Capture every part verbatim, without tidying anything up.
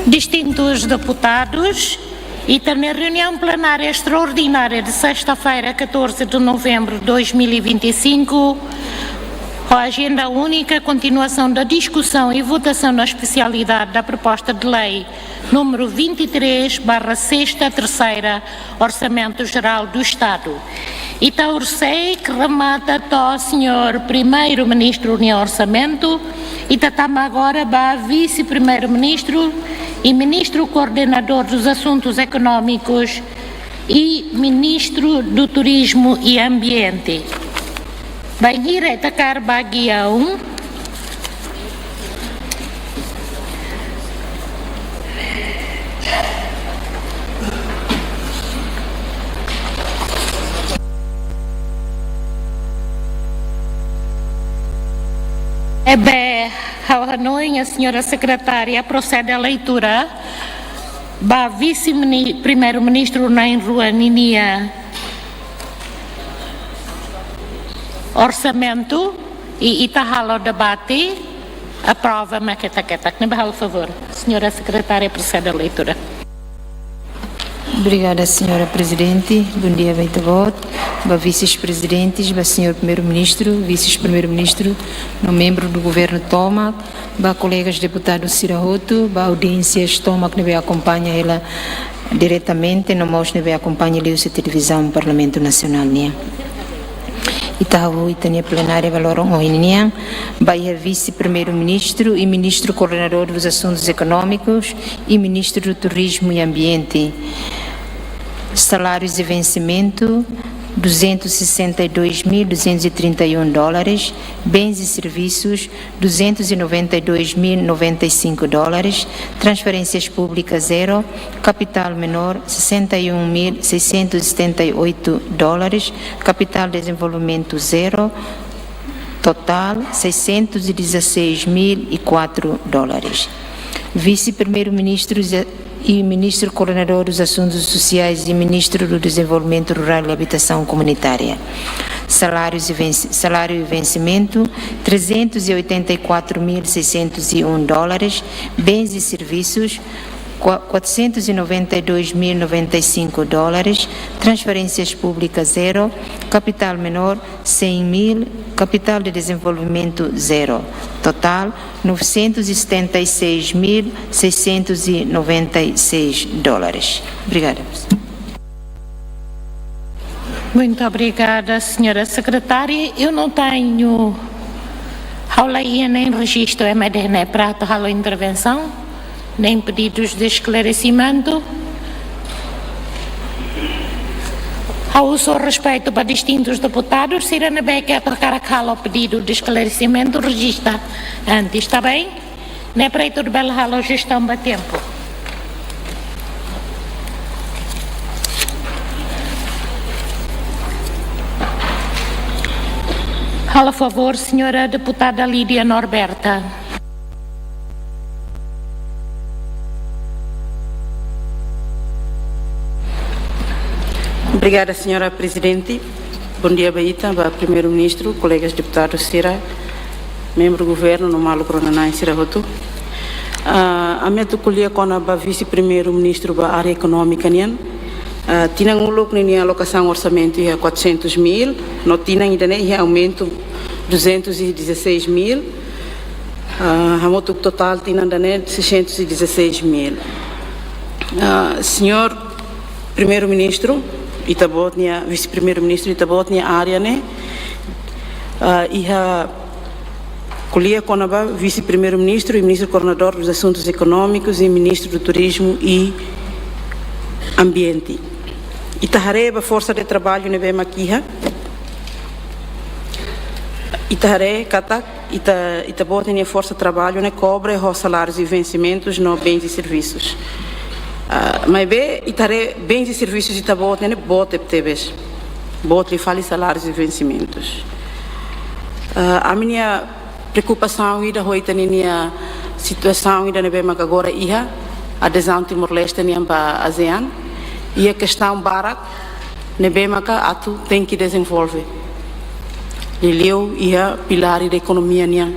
Distintus deputadus, ita-nia reuniaun plenária estraordinária de sexta-feira, catorze de novembro de dois mil e vinte e cinco, ho ajenda única, continuação da discussão e votação na especialidade da proposta de lei número vinte e três barra sexta, terceira, Orçamento Geral do Estado. Ita horisehik remata to'o señór Primeiru-Ministru nia orsamentu, ita tama agora ba Vise-Primeiru-Ministru i Ministru Koordenadór dos Assuntos Económicos i Ministru do Turismo i Ambiente. Bainhira ita kaer ba guia um. Ne'ebé ha'u hanoin, señora sekretária, prosede à leitura ba Vise-Primeiru-Ministru na'in-rua ninia orsamentu i ita halo debate, aprova mak ketak-ketak. Ne'ebé halo favór, señora sekretária, prosede à leitura. Obrigada, señora Prezidente. Bondia ba ita-boot, ba vises-prezidentes, ba señór Primeiru-Ministru, vises-Primeiru-Ministru, no membru do governu tomak, Ba kolegas deputadu sira hotu, ba audiénsia tomak ne'ebé akompaña hela diretamente, no mós ne'ebé akompaña liuhusi televizaun Parlamentu Nasionál nian. Ita hahú ita-nia plenária ba loron ohin nian, ba iha Vise-Primeiru-Ministru i Ministru Koordenadór dos Asuntus Ekonómikus i Ministru do Turizmu i Ambiente. Salários e vencimento, duzentos e sessenta e dois mil duzentos e trinta e um dólares. Bens e serviços, duzentos e noventa e dois mil noventa e cinco dólares. Transferências públicas, zero. Capital menor, sessenta e um mil seiscentos e setenta e oito dólares. Capital desenvolvimento, zero. Total, seiscentos e dezasseis mil e quatro dólares. Vise-Primeiru-Ministru e Ministru Koordenadór dos Asuntus Sosiais i Ministru do Dezenvolvimentu Rurál i Abitasaun Komunitária. Salários e venci-, salário e vencimento, trezentos e oitenta e quatro mil seiscentos e um dólares. Bens e serviços, qua-, quatrocentos e noventa e dois mil noventa e cinco dólares. Transferências públicas, zero. Capital menor, cem mil. Capital de desenvolvimento, zero. Total, novecentos e setenta e seis mil seiscentos e noventa e seis dólares. Obrigada. Muito obrigada, senhora secretária. Eu não tenho, ha'u la iha nein rejistu ema ne'e para atu halo intervensaun, nein pedidos de esclarecimento. Ha'u husu respeitu ba distintus deputadus, sira ne'ebé ke atu hakarak halo pedido de esclarecimento, rejista antes, está bem? Ne'e para ita bele halo jestaun ba tempu. Halo favór, senhora deputada Lídia Norberta. Obrigada, senhora Prezidente. Bondia ba ita, ba Primeiru-Ministru, kolegas deputadus sira, membru governu no maluk rona-na'in sira hotu. Ah, ami atu ko'alia kona-ba Vise-Primeiru-Ministru ba área ekonómika nian. Ah, tinan uluk ninia alokasaun orsamentu iha quatrocentos mil, no tinan ida-ne'e iha aumentu duzentos e dezasseis mil. Ah, hamutuk totál tinan ida-ne'e seiscentos e dezasseis mil. Ah, senhor Primeiru-Ministru, ita-boot nia, Vise-Primeiru-Ministru, ita-boot nia área ne'e, ah, iha ko'alia kona-ba Vise-Primeiru-Ministru i Ministru Koordenadór dos Asuntus Ekonómikus i Ministru do Turizmu i Ambiente. Ita haree ba forsa de traballu ne'ebé mak iha. Ita haree katak ita, ita-boot nia forsa traballu ne'e kobre ho salárius i vensimentus no bens i servisus. Ah, maibé ita haree bens i servisus ita-boot ne'e boot tebetebes. Boot liu fali salárius i vensimentus. Ah, ami-nia preokupasaun ida ho ita-nia situasaun ida ne'ebé mak agora iha adezaun Timor-Leste nian ba ASEAN, iha kestaun barak ne'ebé maka atu tenke dezenvolve. Liuliu iha pilár ida ekonomia nian.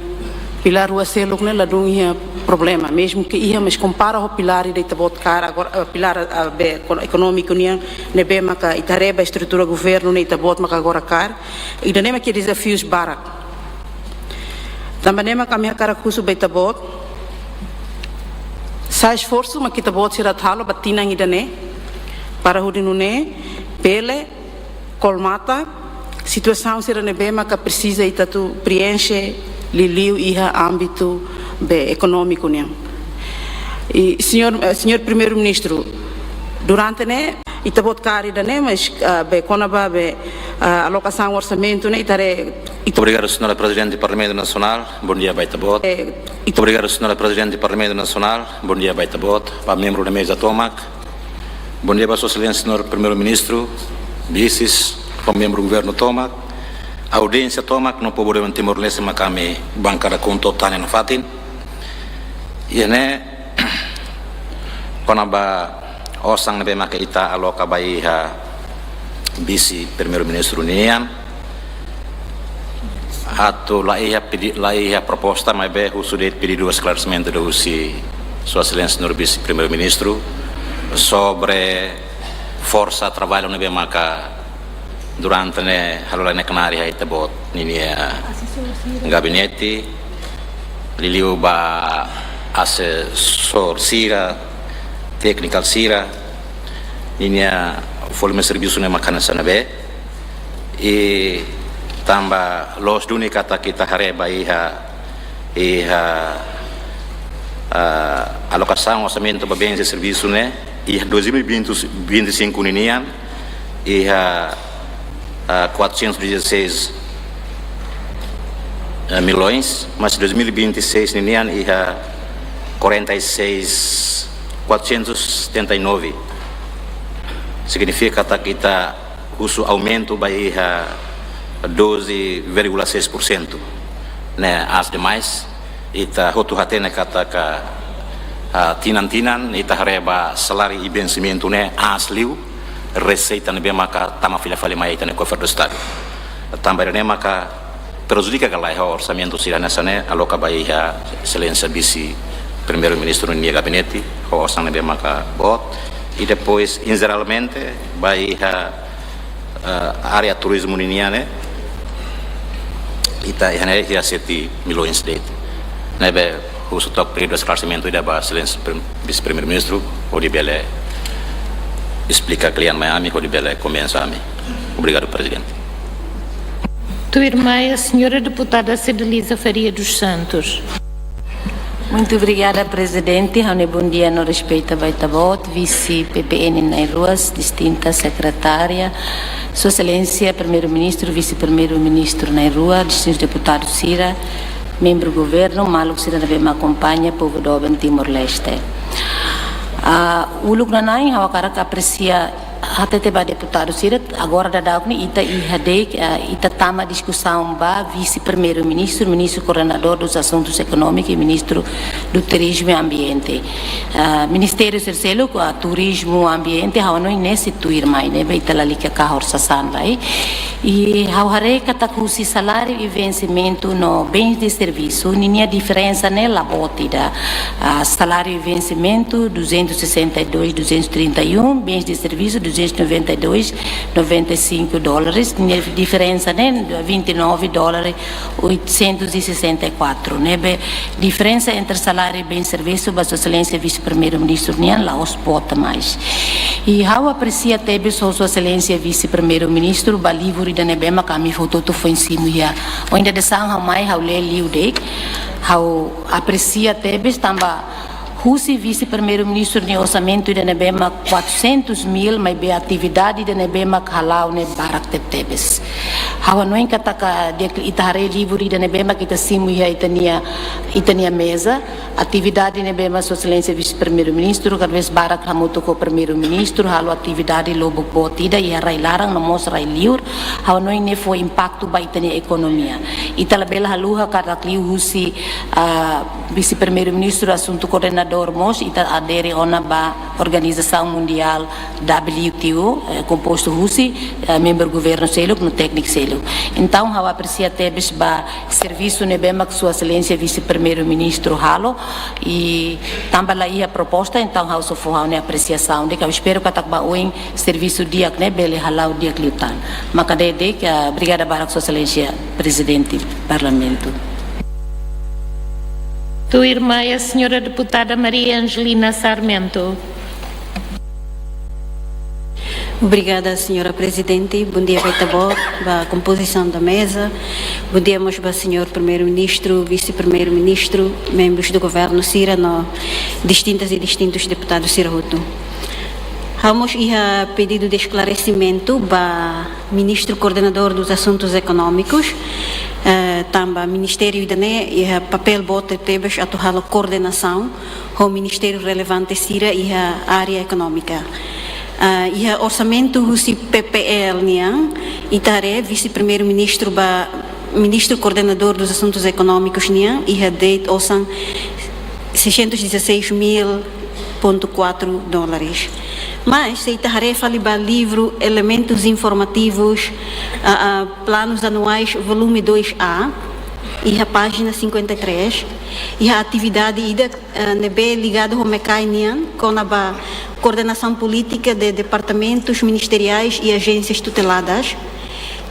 Pilár rua seluk ne'e ladún iha problema, mezmu ke iha, mas kompara ho pilár ida ita-boot kaer agora, eh, pilár, eh, be, ekon-, ekonómiku nian, ne'ebé maka ita haree ba estrutura governu ne'e ita-boot maka agora kaer, ida-ne'e mak iha dezafius barak. Tanba ne'e mak ami hakarak husu ba ita-boot, sá esforsu mak ita-boot sira atu halo ba tinan ida-ne'e, para hodi nune'e bele kolmata situasaun sira ne'ebé maka presiza ita atu preenxe liuliu iha ámbitu be ekonómiku nian. I, senhor, eh, senhor Primeiru-Ministru, durante ne'e, ita-boot kaer ida-ne'e, mas, ah, be kona-ba be, ah, alokasaun orsamentu ne'e, ita haree, ita Obrigadu, senhora Prezidente Parlamentu Nasionál. Bondia ba ita-boot. Eh, ita Obrigadu, senhora Prezidente Parlamentu Nasionál. Bondia ba ita-boot. Ba membru da meza tomak. Bondia ba Sua Exelénsia Senhor Primeiru-Ministru, vises, ba membru governu tomak, audiénsia tomak, no povu Timor-Leste mak ami bankada KHUNTO hatene nafatin. Iha ne'e, kona-ba osan ne'ebé maka ita aloka ba iha Vise-Primeiru-Ministru nian, atu la iha pedi-, la iha proposta, maibé husu de'it pedidu esklaresimentu husi Sua Exelénsia Senhor Vise-Primeiru-Ministru sobre forsa traballu ne'ebé maka durante ne'e halo lai ne'e knaar iha ita-boot ninia gabinete, Liuliu ba asesór sira, tékniku sira, ninia volume servisu ne'e mak hanesan ne'ebé. I tanba loos duni katak ita haree ba iha, iha, ah, alokasaun orsamentu ba bens de servisu ne'e, iha dois mil e vinte, vinte e cinco ninian, iha, ah, quatrocentos e dezasseis, eh, milhões, mas dois mil e vinte e seis ninian iha quarenta e seis, quatrocentos e setenta e nove. Signifika katak ita husu aumenta ba iha doze vírgula seis por cento. Ne'e aas demais, ita hotu hatene katak, ah, tinan-tinan ita haree ba saláriu i vensimentu ne'e aas liu, reseita ne'ebé maka tama fila fali mai ita-nia kofre do Estadu. Tanba ne'e maka prejudika ka lae ho orsamentu sira hanesan ne'e, aloka ba iha Exelénsia Vise-Primeiru-Ministru nia gabinete, ho osan ne'ebé maka boot, i depois, em jeralmente, ba iha, eh, área turizmu ninian ne'e, ita iha ne'e iha sete milhões de'it. Ne'ebé husu took pedidu esklaresimentu ida ba Exelénsia Prim-, Vise-Primeiru-Ministru, hodi bele esplika kle'an mai ami, hodi bele konvense ami. Obrigadu, Prezidente. Tuirmai, a senhora deputada Cedeliza Faria dos Santos. Muito obrigada, Prezidente. Ha'u-nia bondia no respeitu ba Ita-Boot, Vise P P N na'in-rua, distinta sekretária, Sua Exelénsia Primeiru-Ministru, Vise-Primeiru-Ministru na'in-rua, distintus deputadu sira, membru governu, maluk sira ne'ebé mak akompaña povu doben Timor-Leste. Ah, uluk nanain, ha'u hakarak apresia hatete ba deputadu sira, agora daudaun ne'e ita iha de'it, eh, ita tama diskusaun ba Vise-Primeiru-Ministru, Ministru Koordenadór dos Assuntos Económicos i Ministru do Turizmu i Ambiente. Eh, ministériu sira seluk, ah, turizmu, ambiente, ha'u hanoin ne'e sei tuirmai, ne'ebé ita lalika kahur sasán lai. I ha'u haree katak husi saláriu i vensimentu no bens de servisu, ninia diferensa ne'e la boot ida. Ah, saláriu i vensimentu, duzentos e sessenta e dois, duzentos e trinta e um, bens de servisu, duzentos e noventa e dois, noventa e cinco dólares, ninia diferensa ne'e vinte e nove dólares, oitocentos e sessenta e quatro, ne'ebé diferensa entre saláriu i bens de servisu ba Sua Exelénsia Vise-Primeiru-Ministru nian la'ós boot mais. I ha'u apresia tebes ho Sua Exelénsia Vise-Primeiru-Ministru ba livru ida ne'ebé mak ami hotu-hotu foin simu iha. Ohin dadeer-saan ha'u mai ha'u lee liu de'it, ha'u apresia tebes tanba husi Vise-Primeiru-Ministru nia orsamentu ida ne'ebé mak quatrocentos mil, maibé atividade ida ne'ebé mak hala'o ne'e barak tebetebes. Ha'u hanoin katak di'ak liu ita haree livru ida ne'ebé mak ita simu iha ita-nia, ita-nia meza, atividade ne'ebé mak Sua Exelénsia Vise-Primeiru-Ministru, kada vez barak hamutuk ho Primeiru-Ministru, halo atividade lubuk boot ida iha rai-laran no mós rai-liur, ha'u hanoin ne'e fó impaktu ba ita-nia ekonomia. Ita labele haluha katak liuhusi, ah, Vise-Primeiru-Ministru asuntu koordenadór mós, ita adere ona ba organizasaun mundiál W T O, eh, kompostu husi, eh, membru governu seluk no tékniku seluk. Entaun, ha'u apresia tebes ba servisu ne'ebé mak Sua Exelénsia Vise-Primeiru-Ministru halo, i tanba la iha proposta, entaun ha'u só fó ha'u-nia apresiasaun, de'it ha'u espera katak ba oin servisu di'ak ne'e bele hala'o di'ak liután. Mak ne'e de'it, ah, obrigada barak Sua Exelénsia Prezidente Parlamentu. Tuirmai, a senhora deputada Maria Angelina Sarmento. Obrigada, senhora Prezidente. Bondia ba Ita-Boot, ba kompozisaun da meza. Bondia mós ba señór Primeiru-Ministru, Vise-Primeiru-Ministru, membrus do governu sira no distintas i distintus deputadus sira hotu. Ha'u mós iha pedidu de esklaresimentu ba Ministru Koordenadór dos Asuntus Ekonómikus, eh, tanba ministériu ida-ne'e iha papél boot tebes atu halo koordenasaun ho ministériu relevante sira iha área ekonómika. Ah, iha orsamentu husi P P L nian, ita haree Vise-Primeiru-Ministru ba Ministru Koordenadór dos Asuntus Ekonómikus nian, iha de'it osan seiscentos e dezasseis mil ponto quatro dólares. Mas, se ita haree fali ba livru Elementos Informativos, ah, ah, Planos Anuais, volume dois A, iha pájina cinquenta e três, iha atividade ida, ah, ne'ebé ligadu ho MECAI nian, kona-ba coordenação política de departamentos ministeriais e agências tuteladas.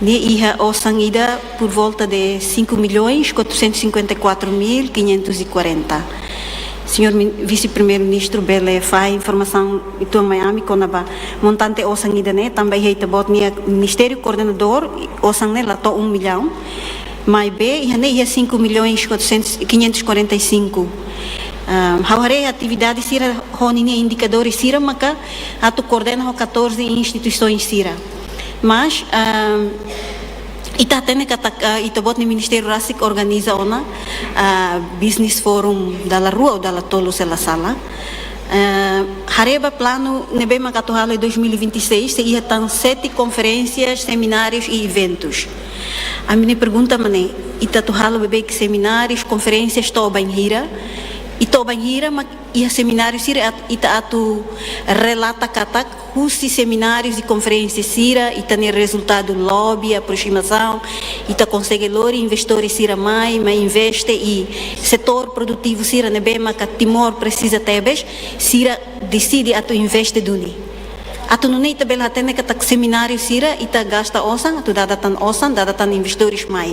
Ne'e iha osan ida por volta de cinco milhões quatrocentos e cinquenta e quatro mil quinhentos e quarenta. Señór Min-, Vise-Primeiru-Ministru bele fahe informasaun uitoan mai ami kona-ba montante osan ida-ne'e, tanba iha ita-boot nia ministériu koordenadór, osan ne'e la to'o um milhão. Maibé iha ne'e iha cinco milhões quatrocentos, quinhentos e quarenta e cinco. Ah, ha'u haree atividade sira ho ninia indikadór sira maka atu koordena ho catorze instituisoens sira. Mas, ah, ita hatene katak, ah, ita-boot nia ministériu rasik organiza ona, ah, business forum dala rua ou dala tolu se la sala. Ah, haree ba planu ne'ebé maka atu halo iha dois mil e vinte e seis, sei iha tan sete konferénsias, seminárius i eventus. Ami-nia pergunta mak ne'e, ita atu halo beibeik seminárius, konferénsias to'o bainhira, i to'o bainhira mak iha semináriu sira at-, ita atu relata katak husi seminárius i konferénsia sira, ita-nia rezultadu lobby, aproximasaun, ita konsege lori investidores sira mai, mai investe i setór produtivu sira ne'ebé maka Timor presiza tebes, sira deside atu investe duni. Atu nune'e ita bele hatene katak semináriu sira, ita gasta osan, atu dada tan osan, dada tan investidores mai.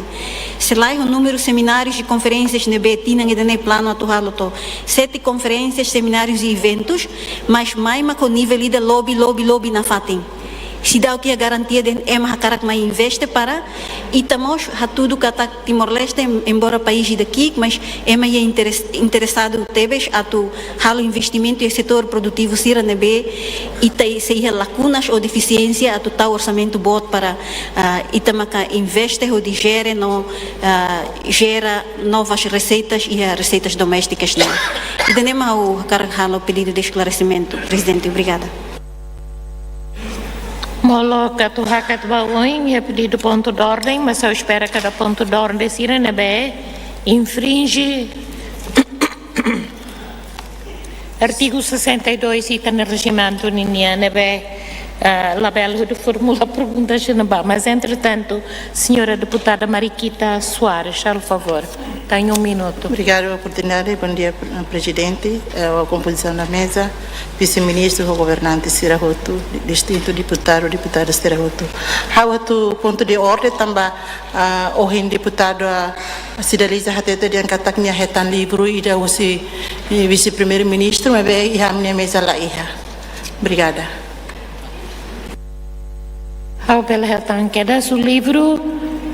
Se laiha númeru seminárius i konferénsias ne'ebé tinan ida-ne'e planu atu halo to'o sete konferénsias, seminárius i eventus, mas mai mak ho nivel ida lobby, lobby, lobby nafatin. Seidauk iha garantia dehan ema hakarak mai investe para ita mós hatudu katak Timor-Leste, em-, embora país ida ki'ik, mas ema iha interes-, interesadu tebes atu halo investimentu iha setór produtivu sira ne'ebé ita sei iha lakunas ou defisiénsia atu tau orsamentu boot para, ah, ita maka investe hodi jere no, ah, jera novas receitas iha receitas domésticas ne'e. Ida-ne'e mak ha'u hakarak halo pedidu de esclarecimento, Presidente. Obrigada. Molok atu hakat ba oin iha pedidu pontu de orden, mas ha'u espera katak pontu de orden sira ne'ebé infringe artigu sessenta e dois iha rejimentu ninian ne'ebé, ah, labele hodi formula pergunta sira-ne'ebá. Mas, entretantu, señora deputada Mariquita Soares, faz favor. Tenho um minuto. Obrigada pela oportunidade. Bom dia, Presidente, eh, à composição da mesa, Vise-Ministru, governante sira hotu, distintu deputadu, deputada sira hotu. Ha'u atu pontu de orden tanba, ah, ohin deputadu, ah, Cidaliza hatete dehan katak nia hetan livru ida husi, eh, Vise-Primeiru-Ministru, maibé iha ami-nia meza la iha. Obrigada. Ha'u bele hetan kedas livru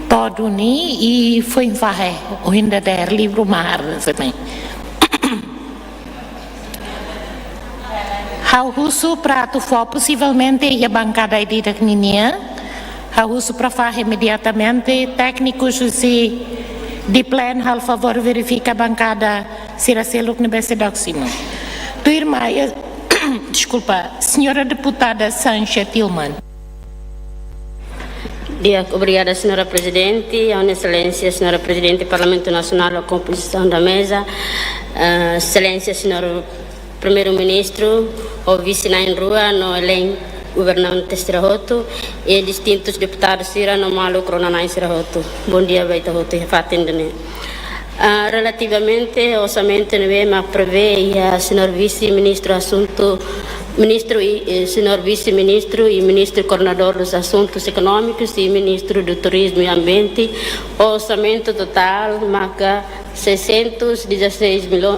to'o duni i foin fahe, ohin dadeer livru mahar, se bem. Ha'u husu para atu fó posivelmente iha bankada ida-idak ninian. Ha'u husu para fahe imediatamente, téknikus husi Diplen, halo favór verifika bankada sira seluk ne'ebé seidauk simu. Tuirmai, eh, deskulpa, señora deputada Sancha Tilman. Di'ak, obrigada, señora Prezidente, Ha'u-nia Exelénsia, señora Prezidente Parlamentu Nasionál, à composição da mesa, eh, Exelénsia, señór Primeiru-Ministru, ho vise na'in-rua, no além governante sira hotu, i distintus deputadu sira no maluk rona-na'in sira hotu. Bom dia ba ita hotu iha fatin ida-ne'e. Ah, relativamente orsamentu ne'ebé mak prevee iha señór Vise-Ministru Asuntu, Ministru i, eh, señór Vise-Ministru i Ministru Koordenadór dos Asuntus Ekonómikus i Ministru do Turizmu i Ambiente, orsamentu totál maka seiscentos e dezasseis mil,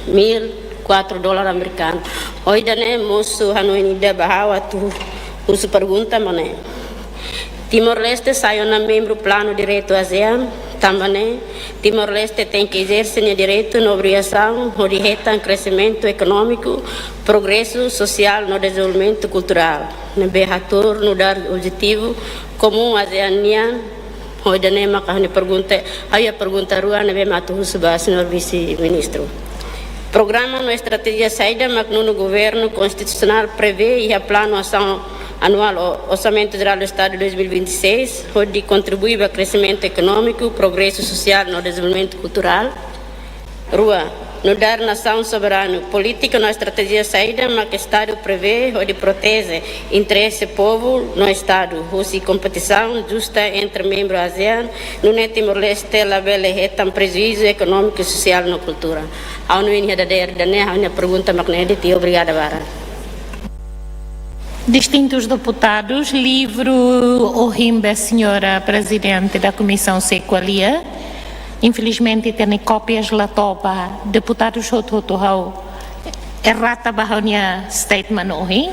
mil quatro dólar amerikanu. Ohin ida-ne'e mosu hanoin ida ba ha'u atu husu pergunta mak ne'e. Timor-Leste sai ona membru planu diretu ASEAN, tanba ne'e Timor-Leste tenke ezerse nia direitu no obrigasaun hodi hetan kreximentu ekonómiku, progresu sosiál no dezenvolvimentu kulturál. Ne'ebé hatuur nu'udar objetivu komún ASEAN nian, ohin ida-ne'e maka ha'u-nia pergunta, ha'u iha pergunta rua ne'ebé mak atu husu ba señór Vise-Ministru. Programa no estratéjia saida mak nonu governu konstitusionál prevee iha Planu Asaun Anuál ou Orsamentu Jerál do Estadu dois mil e vinte e seis, hodi kontribui ba kreximentu ekonómiku, progresu sosiál no dezenvolvimentu kulturál? Rua, nu'udar nasaun soberanu, polítika no estratéjia saida mak Estadu prevee hodi proteje interese povu no Estadu husi kompetisaun justa entre membru ASEAN, nune'e Timor-Leste labele hetan prejuízu ekonómiku, sosiál no kultura? Ha'u hanoin iha dadeer ida-ne'e, ha'u-nia pergunta mak ne'e de'it, obrigada barak. Distintus deputadus, livru ohin be señora Prezidente da Komisaun sei ko'alia. Infelizmente, ita-nia kópias la to'o ba deputadus hotu-hotu, ha'u errata ba ha'u-nia statement ohin.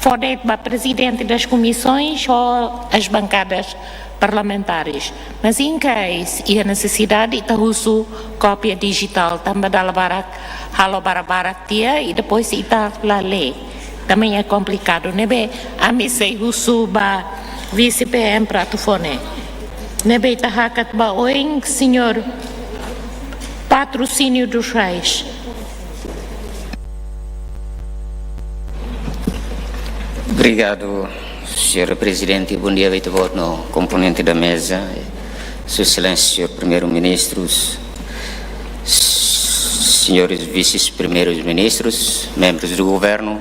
Fó de'it ba Prezidente das Komisaun, ho as bankadas parlamentares. Mas in case iha nesesidade, ita husu kópia dijitál, tanba dala barak halo barak-barak tiha, i depois ita la lee. Também é complicado. Ne'ebé ami sei husu ba Vise P M para atu fó ne'e. Ne'ebé ita hakat ba oin, señór Patrocínio dos Reis. Obrigadu, señór Prezidente. Bom dia ba ita-boot no komponente da meza, Sua Exelénsia, señór Primeiru-Ministru, señores Vises-Primeirus-Ministrus, membros do Governo,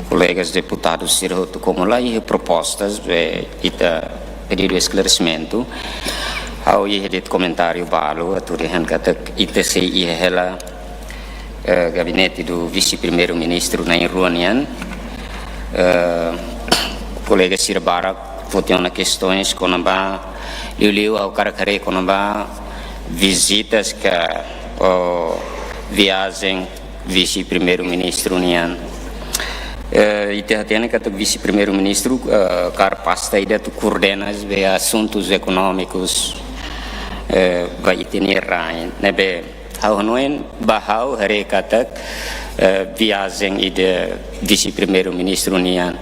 kolegas deputadus sira hotu, komu la iha propostas, eh, ita pedidu esklaresimentu. Ha'u iha de'it komentáriu balu, atu dehan katak ita sei iha hela, eh, gabinete do Vise-Primeiru-Ministru na'in-rua nian. Eh, kolega sira barak foti ona kestaun kona-ba, liuliu ha'u hakarak haree kona-ba vizitas ka, oh, viajen Vise-Primeiru-Ministru nian. Eh, ita hatene katak Vise-Primeiru-Ministru, eh, hakarak pasta ida atu koordena be asuntus ekonómikus, eh, ba ita-nia rain. Ne'ebé ha'u hanoin, ba ha'u haree katak, eh, viajen ida Vise-Primeiru-Ministru nian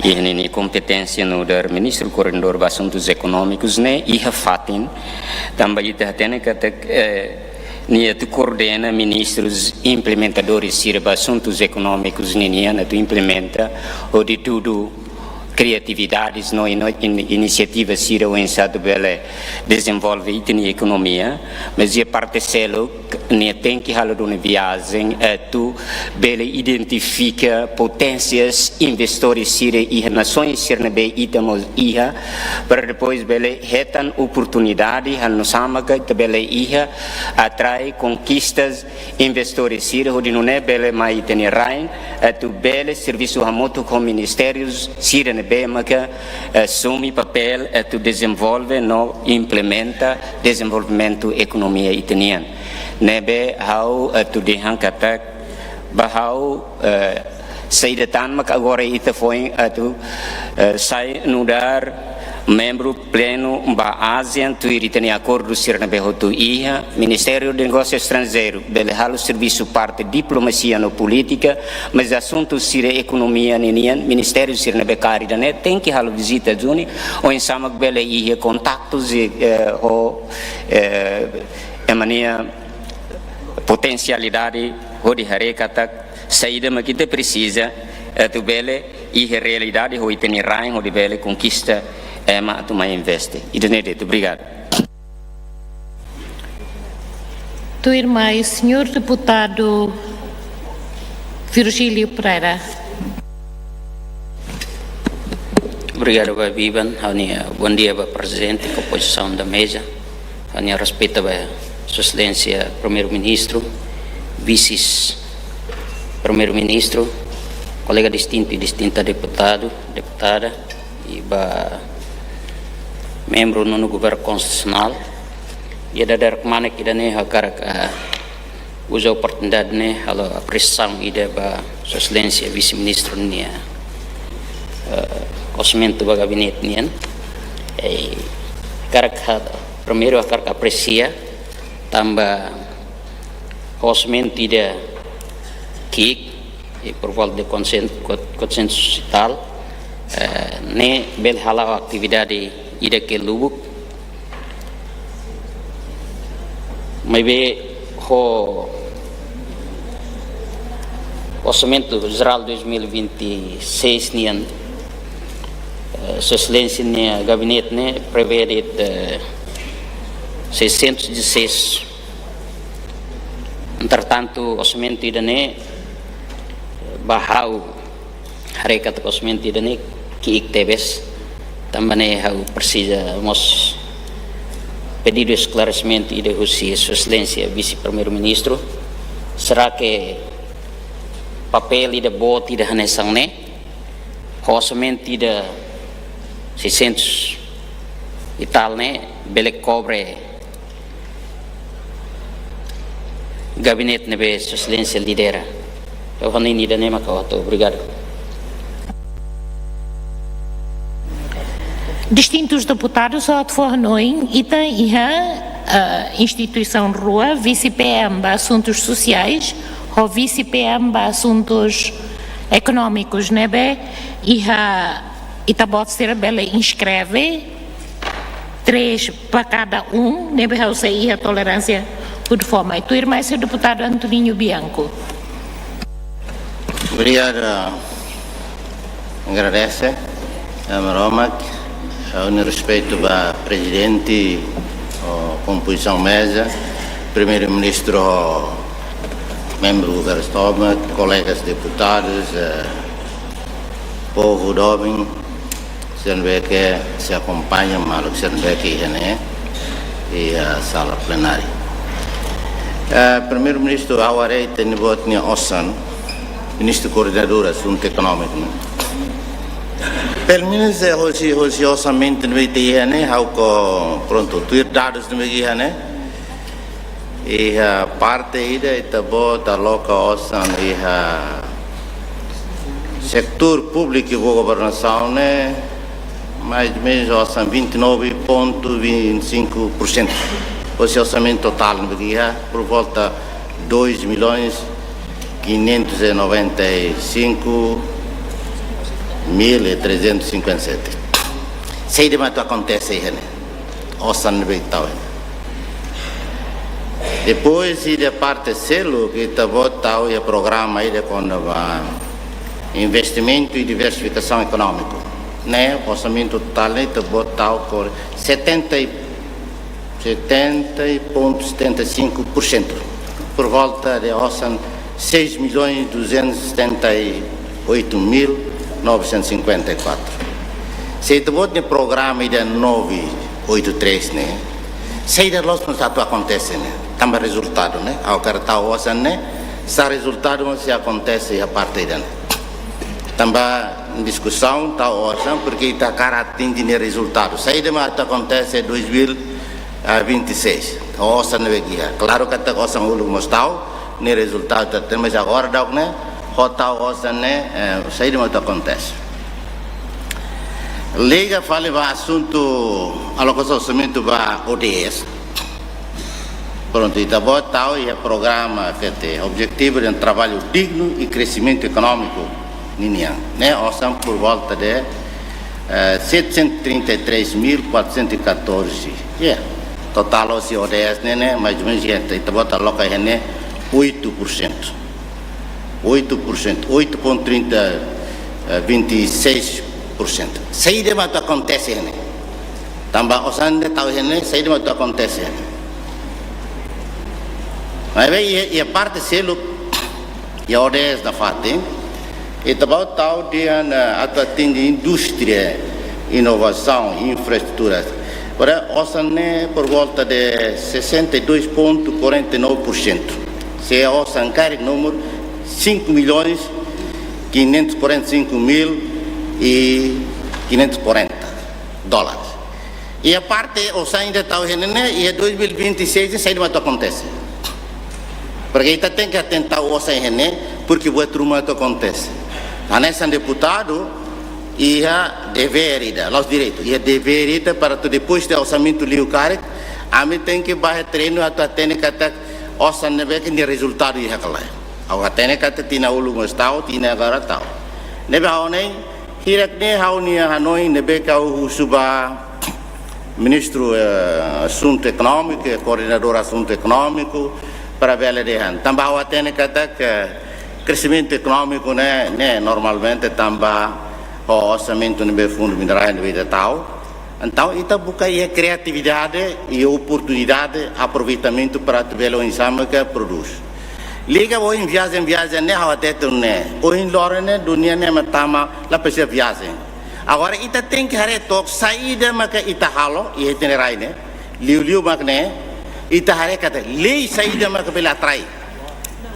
iha ninia kompeténsia nu'udar Ministru Koordenadór ba Asuntus Ekonómikus ne'e iha fatin, tanba ita hatene katak, eh, nia atu koordena ministrus implementadores sira ba asuntus ekonómikus ninian atu implementa hodi dudu kriatividades no ino-, in-, inisiativa sira oinsá atu bele dezenvolve ita-nia ekonomia, mas iha parte seluk nia tenke halo duni viajen atu bele identifika poténsias investidores sira iha nasaun sira ne'ebé ita mós iha, para depois bele hetan oportunidade, halo nu'usá maka ita bele iha, atrai, konkista investidores sira hodi nune'e bele mai ita-nia rain, atu bele servisu hamutuk ho ministérius sira ne'ebé maka, eh, asumi papél atu dezenvolve no implementa dezenvolvimentu ekonomia ita-nian. Ne'ebé ha'u atu dehan katak ba ha'u, eh, saida tan mak agora ita foin atu, eh, sai nu'udar membru plenu ba ASEAN, tuir ita-nia akordu sira ne'ebé hotu iha. Ministériu de Negósiu Estranjeiru bele halo servisu parte diplomasia no polítika, mas asuntu sira ekonomia ninian, ministériu sira ne'ebé kaer ida-ne'e tenke halo vizita duni, oinsá mak bele iha kontaktus, eh, ho, eh, ema nia potensialidade hodi haree katak saida mak ita presiza atu bele iha realidade ho ita-nia rain hodi bele konkista ema atu mai investe. Ida-ne'e de'it, obrigadu. Tuirmai, señór deputadu Virgílio Pereira. Obrigadu ba Biban, ha'u-nia bom dia ba prezidente, kompozisaun da meza, ha'u-nia respeitu ba Sua Exelénsia Primeiru-Ministru, Vises Primeiru-Ministru, kolega distintu i distinta deputadu, deputada, i ba membru nonu Governu Konstitusionál. Iha dadeer kmanek ida-ne'e ha'u hakarak, eh, uza oportunidade ne'e halo apresiasaun ida ba Sua Exelénsia Vise-Ministru nia, eh, orçamentu ba gabinete nian. Eh, hakarak ha-, primeiru hakarak apresia tanba orçamentu ida ki'ik, eh, por volta de quatrocentos, quatrocentos e tal, eh, ne'e bele hala'o atividade ida ke lubuk. Maibé ho Orçamentu Jerál dois mil e vinte e seis nian, eh, Sua Exelénsia nia gabinete ne'e prevee de'it, eh, seiscentos e dezasseis. Entretantu, orçamentu ida-ne'e, ba ha'u, haree katak orçamentu ida-ne'e ki'ik tebes. Tanba ne'e ha'u presiza mós pedidu esklaresimentu ida husi Sua Exelénsia Vise-Primeiru-Ministru. Será que papél ida boot ida hanesan ne'e, Orsamentu ida seiscentos e tal ne'e bele kobre gabinete ne'ebé Sua Exelénsia lidera. Ha'u hanoin ida-ne'e maka hotu. Obrigadu. Distintus deputadus, ha'u atu fó hanoin, ita iha, ah, instituisaun rua, vise-PM ba asuntus sosiais, ho vise-PM ba asuntus ekonómikus, ne'ebé iha ita-boot sira bele inskreve três para cada um, ne'ebé ha'u sei iha toleránsia hodi fó mai. Tuirmai sei deputadu Antoninho Bianco. Obrigadu. Agradese, eh, Maromak, eh, ha'u-nia respeitu ba prezidente, ho kompozisaun meza, primeiru-ministru, membru governu tomak, kolegas deputadus, eh, povu doben, sira ne'ebé ke sei akompaña maluk sira ne'ebé ke iha ne'e, iha sala plenária. Eh, Primeiru-Ministru, ha'u haree ita-boot nia osan, Ministru Koordenadór Asuntu Ekonómiku, ne'e. Pelumenus, eh, hosi, hosi orsamentu ne'ebé ita iha ne'e, ha'u ko prontu, tuir dadus ne'ebé iha ne'e. Iha parte ida ita-boot aloka osan iha setór públiku governasaun ne'e, mais ou menus osan vinte e nove ponto vinte e cinco por cento. Hosi orsamentu totál ne'ebé iha, por volta dois milhões quinhentos e noventa e cinco mil e trezentos e cinquenta e sete. Saida mak atu akontese iha ne'e? Osan ne'ebé tau iha ne'e. Depois, iha parte seluk, ita-boot tau iha programa ida kona-ba investimentu i diversifikasaun ekonómiku. Ne'e, orsamentu totál ne'e, ita-boot tau por setenta e, setenta ponto setenta e cinco por cento. Por volta de osan seis milhões duzentos e setenta e oito mil novecentos e cinquenta e quatro. Se ita-boot nia programa ida nove oito três ne'e, saida loos mak atu akontese ne'e? Tanba rezultadu ne'e, ha'u hakarak tau osan ne'e, sá rezultadu mak sei akontese iha parte ida ne'e? Tanba diskusaun tau osan, porke ita hakarak atinje nia rezultadu. Saida mak atu akontese dois mil e vinte e seis? Osan ne'ebé iha. Klaru katak osan uluk mós tau, nia rezultadu ita hatene, mas agora daudaun ne'e, ho tau osan ne'e, eh, saida mak atu akontese? Liga fali ba asuntu alokasaun orsamentu ba O D S. Prontu, ita-boot tau iha programa F T, Objetivo de Trabalho Digno e Crescimento Económico ninian. Ne'e osan por volta de, eh, setecentos e trinta e três mil quatrocentos e catorze. Ya, totál hosi O D S ne'e, ne'e, mais ou menus, ya, ita-boot aloka iha ne'e oito por cento. Oito por cento, oito ponto trinta, eh, vinte e seis por cento. Saida mak atu akontese iha ne'e? Tanba osan ne'e tau iha ne'e, saida mak atu akontese iha ne'e? Maibé iha, iha parte seluk, iha O D S nafatin, ita-boot tau dehan, eh, atu atinje indústria, inovasaun, infraestrutura. Para osan ne'e por volta de sessenta e dois ponto quarenta e nove por cento. Se osan karik númeru cinco milhões quinhentos e quarenta e cinco mil e quinhentos e quarenta dólares. Iha parte osan ida tau iha ne'e, iha dois mil e vinte e seis, saida mak atu akontese? Porke ita tenke atenta osan iha ne'e, porke buat ruma atu akontese. Hanesan deputadu, iha devér ida, la'ós direitu, iha devér ida para atu depois de orsamentu liu karik, ami tenke bá iha terrenu atu hatene katak osan ne'ebé ke nia rezultadu iha ka lae. Ha'u hatene katak tinan uluk mós tau, tinan agora tau. Ne'ebé ha'u-nia, hirak ne'e ha'u-nia hanoin ne'ebé ke ha'u husu ba Ministru, eh, Asuntu Ekonómiku, eh, Koordenadór Asuntu Ekonómiku, para bele dehan. Tanba ha'u hatene katak, eh, kreximentu ekonómiku ne'e, ne'e normalmente tanba ho orsamentu ne'ebé fundu minerál ne'ebé ita tau. Entaun, ita buka iha kriatividade i oportunidade, aproveitamentu para atu bele oinsá mak prodús. Liga ba ohin viajen, viajen ne'e ha'u hatete ne'e. Ohin loron ne'e, dunia ne'e mak tama, la presiza viajen. Agora ita tenke haree took saida maka ita halo iha ita-nia rai ne'e. Liuliu mak ne'e, ita haree katak lei saida maka bele atrai.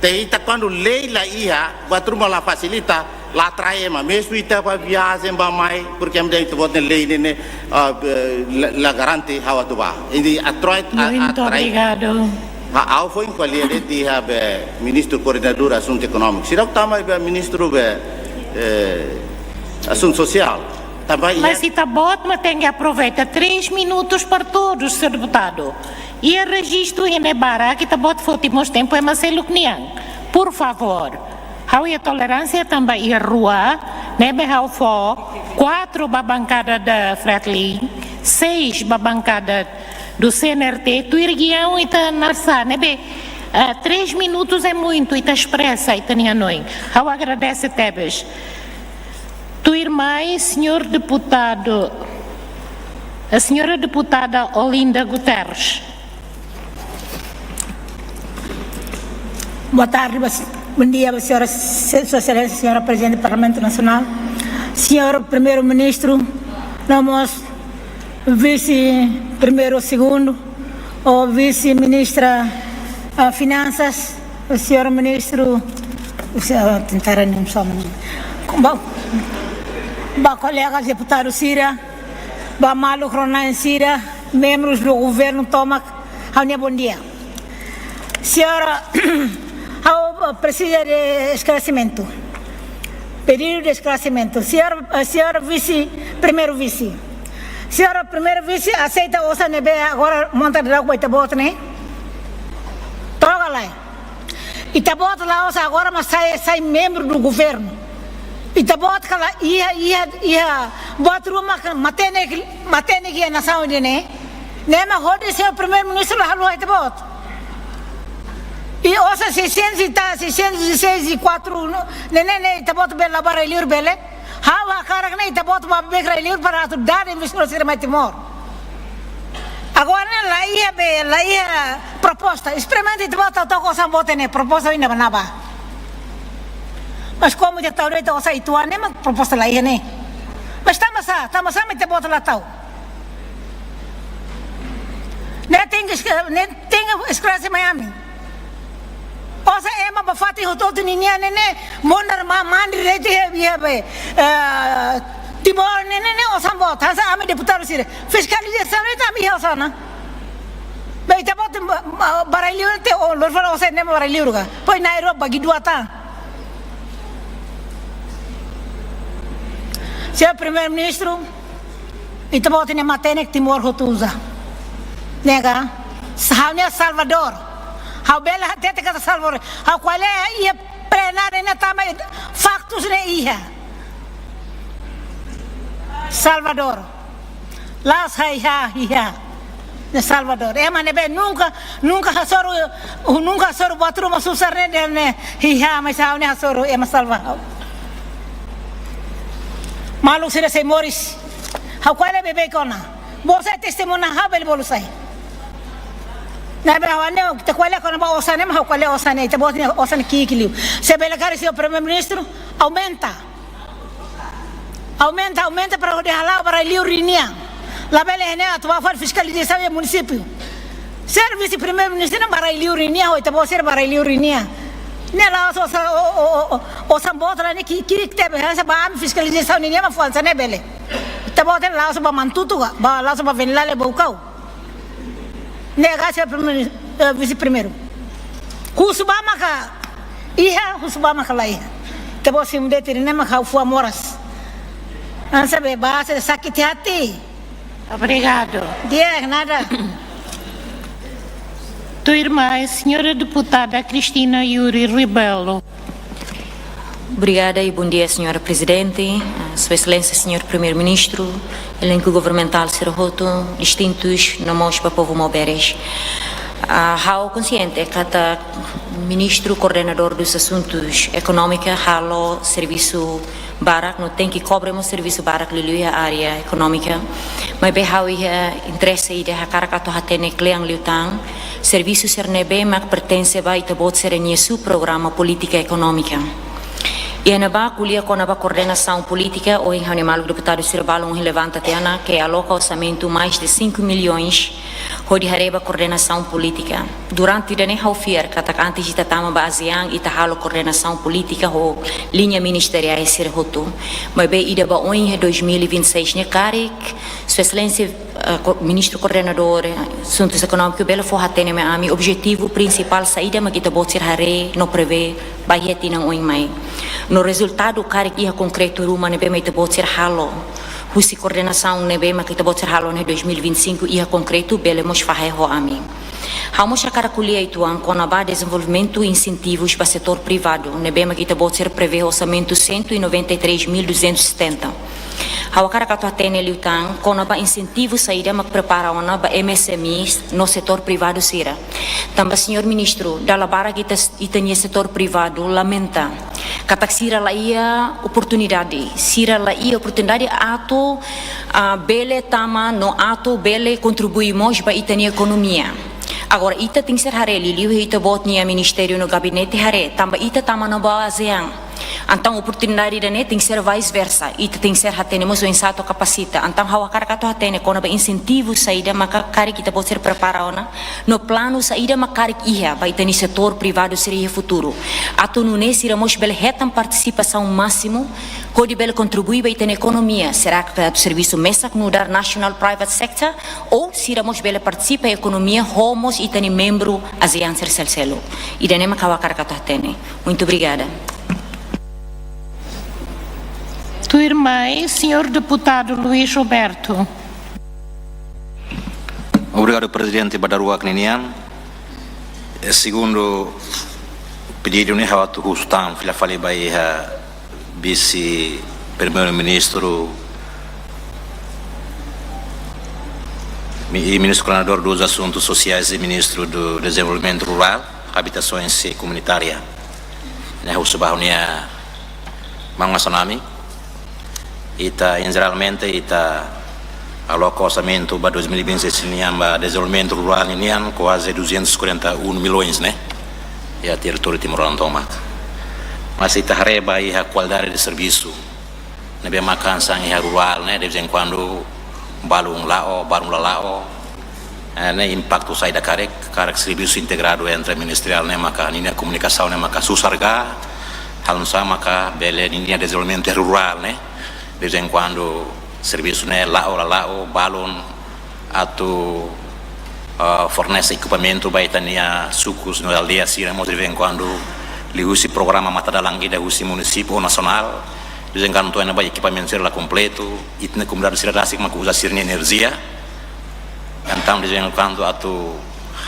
Te ita kuandu lei la iha, buat ruma la fasilita, La atrai ema, mezmu ita ba viajen ba mai, porke ami dehan ita-boot nia lei ne'e, ah, eh, la, la garante ha'u atu ba. Entaun atrai, a-, Muito atrai. Obrigado. Ha, ha'u foin ko'alia de'it iha be ministru koordenadór asuntu ekonómiku. Seidauk tama be ministru be, eh, asuntu sosiál. Tanba iha. Mas ita-boot mak tenke aproveita três minutos para todos, senhor deputado. Iha rejistu iha ne'e barak, ita-boot foti mós tempu ema seluk nian. Por favor. Ha'u iha toleránsia tanba iha rua, ne'ebé ha'u fó kuatru ba bankada da Fretilin, seis ba bankada do C N R T, tuir rejiaun ita na'in-rua, ne'ebé, ah, três minutos é muito, ita espresa ita-nia hanoin. Ha'u agradese tebes. Tuirmai, senhor deputado, a senhora deputada Olinda Guterres. Boa tarde, bos-, bom dia, senhora, Sua Excelência, senhora Presidente do Parlamento Nacional, senhor Primeiro-Ministro, no mós Vice-Primeiro, Segundo, o Vice-Ministra, ah, Finanças, o senhor Ministro, o senhor, tentar nem só, ba, ba kolega deputadu sira, ba maluk rona-na'in sira, membros do governu tomak, ha'u-nia bom dia. Senhora, ha'u presiza de esklaresimentu. Pedidu de esklaresimentu. Senhor, eh, senhor vise, primeiro vise. Senhor primeiro vise, aseita osan ne'ebé agora monta daudaun ba ita-boot ne'e? Troka lai. Ita-boot la'ós agora mak sai, sai membru do governu. Ita-boot kala iha, iha, iha, buat ruma ka matenek, matenek iha nasaun ida-ne'e. Ne'e mak hodi senhor primeiro-ministru la haluha ita-boot. I osan seiscentos e tal, seiscentos e seis e quatro, no, ne'e, ne'e, ne'e, ita-boot bele la ba rai-li'ur bele. Ha'u hakarak ne'e ita-boot ba bele rai-li'ur para atu dada investidór sira mai Timor. Agora ne'e la iha be, la iha proposta. Esperimentu ita-boot tau, tau osan boot ne'e, proposta ainda ba ne'ebá. Mas komu ita tau de'it osan uitoan ne'e, mas proposta la iha ne'e. Mas tanba sá, tanba sá mak ita-boot la tau. Ne'e tenke eske-, ne'e tenke esklarese mai ami. Osan ema ba fatin hotu-hotu ninian ne'e, ne'e, mondar ma-, mandri de'it iha, iha be, eh, Timor ne'e, ne'e, ne'e, osan boot, hanesan ami deputadu sira. Fiskalizasaun ne'e ami iha osan ona. Be ita-boot ba, ba, ba rai-li'ur te o lor fala osan ne'e ba rai-li'ur ka. Pois na Europa, gi dua tan. Senhor Primeiro-Ministro, ita-boot nia matenek Timor hotu uza. Ne'e ka? Ha'u-nia Salvador. Ha'u bele hatete katak Salvador. Ha'u ko'alia iha plenária ne'e tanba faktus ne'e iha. Salvador. La'ós ha'u iha, iha. Ne'e Salvador. Ema ne'ebé nunka, nunka hasoru, nunka hasoru buat ruma susar ne'e dehan ne'e iha, mas ha'u ne'e hasoru, ema salva ha'u. Maluk sira sei moris. Ha'u ko'alia beibeik ona. Bolu sai testemuña, ha'u bele bolu sai. Ne'ebé ha'u ne'e, ita ko'alia kona-ba osan ne'e, ha'u ko'alia osan ne'e, ita-boot nia osan ki'ik liu. Se bele karik, senhor Primeiro-Ministro, aumenta. Aumenta, aumenta para hodi hala'o ba rai-li'ur ninian. Labele ne'e atu ba fali fiskalizasaun iha munisípiu. Senhor Vise-Primeiro-Ministru, ba rai-li'ur ninian, ho ita-boot sira ba rai-li'ur ninian. Ne'e la'ós osan, o, o, o, o, osan boot la ne'e ki, ki, ki tebe, hanesan ba ami fiskalizasaun ninian mak fó hanesan ne'e bele. Ita-boot la'ós ba mantutu ka, ba la'ós ba Venilale, Baucau. Ne'e ka senhor Primeiro, eh, Vise-Primeiru. Husu ba maka iha, husu ba maka la iha. Ita-boot simu de'it ne'e mak ha'u fó moras. Hanesan be ba se sakit hati. Obrigado. Di'ak, nada. Tuirmai, senhora deputada Cristina Yuri Rebelo. Obrigada e bom dia, senhora Presidente, Sua Excelência, senhor Primeiro-Ministro, elenku governamentál sira hotu, distintus, no mós ba povu maubere. Ah, ha'u konsiente katak Ministru Koordenadór dos Asuntus Ekonómika halo servisu barak, no tenke kobre mós servisu barak liuliu iha área ekonómika. Maibé ha'u iha interese ida hakarak atu hatene kle'an liután servisu sira ne'ebé mak pertense ba ita-boot sira-nia subprograma polítika ekonómika. Iha ne'ebá ko'alia kona-ba koordenasaun polítika, ohin ha'u-nia maluk deputadu sira balun ohin levanta tiha ona ke aloka orsamentu mais de cinco milhões hodi haree ba koordenasaun polítika. Durante ida-ne'e ha'u fiar katak antes ita tama ba ASEAN, ita halo koordenasaun polítika ho liña ministeriál sira hotu. Maibé ida ba oin iha dois mil e vinte e seis ne'e karik, Sua Exelénsia, eh, ko-, Ministru Koordenadór, eh, Asuntus Ekonómiku bele fó hatene mai ami objetivu prinsipál saida mak ita-boot sira haree no prevee ba iha tinan oin mai. No rezultadu karik iha konkretu ruma ne'ebé mak ita-boot sira halo. Husi koordenasaun ne'ebé mak ita-boot sira halo iha dois mil e vinte e cinco iha konkretu bele mós fahe ho ami. Ha'u mós hakarak ko'alia uitoan kona-ba dezenvolvimentu insentivus ba setór privadu, ne'ebé mak ita-boot sira prevee orsamentu cento e noventa e três mil duzentos e setenta. Ha'u hakarak atu hatene liután kona-ba insentivu saida mak prepara ona ba M S M Es no setór privadu sira. Tanba, señór Ministru, dala barak ita, ita-nia setór privadu lamenta katak sira la iha oportunidade, sira la iha oportunidade atu, ah, bele tama no atu bele kontribui mós ba ita-nia ekonomia. Agora, ita tenke ser haree, liuliu ita-boot nia ministériu no gabinete haree, tanba ita tama ona ba ASEAN. Entaun, oportunidade ida-ne'e tenke ser vice versa, ita tenke ser hatene mós oinsá atu kapasita. Entaun, ha'u hakarak atu hatene kona-ba insentivu saida maka karik ita-boot sira prepara ona, no planu saida mak karik iha ba ita-nia setór privadu sira iha futuru. Atu nune'e sira mós bele hetan partisipasaun másimu, hodi bele kontribui ba ita-nia ekonomia. Será ke atu servisu mesak nu'udar national private sector, ou sira mós bele partisipa ekonomia ho mós ita-nia membru ASEAN sira seluk-seluk? Ida-ne'e mak ha'u hakarak atu hatene. Muito obrigada. Tuirmai, señór deputadu Luís Roberto. Obrigadu, Prezidente, ba daruak ninian. Eh, segundu pedidu ne'e ha'u atu husu tan fila fali ba iha Vise-Primeiru-Ministru, mi-, i Ministru Koordenadór dos Asuntus Sosiais i Ministru do Desenvolvimento Rural, Habitações e Comunitária. Ne'e husu ba ha'u-nia maun Assanami. Ita, em, jeralmente, ita aloka orsamentu ba dois mil e vinte e seis nian ba dezenvolvimentu rurál nian kuaze duzentos e quarenta e um milhões, ne'e? Iha territóriu Timor-Leste tomak. Mas ita haree ba iha kualidade de servisu ne'ebé mak hanesan iha rurál, ne'e, de vez em quando balun la'o, balun la la'o, eh, ne'e impaktu saida karik, karik servisu integradu entre ministeriál ne'e maka ninia komunikasaun ne'e maka susar ka, halo nu'usá maka bele ninia dezenvolvimentu rurál ne'e, de vez em quando servisu ne'e la'o la la'o, balun atu, ah, fornese ekipamentu ba ita-nia sukus no aldeia sira mós de vez em quando, liuhusi programa mata-dalan ida husi munisípiu nasionál, de vez em quando to'o iha ne'ebá ekipamentu sira la kompletu, ita-nia komunidade sira rasik mak uza sira-nia enerjia. Entaun, de vez em quando, atu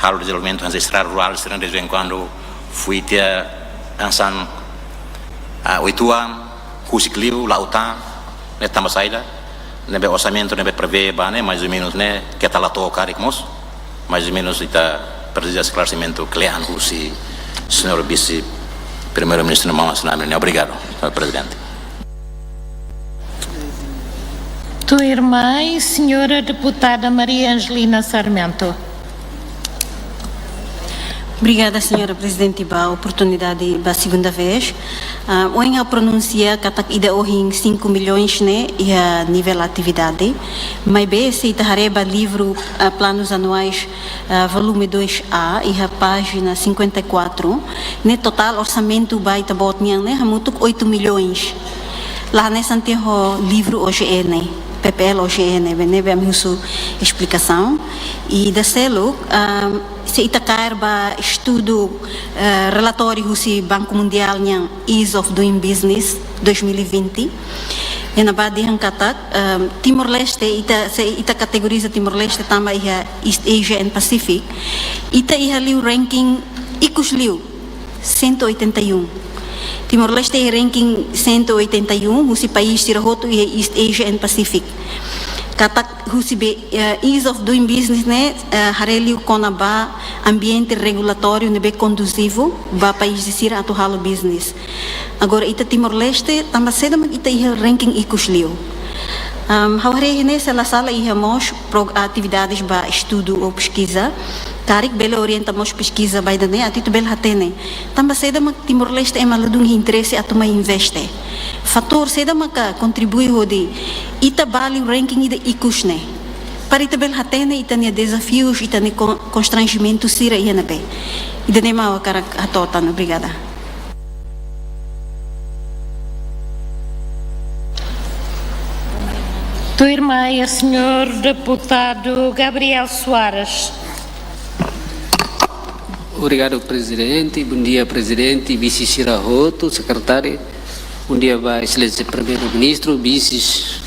halo dezenvolvimentu hanesan estrada rurál sira, de vez em quando, fui tiha hanesan, ah, oituan, husik liu, la'o tan, ne'e tanba saida, ne'ebé orsamentu ne'ebé prevee ba ne'e, mais ou menos, ne'e, keta la to'o karik mós, mais ou menos, ita presiza esklaresimentu kle'an husi señór Vise-Primeiru-Ministru, maun Assanami, ne'e. Obrigadu, señór Prezidente. Tuirmai, señora deputada Maria Angelina Sarmento. Obrigada, señora Prezidente, ba oportunidade ba segunda vez. Ah, ohin ha'u pronunsia katak ida ohin cinco milhões ne'e iha nivel atividade. Maibé, se ita haree ba livru, ah, Planos Anuais, ah, volume dois A, iha pájina cinquenta e quatro, ne'e totál orsamentu ba ita-boot nian ne'e hamutuk oito milhões. La hanesan tiha ho livru O G E ne'e, P P L O G E ne'e, ne'ebé ami husu esplikasaun. I ida seluk, ah, se ita kaer ba estudu, eh, relatóriu husi Banku Mundiál nian Ease of Doing Business dois mil e vinte, iha ne'ebá dehan katak, ehm, Timor-Leste, ita, se ita kategoriza Timor-Leste tanba iha East Asia and Pacific, ita iha liu ranking ikus liu, cento e oitenta e um. Timor-Leste iha ranking cento e oitenta e um, husi país sira hotu iha East Asia and Pacific. Katak husi be, eh, Ease of Doing Business ne'e, eh, haree liu kona-ba ambiente regulatóriu ne'ebé konduzivu ba país sira atu halo business. Agora, ita Timor-Leste, tanba saida mak ita iha ranking ikus liu? Am, ha'u haree ne'e, se la sala, iha mós pro-, atividades ba estudu ou peskiza, Karik bele orienta mós peskiza ba ida-ne'e, atu ita bele hatene. Tanba saida mak Timor-Leste ema ladún interese atu mai investe. Fatór saida maka kontribui hodi ita ba liu ranking ida ikus ne'e. Para ita bele hatene ita-nia dezafius, ita-nia kon-, konstranjimentu sira iha ne'ebé. Ida-ne'e mak ha'u hakarak hato'o tan, obrigada. Tuirmai, señór deputadu Gabriel Soares. Obrigadu, prezidente. Bondia, prezidente, vise sira hotu, sekretáriu. Bondia ba Exelénsia Primeiru-Ministru, vises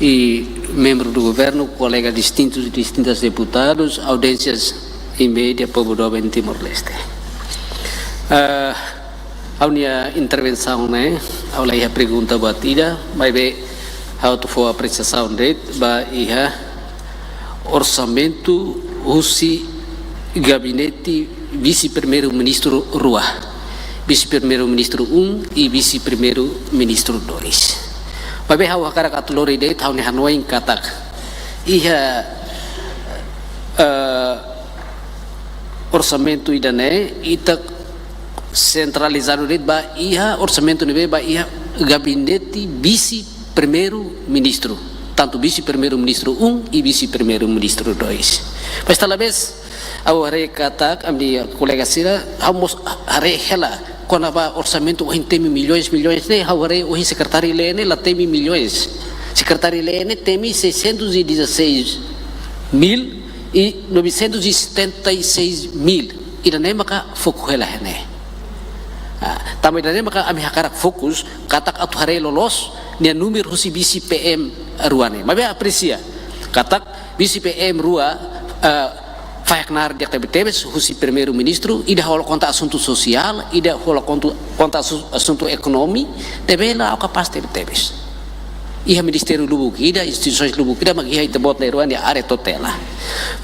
i membru do governu, kolega distintus i distintas deputadus, audiénsias i média, povu doben Timor-Leste. Ah, ha'u-nia intervensaun ne'e, ha'u la iha pergunta buat ida, maibé ha'u atu fó apresiasaun de'it ba iha orsamentu husi gabinete vise-primeiru-ministru rua, vise-primeiru-ministru um i vise-primeiru-ministru dois. Maibé ha'u hakarak atu lori de'it ha'u-nia hanoin katak iha, eh, orsamentu ida-ne'e ita sentralizadu de'it ba iha orsamentu ne'ebé ba iha gabinete vise-primeiru-ministru, tantu vise-primeiru-ministru um i vise-primeiru-ministru dois. Mas talvez ha'u haree katak ami-nia kolega sira, ha'u mós haree hela kona-ba orsamentu ohin temi milhões, milhões ne'e, ha'u haree ohin sekretáriu lee ne'e la temi milhões. Sekretáriu lee ne'e temi seiscentos e dezasseis mil e novecentos e setenta e seis mil. Ida-ne'e maka foku hela iha ne'e. Ah, tanba ida-ne'e maka ami hakarak fokus katak atu haree loloos nia númeru husi vise P M rua ne'e. Maibé apresia katak vise P M rua, ah, fahe knaar di'ak tebetebes husi primeiru-ministru, ida hola konta asuntu sosiál, ida hola kontu-, konta asu-, asuntu ekonomia, ne'ebé la'o kapás tebetebes. Iha ministériu lubuk ida, instituisoens lubuk ida, mak iha ita-boot na'in-rua nia área tutela.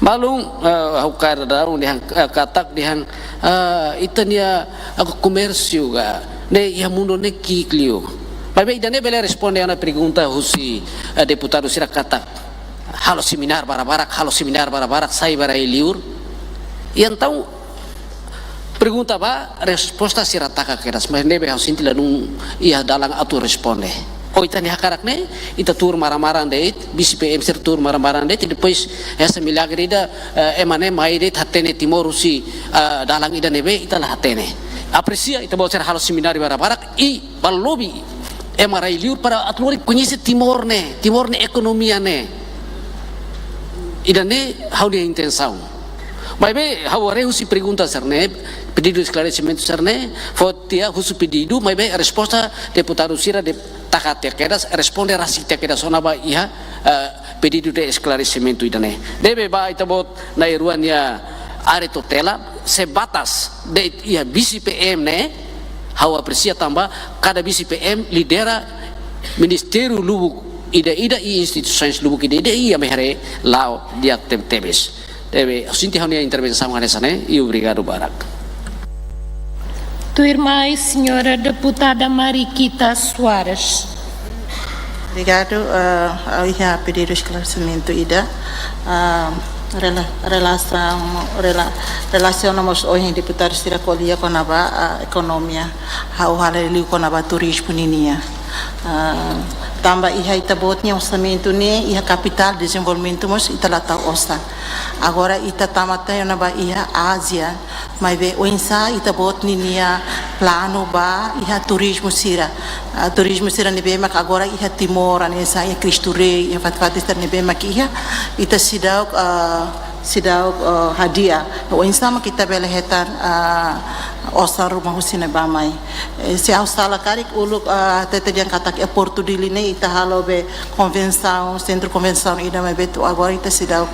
Maluk, eh, ha'u hakarak dehan, eh, katak dehan, eh, ita-nia, eh, komérsiu ka, ne'e iha mundu ne'e ki'ik liu. Maibé ida-ne'e bele responde ona pergunta husi, eh, deputadu sira katak halo seminár barak-barak, halo seminár barak-barak, sai ba rai-liur. I entaun, pergunta ba, resposta sira taka kedas, mas ne'ebé ha'u sente ladún iha dalan atu responde. Ou ita-nia hakarak ne'e, ita tuur maran-maran de'it, vise P M sira tuur maran-maran de'it, i depois hanesan milagre ida, eh, ema ne'e mai de'it hatene Timor husi, eh, dalan ida ne'ebé ita la hatene. Apresia, ita-boot sira halo seminár barak-barak, i ba lobi ema rai-liur para atu lori koñese Timor ne'e, Timor nia ekonomia ne'e. Ida-ne'e ha'u-nia intensaun. Maibé ha'u haree husi pergunta sira-ne'e, pedidu esklaresimentu sira-ne'e, fó tiha husu pedidu, maibé resposta deputadu sira dehan taka tiha kedas, responde rasik tiha kedas ona ba iha, eh, pedidu de esklaresimentu ida-ne'e. Ne'ebé ba ita-boot na'in-rua nia área tutela, sebatas de'it iha vise P M ne'e, ha'u apresia tanba kada vise P M lidera ministériu lubuk ida-ida i instituisoens lubuk ida-ida i ami haree la'o di'ak tebetebes. Ne'ebé, ha'u sente ha'u-nia intervensaun hanesan ne'e, i obrigadu barak. Tuirmai, señora deputada Mariquita Soares. Obrigadu, eh, ha'u iha pedidu esklaresimentu ida, eh, rela-, relasaun, rela-, relasiona mós ohin deputadu sira ko'alia kona-ba, eh, ekonomia, ha'u halo liu kona-ba turizmu ninia. Eh, tanba iha ita-boot nia orsamentu ne'e, iha kapitál dezenvolvimentu mós ita la tau osan. Agora ita tama tiha ona ba iha Ázia, maibé oinsá ita-boot ninia planu ba iha turizmu sira. Ah, turizmu sira ne'ebé mak agora iha Timor, hanesan iha Cristo Rei, iha fatin-fatin sira ne'ebé mak iha, ita seidauk, ah, seidauk, ah, hadi'a. Oinsá mak ita bele hetan, ah, osan ruma husi ne'ebá mai. Eh, se ha'u sala karik uluk, ah, hatete dehan katak iha Portu Dili ne'e ita halo be konvensaun, sentru konvensaun ida maibé to'o agora ita seidauk,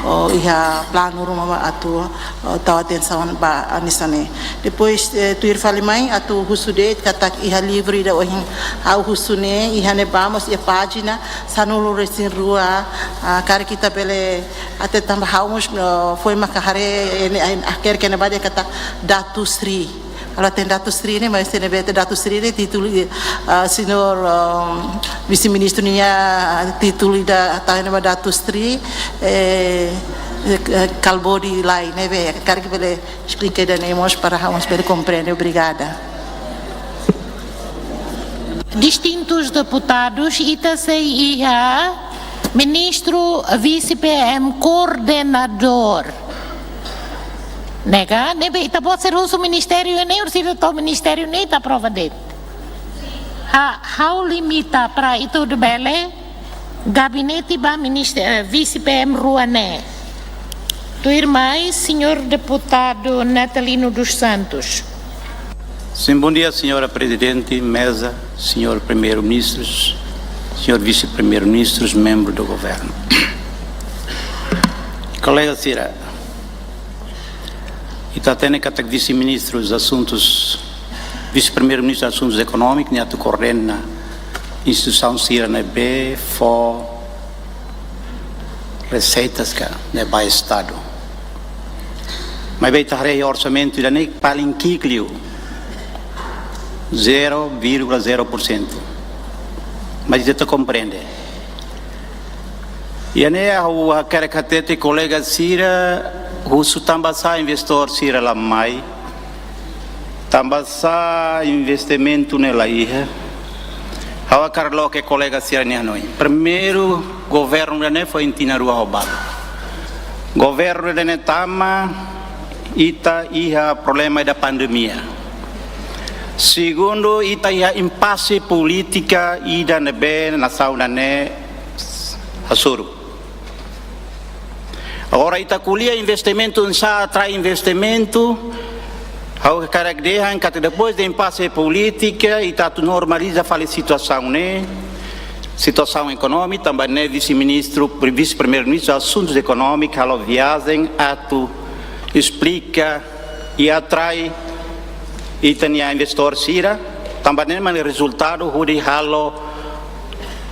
oh, iha planu ruma ba atu, oh, tau atensaun ba hanesan ne'e. Depois, eh, tuir fali mai atu husu de'it katak iha livru ida ohin ha'u husu ne'e, iha ne'ebá mós iha pájina sanulu-resin-rua, ah, karik ita bele hatete tanba ha'u mós, oh, foin maka haree, eh, ne'e, ah, hakerek iha ne'ebá dehan katak Datuk Seri. Halo hatene Datuk Seri ne'e, mas se ne'ebé hatete Datuk Seri ne'e títulu, ah, señór, ah, vise-ministru nia títulu ida hatene ba Datuk Seri, eh, eh, eh, kalbodi lai, ne'ebé, karik bele esplika ida-ne'e mós para ha'u mós bele komprende. Obrigada. Distintus deputadus, ita sei iha ministru vise P M koordenadór. Ne'e ka, ne'ebé ita-boot sira husu ministériu ne'e, orsida to'o ministériu ne'e ita aprova de'it. Ha, ha'u limita para ita hotu bele gabinete ba ministériu, eh, vise P M rua ne'e. Tuirmai, señór deputadu Natalino dos Santos. Sim, bom dia, senhora Presidente, mesa, senhor Primeiro-Ministro, senhor Vice-Primeiro-Ministro, membro do Governo. Kolega sira, ita hatene katak Vise-Ministru Asuntus, Vise-Primeiru-Ministru Asuntus Ekonómikus, nia atu koordena instituisaun sira ne'ebé fó reseitas ka ne'e ba Estadu. Maibé ita haree orsamentu ida-ne'e paling ki'ik liu, zero vírgula zero por cento. Mas ita komprende. Ida-ne'e ha'u hakarak hatete kolega sira, husu tanbasá investidór sira la mai, tanbasá investimentu ne'e la iha. Ha'u hakarak loke kolega sira-nia hanoin. Primeiru, governu ida-ne'e foin tinan rua ho balu. Governu ida-ne'e tama, ita iha problema ida pandemia. Segundu, ita iha impase polítika ida ne'ebé nasaun ida-ne'e hasoru. Agora ita ko'alia investimentu, oinsá atrai investimentu, ha'u hakarak dehan katak depois de impase polítika, ita atu normaliza fali situasaun ne'e, situasaun ekonómika, tanba ne'e vise-ministru, vise-primeiru-ministru Asuntus Ekonómikus halo viajen atu esplika i atrai ita-nia investidór sira, tanba ne'e mak rezultadu hodi halo,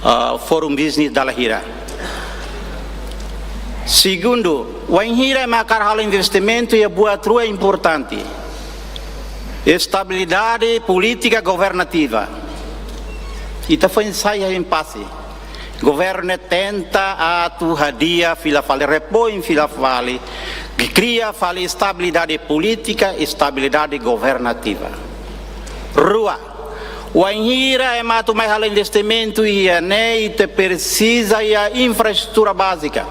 ah, Forum Business dala hira. Segundu, wainhira ema hakarak halo investimentu iha buat rua importante. Estabilidade polítika governativa. Ita foin sai iha impase. Governu ne'e tenta atu hadi'a fila fali, repoin fila fali, kria fali estabilidade polítika, estabilidade governativa. Rua, wainhira ema atu mai halo investimentu iha ne'e, ita presiza iha infraestrutura bázika.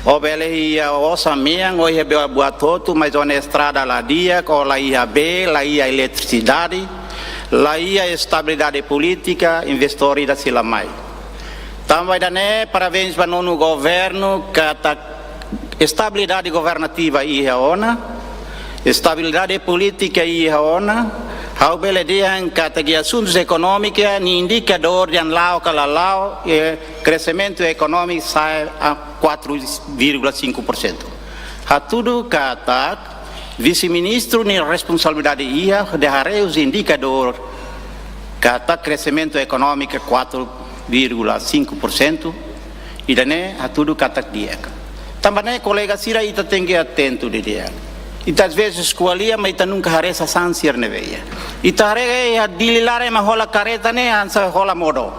Ó bele iha osan-mean, ó iha buat hotu, mas ó-nia estrada la di'ak, ó la iha bee, la iha eletrisidade, la iha estabilidade polítika, investidór ida sei la mai. Tanba ida-ne'e, parabéns ba nonu governu, katak estabilidade governativa iha ona, estabilidade polítika iha ona, ha'u bele dehan katak iha asuntus ekonómiku, nia indikadór dehan la'o ka la la'o, eh, kreximentu ekonómiku sa'e a quatro vírgula cinco por cento. Hatudu katak vise-ministru nia responsabilidade iha, de haree husi indikadór katak kreximentu ekonómiku quatro vírgula cinco por cento, ida-ne'e hatudu katak di'ak. Tanba ne'e kolega sira, ita tenke atentu didi'ak. Ita às vezes ko'alia, mas ita nunka haree sasán sira ne'ebé iha. Ita haree iha Dili laran ema hola kareta ne'e hanesan hola modo.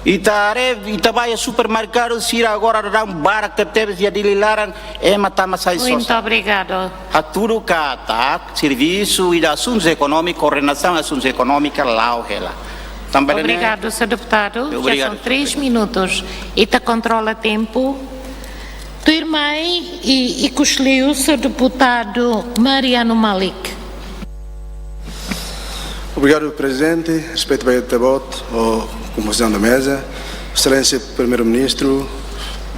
Ita haree, ita bá iha supermerkadu sira agora daudaun barak tebetebes iha Dili laran, ema tama sai sosa. Muito obrigado. Hatudu katak servisu ida asuntus ekonómiku, koordenasaun asuntus ekonómiku la'o hela. Tanba ne'e. Obrigado, senhor deputado. Obrigado. Já são três minutos. Ita kontrola tempu. Tuirmai, i, ikusliu, senhor deputado Mariano Malik. Obrigado, Presidente. Respeitu ba ita-boot, ho kompozisaun da meza, Exelénsia Primeiru-Ministru,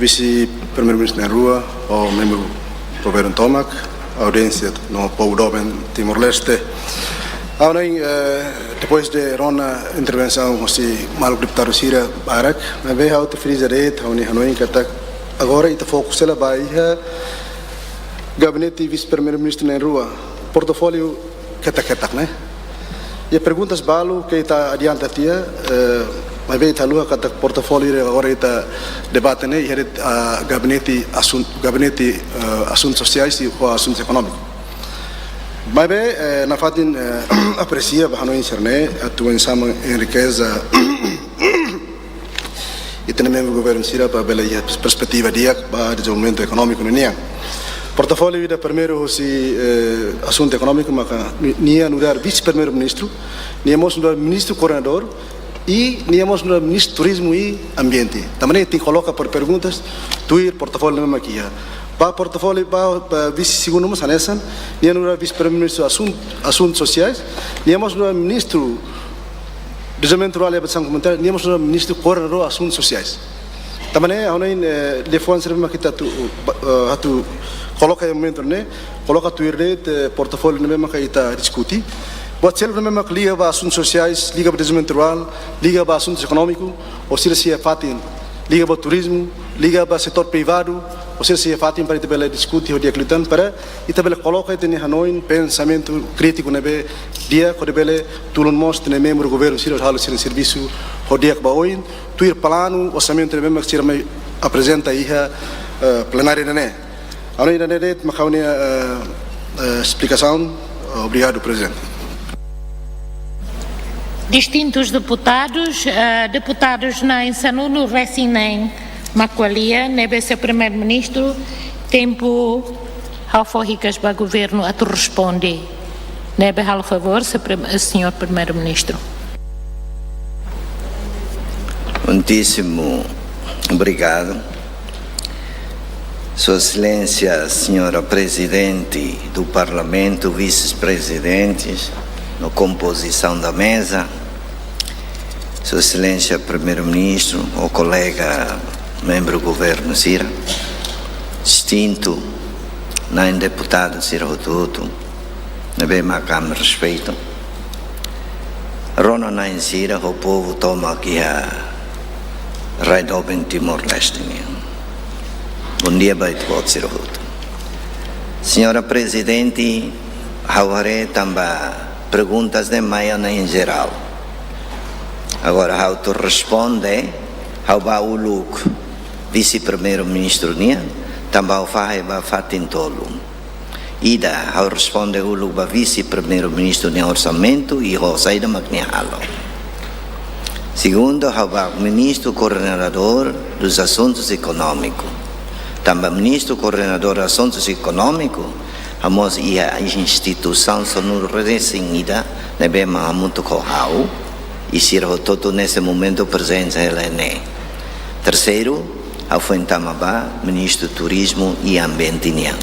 Vise-Primeiru-Ministru na'in-rua, ho membru governu tomak, audiénsia no povu doben Timor-Leste. Ha'u hanoin, eh, depois de rona intervensaun husi maluk deputadu sira barak, maibé ha'u atu friza de'it ha'u-nia hanoin katak agora ita fokus hela ba iha gabinete Vise-Primeiru-Ministru na'in-rua, portofóliu ketak-ketak, ne'e? Iha perguntas balu ke ita adianta tiha, eh, maibé ita haluha katak portofóliu ida agora ita debate ne'e, iha de'it, ah, gabinete asun-, gabinete, eh, asuntus sosiais i ho asuntus ekonómiku. Maibé, eh, nafatin, eh, apresia ba hanoin sira-ne'e, atu oinsá mak enrikeza ita-nia membru governu sira para bele iha perspetiva di'ak ba dezenvolvimentu ekonómiku nian. Portafóliu ida primeiru husi, eh, asuntu ekonómiku maka ni-, nia nu'udar vise-primeiru-ministru, nia mós nu'udar ministru koordenadór, i nia mós nu'udar ministru turizmu i ambiente. Tanba ne'e ita koloka ba perguntas, tuir portafóliu ne'ebé mak iha. Ba portafóliu ba, ba vise-segundu mós hanesan, nia nu'udar vise-primeiru-ministru asun-, asuntu sosiais, nia mós nu'udar ministru dezenvolvimentu rurál i habitasaun komunitária, nia mós nu'udar ministru koordenadór asuntu sosiais. Tanba ne'e, ha'u hanoin, eh, liafuan sira ne'ebé mak ita atu, ba-, eh, atu koloka iha momentu ne'e, koloka tuir de'it, eh, portafóliu ne'ebé mak ita diskute. Buat seluk ne'ebé mak liga ba asuntu sosiais, liga ba dezenvolvimentu rurál, liga ba asuntu ekonómiku, ou sira sei iha fatin, liga ba turizmu, liga ba setór privadu, ou sira sei iha fatin para ita bele diskute ho di'ak liután, para ita bele koloka ita-nia hanoin, pensamentu krítiku ne'ebé di'ak, hodi bele tulun mós ita-nia membru governu sira halo sira-nia servisu ho di'ak ba oin, tuir planu orsamentu ne'ebé mak sira mai aprezenta iha, eh, plenária ne'e. Ha'u hanoin ida-ne'e de'it mak ha'u-nia, eh, eh, esplikasaun. Obrigadu, Prezidente. Distintus deputadus, eh, deputadus na'in sanulu-resin-neen mak ko'alia, ne'ebé señór Primeiru-Ministru, tempu ha'u fó hikas ba governu atu responde. Ne'ebé halo favór, se prim-, eh, señór Primeiru-Ministru. Muitíssimo obrigado. Sua Excelência, Senhora Presidente do Parlamento, vice-presidentes, no composição da mesa, Sua Excelência Primeiro-Ministro, o kolega membru governu sira, distintu, na'in deputadu sira hotu-hotu, ne'ebé mak ami respeitu. Rona-na'in sira ho povu tomak iha rai doben Timor-Leste nian. Bondia ba ita-boot sira hotu. Señora Prezidente, ha'u haree tanba perguntas ne'e mai ona em geral. Agora, ha'u atu responde, ha'u bá uluk Vise-Primeiru-Ministru nian, tanba ha'u fahe ba fatin tolu. Ida, ha'u responde uluk ba Vise-Primeiru-Ministru nia orsamentu i ho saida mak nia halo. Segundu, ha'u bá Ministru Koordenadór dos Asuntus Ekonómiku. Tanba Ministru Koordenadór Asuntus Ekonómiku, ha'u mós iha instituisaun sanulu-resin-ida, ne'ebé mak hamutuk ho ha'u, i sira hotu-hotu neste momento prezensa hela ne'e. Terseiru, ha'u foin tama ba Ministru Turizmu i Ambiente nian.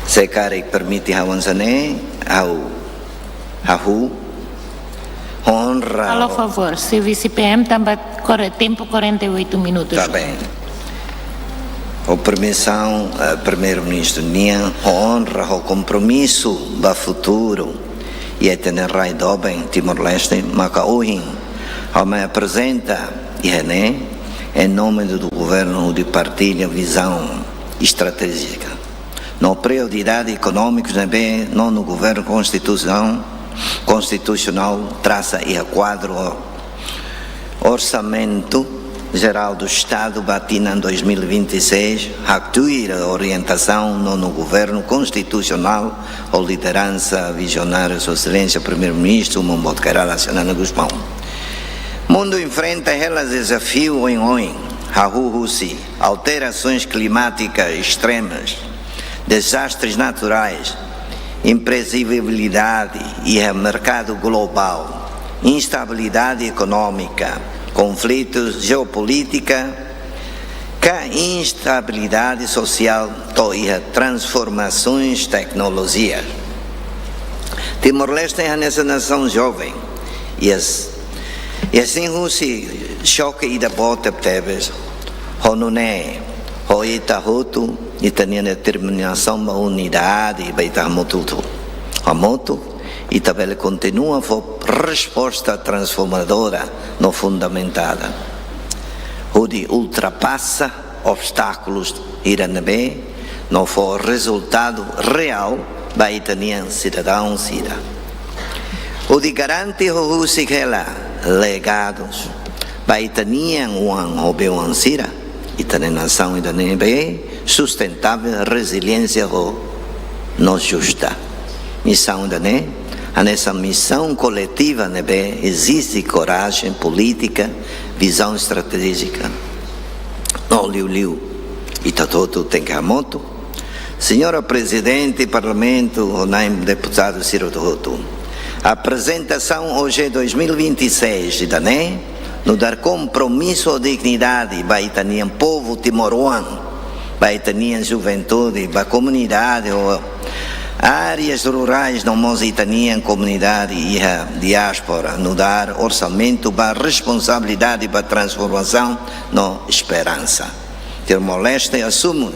Se karik permite ha'u hanesan ne'e, ha'u hahú, honra. Halo favór, se vise P M tanba kore-, tempu quarenta e oito minutos. Tá bem. Ho permisaun, eh, Primeiru-Ministru nian, honra, ho kompromisu ba futuru, i ita-nia rai doben Timor-Leste, maka ohin ha'u mai aprezenta iha ne'e, em nome do governu, hodi partilla vizaun estratéjika no prioridade ekonómiku ne'ebé nonu governu konstituisaun, konstitusionál trasa iha kuadru Orsamentu Jerál do Estadu ba tinan dois mil e vinte e seis, haktuir orientasaun nonu governu konstitusionál ho lideransa vizionária Sua Exelénsia Primeiru-Ministru, Maun Boot Kay Rala Xanana Gusmão. Mundu enfrenta hela dezafiu oioin, hahú husi alterasoens klimátikas estremas, dezastres naturais, imprevisibilidade iha merkadu globál, instabilidade ekonómika, konflitu jeopolítika, ka instabilidade sosiál to'o iha transformasoens teknolojia. Timor-Leste hanesan nasaun joven, i as-, i asin husi xoke ida boot tebetebes, ho nune'e, ho ita hotu, ita-nia determinasaun ba unidade, ba ita hamutuk hotu. Hamutuk, ita bele kontinua fó resposta transformadora no fundamentada, hodi ultrapasa obstákulus ida ne'ebé no fó rezultadu reál ba ita-nia sidadaun sira. Hodi garante ho husik hela legadus ba ita-nia oan ho bei-oan sira, ita-nia nasaun ida ne'ebé sustentável, reziliente ho no justa. Misaun ida ne'e Hanesan misaun koletiva ne'ebé ezije korajen polítika, vizaun estratéjika no liuliu ita hotu tenke hamutuk. Señora Prezidente Parlamentu, ho na'in deputadu sira hotu-hotu. Aprezentasaun OJE dois mil e vinte e seis ida-ne'e nu'udar kompromisu dignidade ba ita-nia povu timoroan, ba ita-nia juventude, ba komunidade ho áreas rurais no mós ita-nia komunidade iha diáspora, nu'udar orsamentu ba responsabilidade ba transformasaun no esperansa. Timor-Leste asume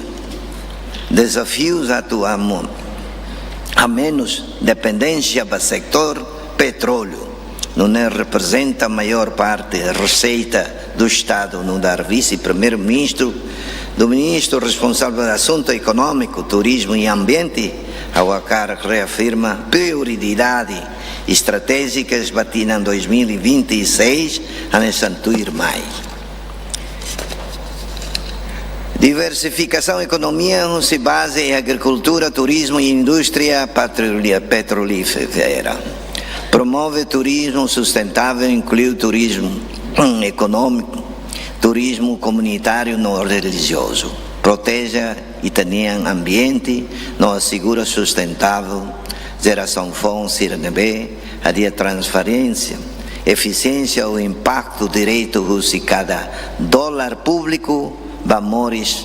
dezafius atu amo-, a menus dependénsia ba setór petróleu, nune'e reprezenta maiór parte reseita do Estadu, nu'udar Vise-Primeiru-Ministru, do Ministru responsável asuntu ekonómiku, turizmu i ambiente, ha'u hakarak reafirma prioridade estratéjikas ba tinan dois mil e vinte e seis, hanesan tuirmai. Diversifikasaun ekonomia husi baze iha agrikultura, turizmu i indústria petrolí-, petrolífera. Promove turizmu sustentável, inklui turizmu ekonómiku, turizmu komunitáriu no relijiozu. Proteje ita-nia ambiente no asegura sustentável jerasaun foun sira ne'ebé hadi'a transparénsia, efisiénsia ho impaktu direta husi kada dolar públiku ba moris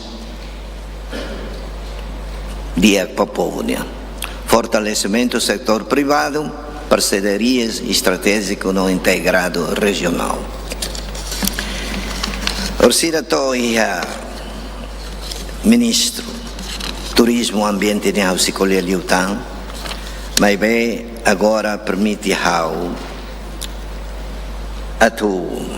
di'ak ba povu nian. Fortalesimentu setór privadu, parserias estratéjiku no integradu rejionál. Orsida to'o iha Ministru Turizmu Ambiente nian ha'u sei ko'alia liután, maibé agora permite ha'u atu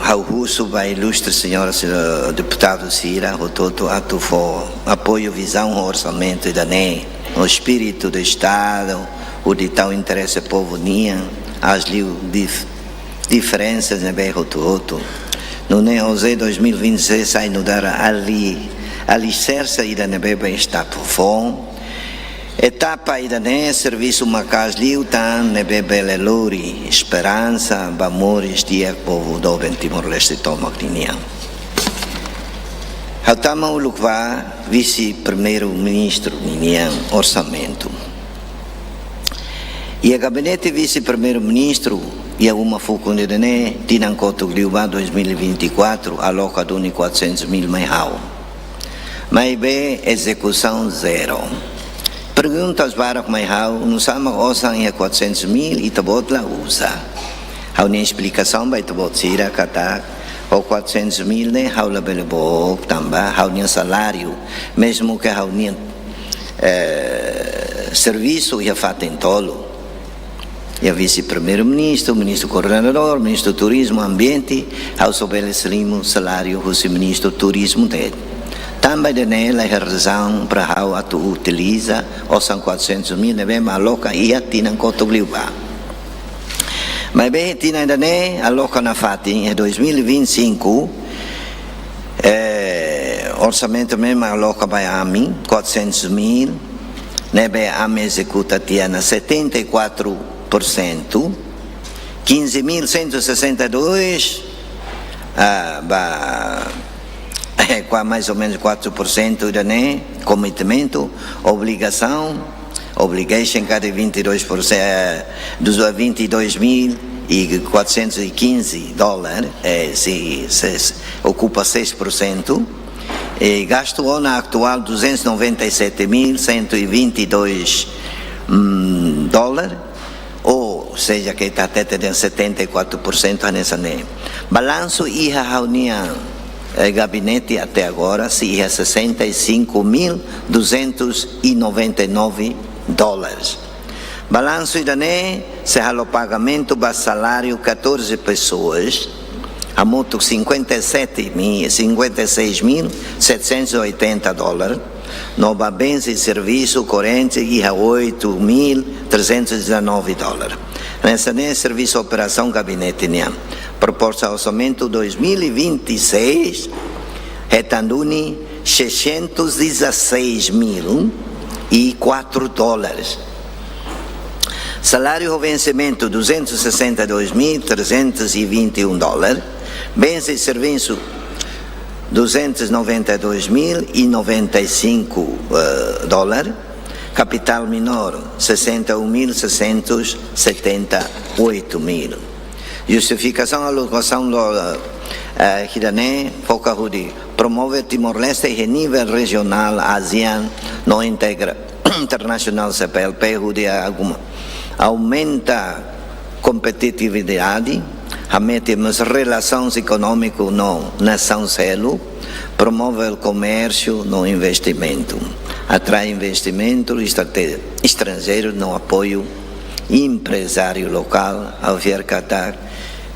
ha'u husu ba ilustre señora, señora deputadu sira, hotu-hotu atu fó apoiu, vizaun ho orsamentu ida-ne'e, ho espíritu de Estadu, hodi tau interese povu nian, aas liu dif-, diferensa ne'ebé hotu-hotu. Nune'e OJE dois mil e vinte e seis sai nu'udar ali-, aliserse ida ne'ebé ba ita hotu-hotu. Etapa ida-ne'e servisu maka'as liután ne'ebé bele lori esperansa ba moris di'ak povu doben Timor-Leste tomak ninian. Ha'u tama uluk ba Vise-Primeiru-Ministru ninian orsamentu. Iha Gabinete Vise-Primeiru-Ministru, iha uma fukun ida-ne'e, tinan kotuk liubá dois mil e vinte e quatro, aloka duni quatrocentos mil mai ha'u. Maibé ezekusaun zero. Perguntas barak mai ha'u, nusá mak osan iha quatrocentos mil ita-boot la uza. Ha'u-nia esplikasaun ba ita-boot sira katak, ho quatrocentos mil ne'e ha'u labele book tanba ha'u-nia saláriu, mezmu ke ha'u-nia, eh, servisu iha fatin tolu. Iha Vise-Primeiru-Ministru, Ministru Koordenadór, Ministru Turizmu, Ambiente, ha'u só bele selimo saláriu husi Ministru Turizmu de'it. Tanba ida-ne'e laiha razaun para ha'u atu utiliza osan quatrocentos mil ne'ebé mak aloka iha tinan kotuk liubá. Maibé tinan ida-ne'e aloka nafatin, iha dois mil e vinte e cinco, eh, orsamentu ne'ebé mak aloka ba ami, quatrocentos mil, ne'ebé ami ezekuta tiha ona setenta e quatro por cento, quinze mil cento e sessenta e dois, ah, ba, eh, qua-, mais ou menos quatro por cento ida-ne'e, commitment, obrigasaun, obligation, kada vinte e dois por cento, eh, dos vinte e dois mil e quatrocentos e quinze dólar, eh, se, se, se okupa seis por cento, e gastu ona atuál duzentos e noventa e sete mil cento e vinte e dois, hum, dólar, ou seja, ke ita hatete dehan setenta e quatro por cento hanesan ne'e. Balansu iha ha'u-nia, eh, gabinete até agora sei iha sessenta e cinco mil duzentos e noventa e nove dólares. Balansu ida-ne'e sei halo pagamentu ba saláriu catorze pessoas, hamutuk cinquenta e sete mil, cinquenta e seis mil setecentos e oitenta dólares, no ba bens e serviço corrente iha oito mil trezentos e dezanove dólares. Hanesan ne'e servisu operasaun gabinete nian. Proposta orsamentu dois mil e vinte e seis, hetan duni seiscentos e dezasseis mil e quatro dólares. Salário ho vensimentu, duzentos e sessenta e dois mil trezentos e vinte e um dólar. Bens e serviço, duzentos e noventa e dois mil e noventa e cinco, eh, dólar. Capital menor, sessenta e um mil seiscentos e setenta e oito mil. Justifikasaun alokasaun do, eh, ida-ne'e foka hodi promove Timor-Leste iha nivel rejionál, ASEAN, no integra-, internasionál, C P L P, hodi aumenta aumenta kompetitividade, hametin mós relasaun ekonómiku no nasaun seluk, promove komérsiu no investimentu, atrai investimentu estrate-, estranjeiru no apoiu emprezáriu lokál, ha'u fiar katak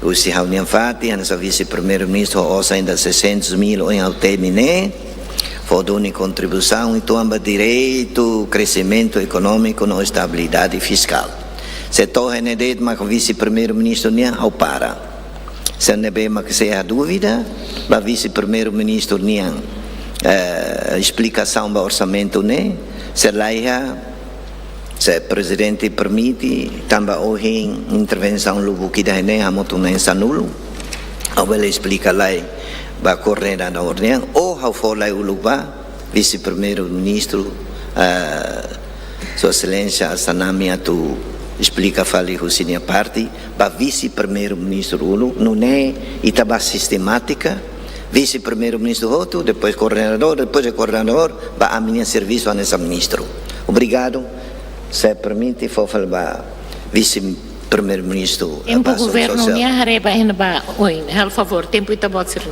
husi ha'u-nia fatin, hanesan Vise-Primeiru-Ministru, osan ida seiscentos mil ohin ha'u temi ne'e, fó duni kontribuisaun uitoan ba direitu, kresimentu ekonómiku no estabilidade fiskál. Se to'o iha ne'e de'it maka Vise-Primeiru-Ministru nian, ha'u para. Se ne'ebé maka sei iha dúvida ba Vise-Primeiru-Ministru nian, eh, esplikasaun ba orsamentu ne'e, se laiha, se Prezidente permite, tanba ohin intervensaun lubuk ida-ne'e hamutuk ho na'in sanulu, ha'u bele esplika lai ba koordenadór nian, ou ha'u fó lai uluk ba Vise-Primeiru-Ministru, eh, Sua Exelénsia Assanami atu esplika fali husi nia parte ba Vise-Primeiru-Ministru uluk, nune'e ita bá sistemátika, Vise-Primeiru-Ministru hotu, depois koordenadór, depois de koordenadór, ba ami-nia servisu hanesan ministru. Obrigadu. Se permite, fó fali ba Vise-Primeiru-Ministru, tempu ba asaun governu sosiál. Nia haree ba iha ne'ebá oin. Halo favór, tempu ita-boot sira.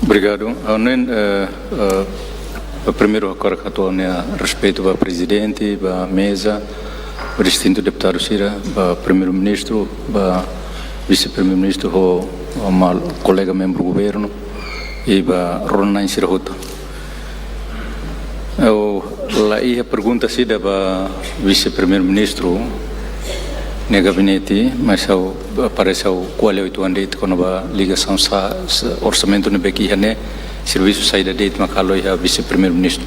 Obrigadu. Ha'u hanoin, eh, eh, primeiru hakarak hato'o ha'u-nia respeitu ba Prezidente, ba meza, ba distintu deputadu sira, ba Primeiru-Ministru, ba Vise-Primeiru-Ministru ho, ho maluk kolega membru governu, i ba rona-na'in sira hotu. Ha'u la iha pergunta ida ba Vise-Primeiru-Ministru nia gabinete, mas ha'u, parese ha'u ko'alia uitoan de'it kona-ba ligasaun sa-, sa-, orsamentu ne'ebé ke iha ne'e, servisu saida de'it mak halo iha Vise-Primeiru-Ministru.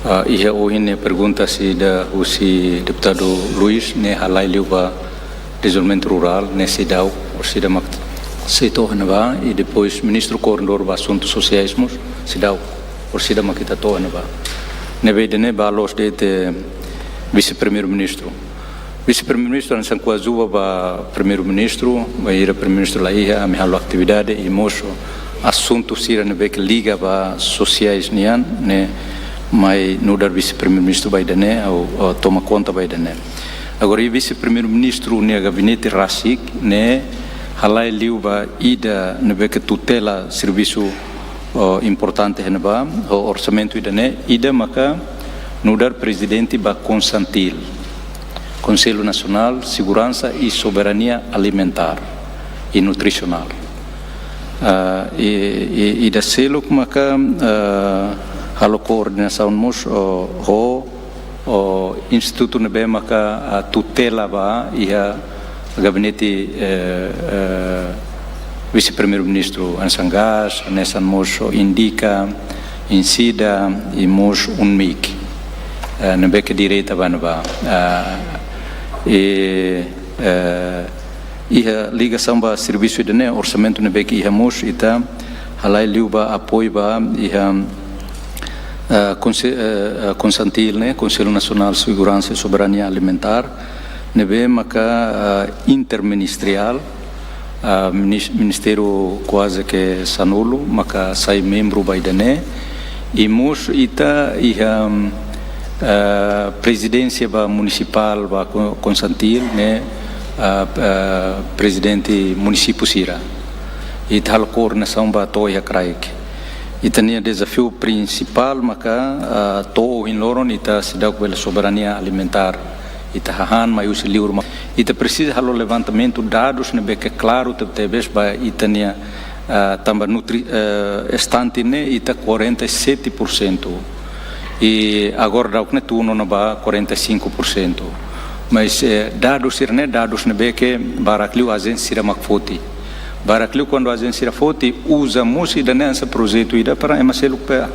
Ah, iha ohin ne'e pergunta ida husi Deputadu Luis ne'e halai liu ba dezenvolvimentu rurál ne'e seidauk, orsida mak sei to'o iha ne'ebá, i depois Ministru Koordenadór ba Asuntu Sosiais mós seidauk, orsida mak ita to'o iha ne'ebá. Ne'ebé ida-ne'e bá loos de'it, eh, Vise-Primeiru-Ministru. Vise-Primeiru-Ministru hanesan koadjuva ba Primeiru-Ministru, bainhira Primeiru-Ministru la iha, ami halo atividade, i mós asuntu sira ne'ebé ke liga ba sosiais nian, ne'e mai nu'udar Vise-Primeiru-Ministru ba ida-ne'e, ha'u, ha'u toma konta ba ida-ne'e. Agora, iha Vise-Primeiru-Ministru nia gabinete rasik ne'e halai liu ba ida ne'ebé ke tutela servisu, oh, importante iha ne'ebá, ho orsamentu ida-ne'e, ida maka nu'udar prezidente ba KONSANTIL, Konsellu Nasionál Seguransa i Soberania Alimentár i Nutrisionál. Ah, i, i, ida seluk maka, ah, halo koordenasaun mós, oh, ho ho institutu ne'ebé maka, ah, tutela ba iha gabinete, eh, eh, Vise-Primeiru-Ministru, hanesan GAS, hanesan mós INDICA, INSIDA, i mós UNMIK, eh, ne'ebé ke direta ba ne'ebá. Ah, i, eh, iha ligasaun ba servisu ida-ne'e, orsamentu ne'ebé ke iha mós ita halai liu ba apoiu ba iha, eh, konse-, eh, eh, KONSANTIL ne'e, Konsellu Nasionál Seguransa i Soberania Alimentár, ne'ebé maka, eh, interministeriál, eh, minis-, ministériu kuaze ke sanulu maka sai membru ba ida-ne'e, i mós ita iha, eh, prezidénsia ba munisipál ba Ko-, KONSANTIL ne'e, eh, eh, prezidente munisípiu sira. Ita halo koordenasaun ba to'o iha kraik. Ita-nia dezafiu prinsipál maka, ah, to'o ohin loron ita seidauk bele soberania alimentár. Ita hahán mai husi liur mak. Ita presiza halo levantamentu dadus ne'ebé ke klaru tebetebes ba ita-nia, ah, tanba nutri-, eh, estante ne'e ita quarenta e sete por cento. I agora daudaun ne'e tun ona ba quarenta e cinco por cento. Mas, eh, dadus sira-ne'e, dadus ne'ebé ke barak liu ajénsia sira mak foti. Barak liu kuandu ajénsia sira foti, uza mós ida-ne'e hanesan projetu ida para ema seluk bele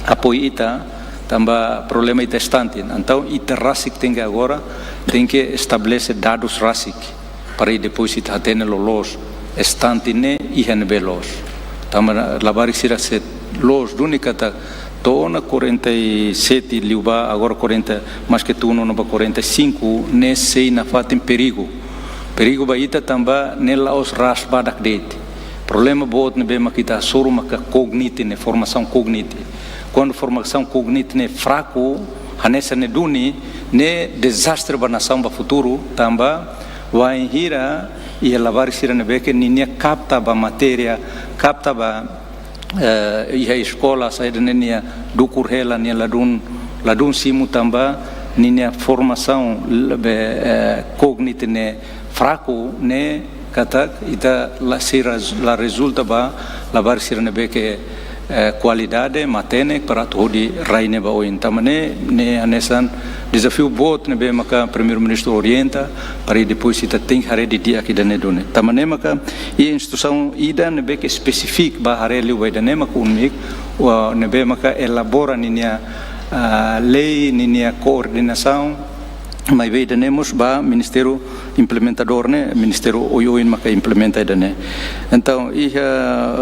apoiu ita, tanba problema ita estante. Entaun, ita rasik tenke agora, tenke estabelese dadus rasik, para i depois ita hatene loloos estante ne'e iha ne'ebé loos. Tanba labarik sira sei loos duni katak to'o ona quarenta e sete liubá, agora quarenta, maske tun ona ba quarenta e cinco, ne'e sei nafatin perigu. Perigu ba ita tanba ne'e la'ós ras badak de'it. Problema boot ne'ebé mak ita hasoru maka COGNIT ne'e, formasaun COGNIT. Kuandu formasaun COGNIT ne'e fraku, hanesan ne'e duni, ne'e dezastre ba nasaun ba futuru, tanba wainhira iha labarik sira ne'ebé ke ninia kapta ba matéria, kapta ba, eh, iha eskola, saida ne'e nia dukur hela, nia ladún, ladún simu tanba ninia formasaun lebe, eh, COGNIT ne'e fraku, ne'e katak ita la sira la rezulta ba labarik sira ne'ebé ke, eh, kualidade, matenek para atu hodi rai ne'e ba oin. Tanba ne'e, ne'e hanesan dezafiu boot ne'ebé maka Primeiru-Ministru orienta, para i depois ita tenke haree didi'ak ida-ne'e duni. Tanba ne'e maka iha instituisaun ida ne'ebé ke espesífiku ba haree liu ba ida-ne'e maka UNMIK, wa ne'ebé maka elabora ninia, ah, lei, ninia koordenasaun, maibé ida-ne'e mós ba ministériu implementadór ne'e, ministériu oioin maka implementa ida-ne'e. Entaun, iha,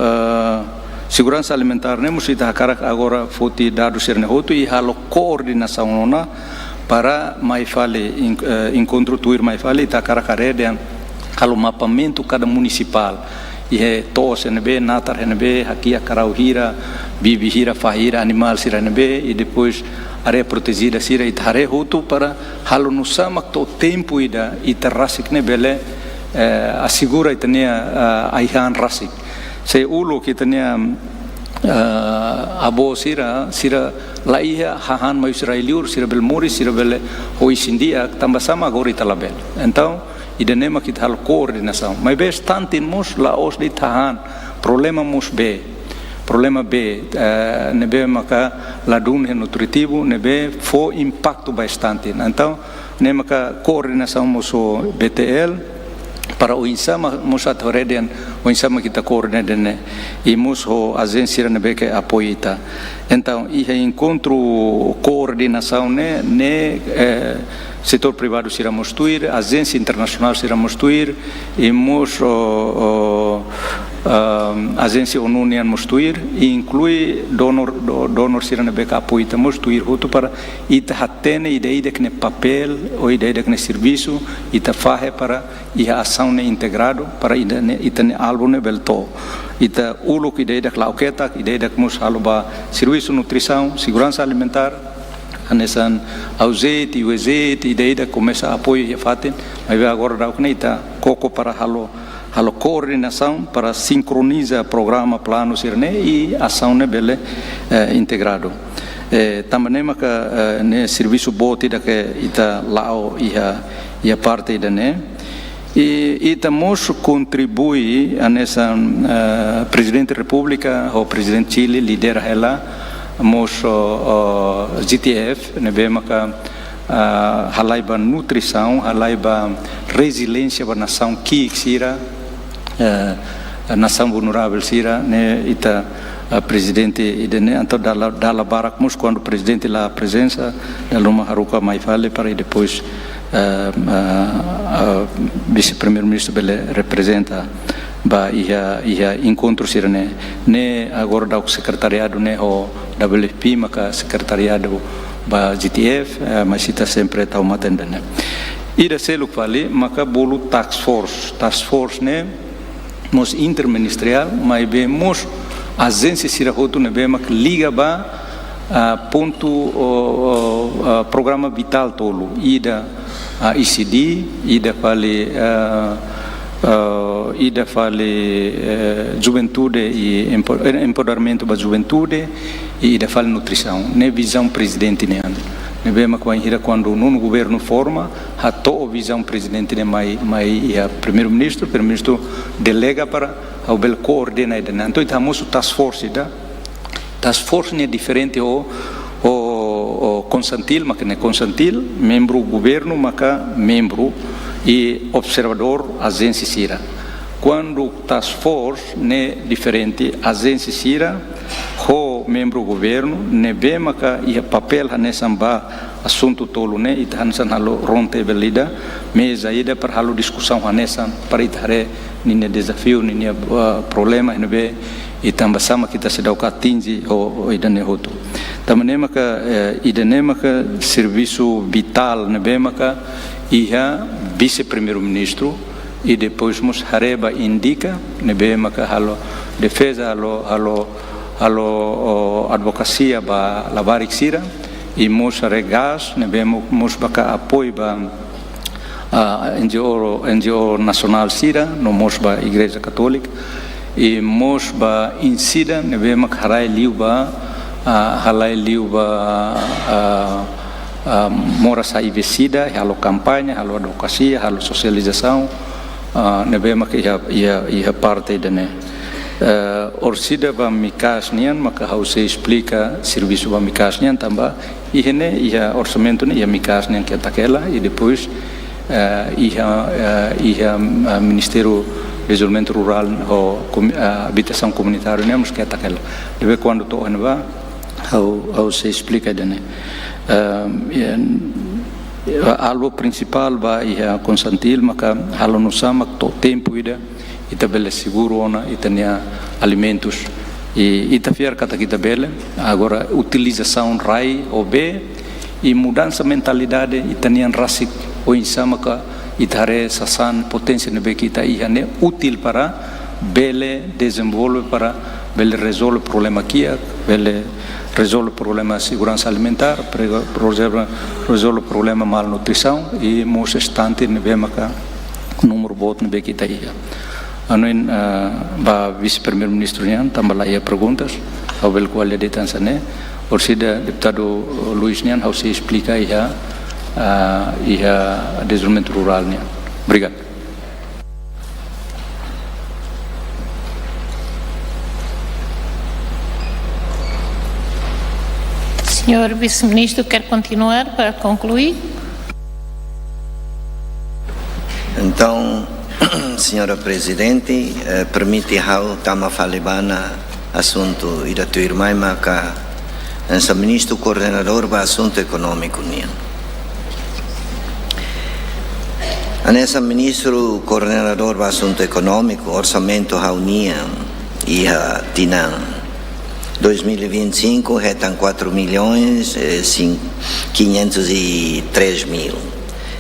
eh, seguransa alimentár ne'e mós ita hakarak agora foti dadus sira-ne'e hotu i halo koordenasaun ona para mai fali en-, eh, enkontru tuir mai fali, ita hakarak haree dehan halo mapeamentu kada munisipál. Iha to'os iha ne'ebé, natar iha ne'ebé, hakiak karau hira, bibi hira, fahi hira, animál sira iha ne'ebé, i depois área protejida sira, ita haree hotu para halo nusá mak to'o tempu ida, ita rasik ne'e bele, eh, asegura ita-nia, eh, ai-han rasik. Se uluk ita-nia, eh, avó sira, sira la iha hahán mai husi rai-liur, sira bele moris, sira bele ho isin di'ak, tanba sá mak agora ita labele. Entaun, ida-ne'e mak ita halo koordenasaun. Maibé stunting mós la'ós de'it hahán, problema mós bee. Problema bee, eh, ne'ebé maka ladún iha nutritivu, ne'ebé fó impaktu ba stunting. Entaun, ne'e maka koordenasaun mós ho B T L, para oinsá mak mós atu haree dehan, oinsá mak ita koordena ida-ne'e, i mós ho ajénsia sira ne'ebé ke apoia ita. Entaun, iha enkontru koordenasaun ne'e, ne'e, eh, setór privadu sira mós tuir, ajénsia internasionál sira mós tuir, i mós, o, o, ah, ajénsia ONU nian mós tuir, i inklui donór, do-, donór sira ne'ebé ke apoia ita mós tuir hotu para ita hatene ida-idak nia papél, ou ida-idak nia servisu, ita fahe para iha asaun ne'e integradu, para ita-nia, ita-nia alvu ne'e bele to'o. Ita uluk ida-idak la'o ketak, ida-idak mós halo ba servisu nutrisaun, seguransa alimentár, hanesan AUZEIT, UEZEIT, ida-idak komesa apoiu iha fatin, maibé agora daudaun ne'e ita koko para halo, halo koordenasaun para sinkroniza programa, planu sira-ne'e i asaun ne'e bele, eh, integradu. Eh, tanba ne'e maka, eh, ne'e servisu boot ida ke ita la'o iha, iha parte ida-ne'e. I ita mós kontribui hanesan, eh, Prezidente Repúblika ho Prezidente Chile lidera hela mós, o, o, G T F, ne'ebé maka, ah, halai ba nutrisaun, halai ba reziliénsia ba nasaun ki'ik sira, eh, nasaun vulneravel sira, ne'e ita, ah, prezidente ida-ne'e, entaun dala, dala barak mós kuandu prezidente la prezensa, dala ruma haruka mai fali para i depois, eh, ah, ah, vise-primeiru-ministru bele reprezenta ba iha, iha enkontru sira-ne'e. Ne'e agora daudaun sekretariadu ne'e ho W F P maka sekretariadu ba G T F, eh, mas ita sempre tau matan ida-ne'e. Ida seluk fali maka bolu task force. Task force ne'e mós interministeriál, maibé mós ajénsia sira hotu ne'ebé mak liga ba, ah, pontu, o, o, ah, programa vitál tolu. Ida, ah, E C D, ida fali, ah, ah, ida fali, eh, juventude i empo-, eh, empoderamentu ba juventude, i ida fali nutrisaun. Ne'e vizaun prezidente nian. Ne'ebé mak wainhira kuandu nonu governu forma, hato'o vizaun prezidente ne'e mai, mai iha primeiru-ministru, primeiru-ministru delega para ha'u bele koordena ida-ne'e. Entaun ita hamosu task force ida. Task force ne'e diferente ho, ho, ho CONSANTIL, maka ne'e CONSANTIL, membru governu maka membru i observadór ajénsia sira. Kuandu task force ne'e diferente ajénsia sira ho membru governu, ne'ebé maka iha papél hanesan ba asuntu tolu ne'e, ita hanesan halo round table ida, meza ida para halo diskusaun hanesan, para ita haree ninia dezafiu, ninia, ah, problema, ne'ebé ita bá sama ita seidauk atinje ho, ho ida-ne'e hotu. Tanba ne'e maka, eh, ida-ne'e maka servisu vitál ne'ebé maka iha vise-primeiru-ministru, i depois mós haree ba INDICA, ne'ebé maka halo defeza, halo, halo, halo, o, advokasia ba labarik sira, i mós haree GAS, ne'ebé mo-, mós ba ka apoiu ba, ah, N G O, N G O nasionál sira, no mós ba Igreja Katólika, i mós ba INCIDA, ne'ebé mak halai liu ba, ah, halai liu ba, ah, ah, moras HIV SIDA, halo kampaña, halo advokasia, halo sosializasaun, ah, ne'ebé mak iha, iha, iha parte ida-ne'e. Eh, orsida ba MICAS nian, maka ha'u sei esplika servisu ba MICAS nian, tanba iha ne'e, iha orsamentu ne'e, iha MICAS nian ketak hela, i depois, eh, iha, eh, iha, eh, Ministériu Dezenvolvimentu Rurál ho komi-, eh, Abitasaun Komunitáriu nian mós ketak hela. Ne'ebé kuandu to'o iha ne'ebá, ha'u, ha'u sei esplika ida-ne'e. Ehm, iha, iha alvu prinsipál ba iha Konsantil maka halo nu'usá mak to'o tempu ida ita bele seguru ona ita-nia alimentus. I ita fiar katak ita bele. Agora, utilizasaun rai ho bee i mudansa mentalidade ita-nian rasik, oinsá maka ita haree sasán, poténsia ne'ebé ke ita iha ne'e útil para bele dezenvolve, para bele rezolve problema kiak, bele rezolve problema seguransa alimentár, pre-, rezolve, rezolve problema malnutrisaun i mós estante ne'ebé maka númeru boot ne'ebé ke ita iha. Hanoin, ah, ba Vise-Primeiru-Ministru nian, tanba la iha perguntas, ha'u bele ko'alia de'it hanesan ne'e, orsida Deputadu Luis nian, ha'u sei esplika iha, ah, iha dezenvolvimentu rurál nian. Obrigadu. Senhor Vice-Ministro, quer continuar para concluir? Entaun, Señora Prezidente, eh, permite ha'u tama fali ba asuntu ida tuirmai maka hanesan Ministru Koordenadór ba Asuntu Ekonómiku nian. Hanesan Ministru Koordenadór ba Asuntu Ekonómiku, orsamentu ha'u-nian iha tinan dois mil e vinte e cinco hetan quatro milhões, eh, cin-, quinhentos e três mil.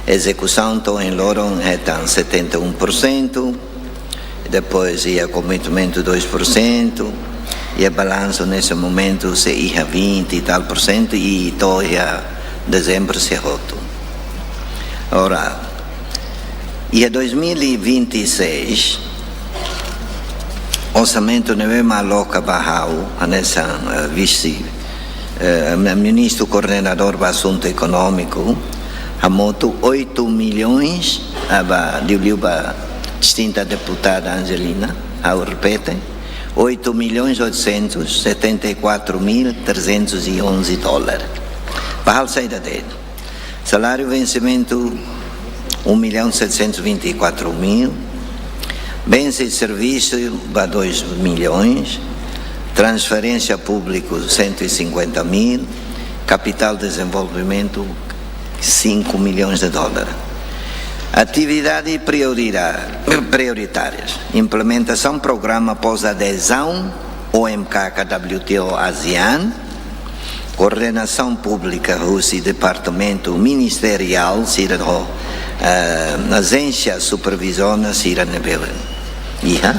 Ezekusaun to'o ohin loron hetan setenta e um por cento, depois iha komitmentu dois por cento, iha balansu neste momento sei iha vinte e tal por cento, i to'o iha dezembru sei hotu. Ora, iha dois mil e vinte e seis, orsamentu ne'ebé mak aloka ba ha'u, hanesan, eh, vise, eh, mi-, Ministru Koordenadór ba Asuntu Ekonómiku, hamutuk oito milhões, ah, ba, liuliu ba distinta deputada Angelina, ha'u repete, oito milhões oitocentos setenta e quatro mil trezentos e onze dólar. Ba halo saida de'it? Saláriu vensimentu, um milhão setecentos e vinte e quatro mil. Bens e serviço ba dois milhões. Transferénsia públiku, cento e cinquenta mil. Kapitál dezenvolvimentu, cinco milhões de dólar. Atividade priorida-, prioritárias. Implementasaun programa pós-adezaun, OMK ka WTO ASEAN, koordenasaun públika husi departamentu ministeriál sira ho, eh, ajénsia supervizór sira ne'ebé iha,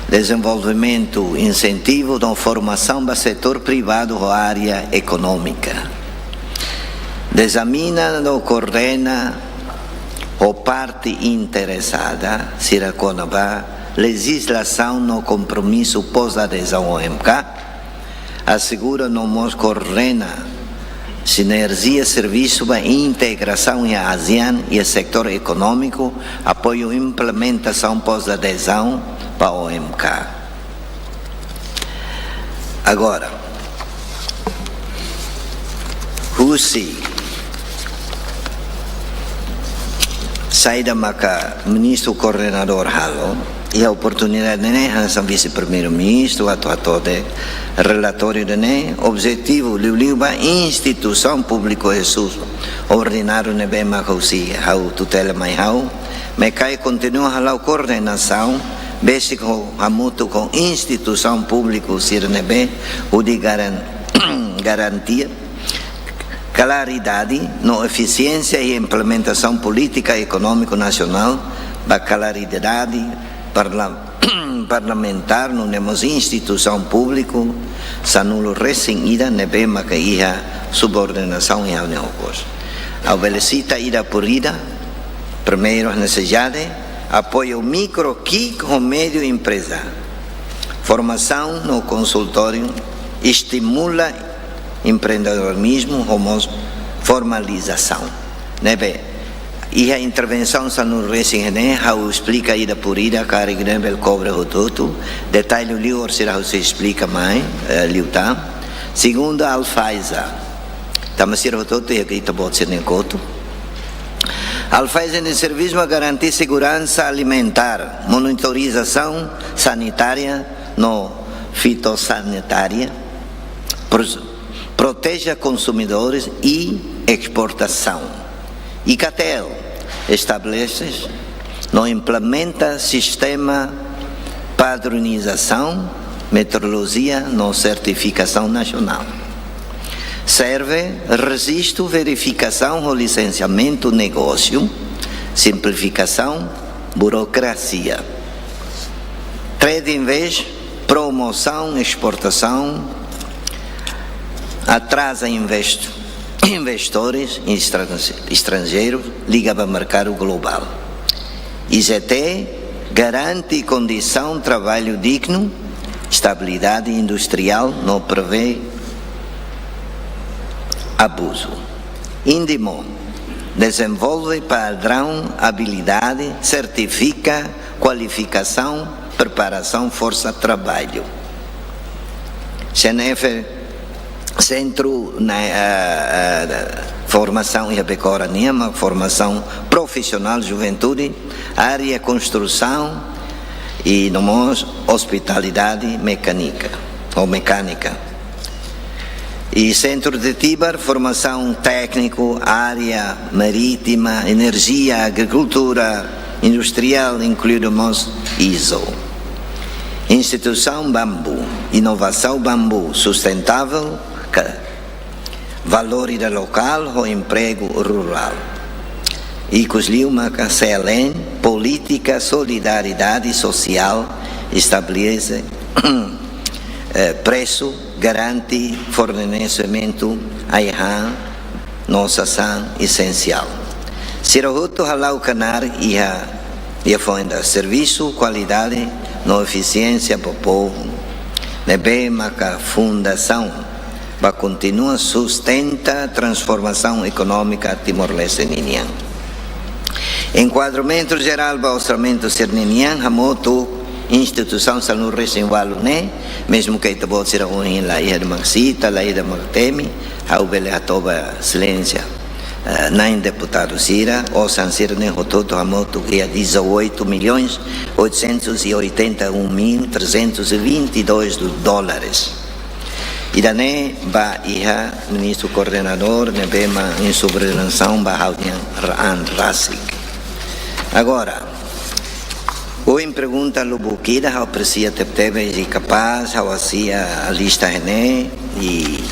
dezenvolvimentu, insentivu no formasaun ba setór privadu ho área ekonómika. Dezamina no koordena ho parte interesada sira kona-ba lejizlasaun no kompromisu pós-adezaun OMK, asegura no mós koordena sinerjia servisu ba integrasaun iha ASEAN iha setór ekonómiku, apoiu implementasaun pós-adezaun ba OMK. Agora, husi saida maka Ministru Koordenadór halo, Iha oportunidade ne'e, hanesan Vise-Primeiru-Ministru atu hato'o de'it relatóriu ida-ne'e, objetivu liuliu ba instituisaun públiku subordináriu ne'ebé maka husi ha'u tutela mai ha'u, MAECAI kontinua hala'o koordenasaun besik ho hamutuk ho instituisaun públiku sira ne'ebé hodi garan-, garantia klaridade no efisiénsia iha implementasaun polítika ekonómiku nasionál, ba klaridade parla-, parlamentár no mós instituisaun públiku sanulu-resin-ida ne'ebé maka iha subordenasaun iha ha'u-nia okos. Ha'u bele sita ida por ida. Primeiru, hanesan ne'e, apoiu mikro, ki'ik ho médiu empreza, formasaun no konsultóriu, estimula empreendedorizmu ho mós formalizasaun. Ne'ebé, iha intervensaun sanulu-resin-ida ne'e, ha'u esplika ida por ida, karik ne'e bele kobre hotu-hotu, detalle liu orsida ha'u sei esplika mai, eh, liután. Segundu, ALFAESA. Tanba sira hotu-hotu iha ita-boot sira-nia kotuk. ALFAESA nia servisu mak garante seguransa alimentár, monitorizasaun sanitária no fitossanitária, pro-, proteje konsumidores i esportasaun. ICATEL estabelese no implementa sistema padronizasaun, metrolojia no sertifikasaun nasionál. SERVE, rejistu, verifikasaun ho lisensiamentu negósiu, simplifikasaun burokrasia. TRADE Invest, promosaun esportasaun, atraza invest-, investidores estran-, estranjeirus liga ba merkadu globál. IZT, garante kondisaun traballu dignu, estabilidade industriál no prevee abuzu. INDIMO, dezenvolve padraun abilidade, sertifika kualifikasaun, preparasaun forsa traballu. CNF, sentru ne'e, eh, eh, formasaun iha Becora nian, mak formasaun profisionál juventude, área konstrusaun i no mós ospitalidade mecânica, ou mecânica. I sentru de Tibar, formasaun tékniku, área marítima, enerjia, agrikultura, industriál, inkluidu mós ISO. Instituisaun Bambu, inovasaun bambu sustentável, ka-, valórizasaun lokál ho empregu rurál. Ikus liu maka CLN, polítika solidariedade sosiál, estabelese, eh, presu, garante fornesimentu ai-han no sasán esensiál. Sira hotu hala'o knaar iha, iha foin da servisu, kualidade no efisiénsia ba povu. Ne'ebé maka fundasaun ba kontinua sustenta transformasaun ekonómika Timor-Leste ninian. Enkuadramentu jerál ba orsamentu sira ninian, hamutuk instituisaun sanulu-resin-ualu ne'e, mezmu ke ita-boot sira ohin la iha ida mak sita, la iha ida mak temi, ha'u bele hato'o ba Exelénsia, eh, na'in deputadu sira, osan sira-ne'e hotu-hotu hamutuk iha dezoito milhões oitocentos e oitenta e um mil trezentos e vinte e dois dólares. Ida-ne'e ba iha ministru koordenadór ne'ebé mak iha subordinasaun ba ha'u-nia an rasik. Agora, ohin pergunta lubuk ida, ha'u apresia tebetebes i kapás ha'u hasai lista ne'e, i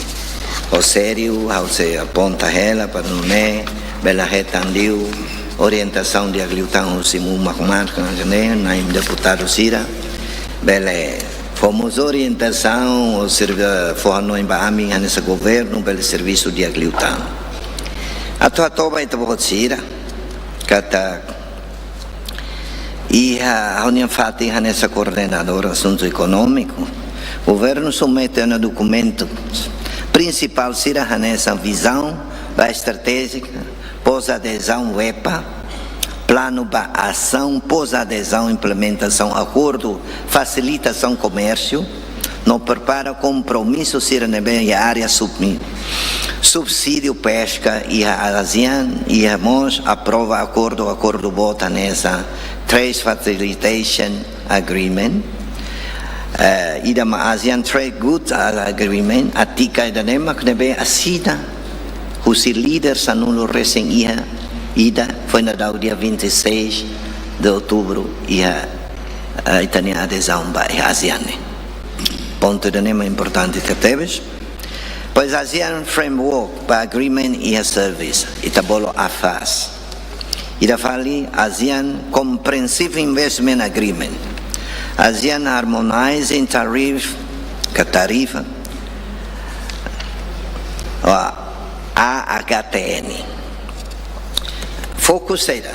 ho sériu ha'u sei aponta hela para nune'e bele hetan liu orientasaun di'ak liután husi ema mak marka ne'e, na'in deputadu sira, bele fó mós orientasaun ou servi-, fó hanoin ba ami hanesan governu bele servisu di'ak liután. Atu hato'o ba ita-boot sira katak iha ha'u-nia fatin hanesan koordenadór asuntu ekonómiku, governu submete ona dokumentu prinsipál sira hanesan vizaun ba estratéjika, pós-adezaun WEPA, planu ba asaun pós-adezaun, implementasaun akordu fasilitasaun komérsiu, no prepara kompromisu sira ne'ebé iha área submi-, subsídiu peska iha ASEAN, iha mós aprova akordu, akordu boot hanesan Trade Facilitation Agreement, eh, ida mak ASEAN Trade Goods Agreement, atika ida-ne'e mak ne'ebé asina husi líder sanulu-resin-iha ida, foin daudaun dia vinte e seis de outubro iha, eh, ita-nia adezaun ba iha ASEAN ne'e. Pontu ida-ne'e mak importante tebes. Depois ASEAN Framework ba Agreement iha Service, ita bolu AFAS. Ida fali ASEAN Comprehensive Investment Agreement, ASEAN Harmonizing Tariff, ka tarifa, AHTN. Fokus saida?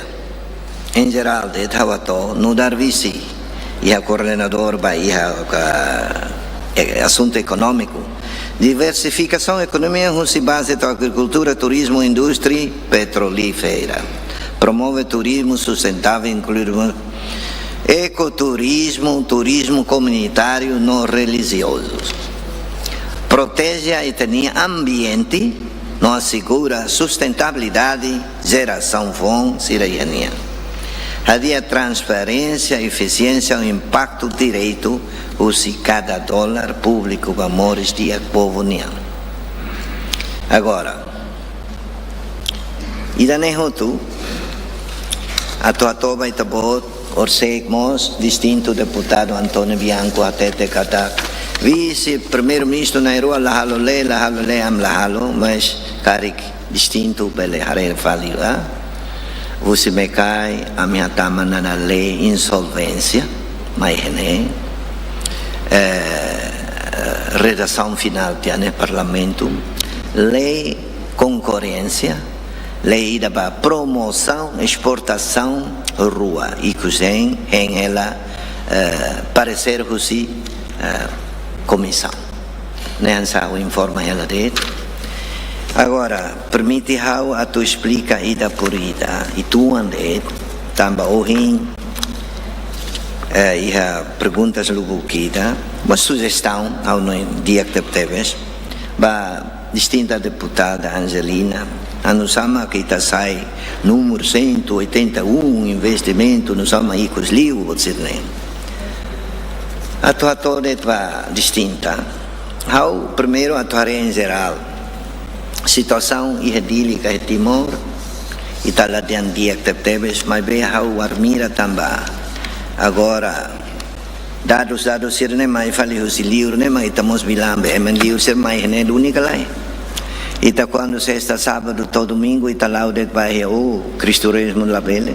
Em geral, de'it ha'u hato'o, nu'udar vise iha koordenadór ba iha, ka, eh, asuntu ekonómiku. Diversifikasaun ekonomia husi baze to'o agrikultura, turizmu, indústria petrolífera. Promove turizmu sustentável, inklui ekoturizmu, turizmu komunitáriu no relijiozu. Proteje ita-nia ambiente no asegura sustentabilidade jerasaun foun sira iha nian. Hadi'a transparénsia, efisiénsia no impaktu diretu husi kada dolar públiku ba moris di'ak povu nian. Agora, ida-ne'e hotu, atu hato'o ba ita-boot, horisehik mós distintu deputadu António Bianco hatete katak Vise-Primeiru-Ministru na'in-rua la halo lei, la halo lei, ami la halo, mas karik distintu bele haree fali, ah? Husi mekai, ami hatama ona lei insolvénsia, mai iha ne'e, eh, redasaun finál tiha ne'e Parlamentu, lei konkorrénsia, lei ida ba promosaun esportasaun rua, ikus hein, hein hela, eh, paresér husi, eh, komisaun. Ne'e hanesan ha'u informa hela de'it. Agora, permite ha'u atu esplika ida por ida, uitoan de'it, tanba ohin, eh, iha perguntas lubuk ida, mas sujestaun, ha'u hanoin di'ak tebetebes, ba distinta deputada Angelina, ah, nusá mak ita sai númeru cento e oitenta e um investimentu, nusá mak ikus liu, buat sira-ne'e. Atu hato'o de'it ba distinta. Ha'u primeiru atu haree em geral. Situasaun iha Dili ka iha Timor, ita la dehan di'ak tebetebes, maibé ha'u admira tanba agora dadus, dadus sira-ne'e mai fali husi liur ne'e, mas ita mós bilang be, ema liur sira mai iha ne'e duni ka lae. Ita kuandu sesta, sábadu to'o domingu, ita la'o de'it ba iha, oh, Cristo Rei mós labele.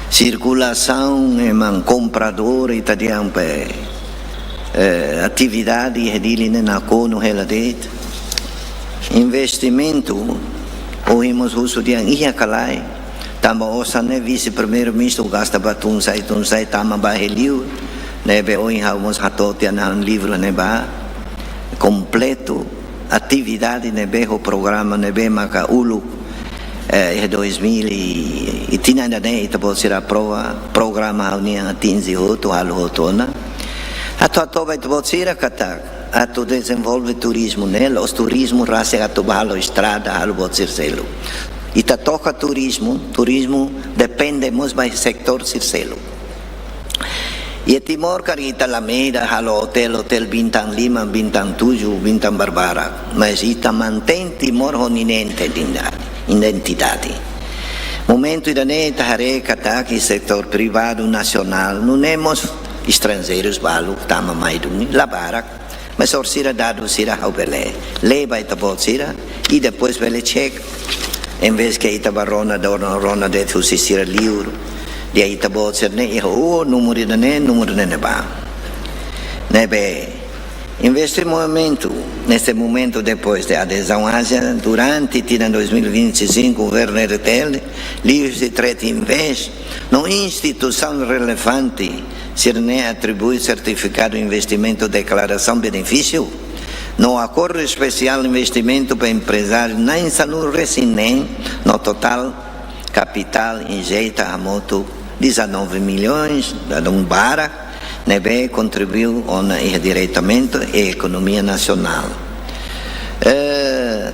Sirkulasaun, ema kompradór, ita dehan be, eh, atividade iha Dili ne'e nakonu hela de'it. Investimentu, ohin mós husu dehan iha ka lae, tanba osan ne'e Vise-Primeiru-Ministru gasta ba tun-sa'e, tun-sa'e tama ba iha liur, ne'ebé ohin ha'u mós hato'o tiha ona livru ne'ebá, kompletu, atividade ne'ebé ho programa ne'ebé maka uluk, eh, iha dois mil e, iha tinan ida-ne'e ita-boot sira aprova, programa ha'u-nian atinje hotu, halo hotu ona. Atu hato'o ba ita-boot sira katak atu dezenvolve turizmu ne'e, la'ós turizmu rasik atu ba halo estrada, halo buat sira seluk. Ita toka turizmu, turizmu depende mós ba setór sira seluk. Iha Timor karik ita la mehi ida halo otél, otél bintang lima, bintang tujuh, bintang barbarak. Mas ita mantein Timor ho ninia identidade, identidade. Momentu ida-ne'e ita haree katak setór privadu nasionál, nune'e mós estranjeirus balu tama mai duni, la barak. Mas orsida dadus sira ha'u bele lee ba ita-boot sira, i depois bele cek. Em vez ke ita ba rona, rona, rona de'it husi sira liur. Dehan ita-boot sira-ne'e, iha, oh, númeru ida-ne'e, númeru ne'e ne'ebá. Ne'ebé, investimentu, neste momento, depois de adezaun ASEAN, durante tinan dois mil e vinte e cinco, governu R T L, liuhusi Trade Invest, no instituisaun relevante, sira-ne'e atribui sertifikadu investimentu, deklarasaun benefísiu, no akordu espesiál investimentu ba emprezáriu na'in-sanulu-resin-neen, no totál kapitál injeita hamutuk dezanove milhões, dadaun barak, ne'ebé kontribui ona iha diretamente iha ekonomia nasionál. Eh,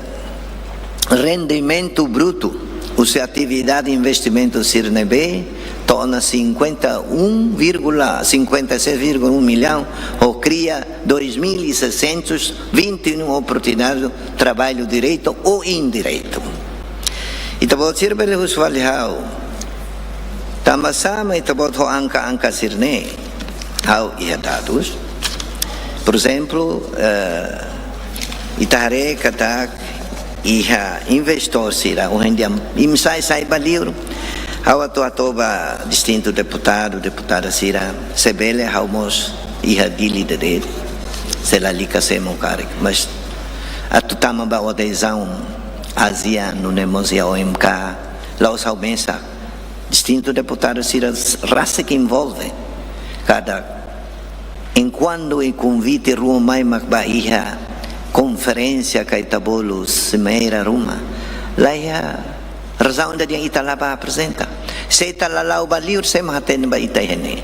rendimentu brutu, husi atividade investimentu sira ne'ebé to'o ona cinquenta e um vírgula, cinquenta e seis vírgula um milhão, ho kria dois mil e seiscentos vinte e um oportunidade de trabalho direto ou indireto. Ita-boot sira bele husu fali ha'u, tanba sá mak ita-boot ho angka-angka sira-ne'e? Ha'u iha dadus. Por ezemplu, eh, ita haree katak iha investór sira, ohin dehan imi sai, sai ba liur. Ha'u atu hato'o ba distintu deputadu, deputada sira, se bele ha'u mós iha Dili de'it, se lalika sé mak karik. Mas atu tama ba adezaun ASEAN, nune'e mós iha O M K, la'ós ha'u mesak. Distintu deputadu sira rasik envolve. Kada, enkuantu iha konvite ruma mai mak ba iha konferénsia ka ita bolu simeira ruma, la iha razaun ida dehan ita la bá aprezenta. Se ita la la'o ba liur, sé mak hatene ba ita iha ne'e?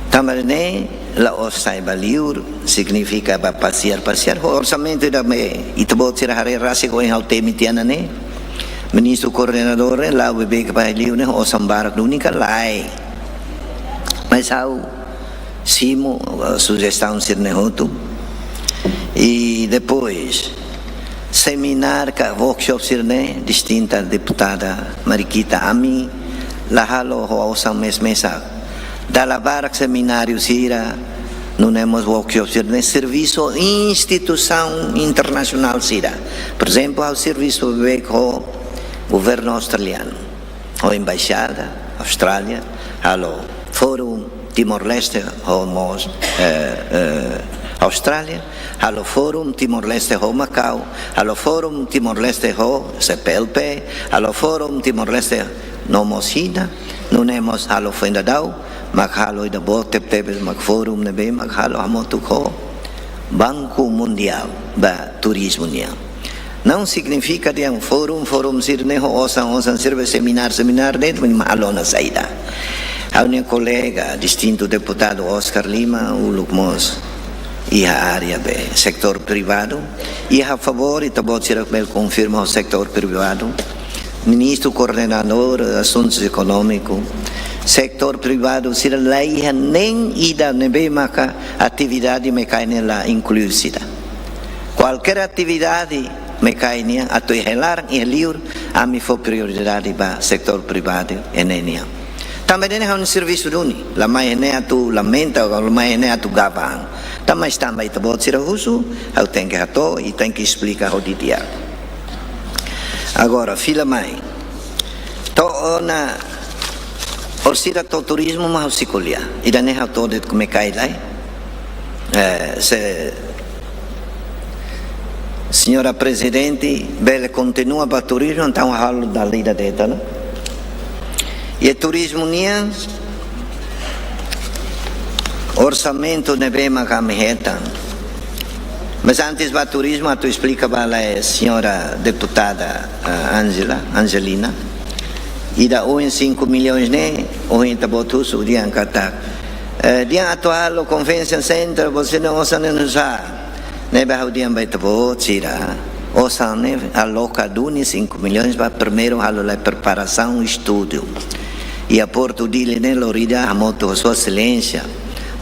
Tanba ne'e, la'ós sai ba liur signifika bá pasiar-pasiar. Ho orsamentu ida ne'ebé ita-boot sira haree rasik ohin ha'u temi tiha ona ne'e, ministru koordenadór la'o beibeik ba liur ne'e ho osan barak duni ka lae. Mas ha'u simu, eh, sujestaun sira-ne'e hotu. I depois, semináriu ka workshop sira-ne'e, distinta deputada Mariquita, ami la halo ho osan mes-mesak. Dala barak semináriu sira, nune'e mós workshop sira-ne'e, servisu instituisaun internasionál sira. Por ezemplu, ha'u servisu beibeik ho governu australianu, ho embaixada Austrália, halo Fórum Timor-Leste ho mós, eh, eh, Austrália, halo Fórum Timor-Leste ho Makau, halo Fórum Timor-Leste ho C P L P, halo Fórum Timor-Leste no mós Xina, nune'e mós halo foin daudaun, mak halo ida boot tebetebes mak fórum ne'ebé mak halo hamutuk ho Banku Mundiál ba turizmu nian. Não signifika dehan fórum, fórum sira-ne'e ho osan, osan sira-ne'e, semináriu, semináriu de'it, mak halo ona saida. Ha'u-nia kolega, distintu deputadu Oscar Lima, uluk mós iha área be setór privadu, i ha'u favór, ita-boot sira bele konfirma ho setór privadu, ministru koordenadór asuntus ekonómiku, setór privadu sira la iha nein ida ne'ebé maka atividade Mekai nian la inklui sira. Kualkér atividade Mekai nian, atu iha laran, iha liur, ami fó prioridade ba setór privadu iha ne'e nian. Tanba ne'e ha'u-nia servisu duni, la mai ne'e atu lamenta, la mai ne'e atu gaba an. Tanba, mas tanba ita-boot sira husu, ha'u tenke hato'o, i tenke esplika ho di'ak. Agora, fila mai. To'o ona, orsida to'o turizmu mak ha'u sei ko'alia. Ida-ne'e ha'u to'o de'it Mekai lai. Eh, se señora Prezidente bele kontinua ba turizmu, entaun halo dala ida de'it ona. I turizmu nian, orsamentu ne'ebé mak ami hetan. Mas antes ba turizmu, atu esplika ba la señora deputada, ah, Angela, Angelina. Ida ohin cinco milhões ne'e, ohin ita-boot husu dehan katak, eh, dehan atu halo convention center, você não osan ne'e nusá. Ne'ebé ha'u dehan ba ita-boot sira, osan ne'e aloka duni cinco milhões ba primeiru halo lai preparasaun, estudu. I aeroportu Dili ne'e lori ida hamutuk ho Sua Exelénsia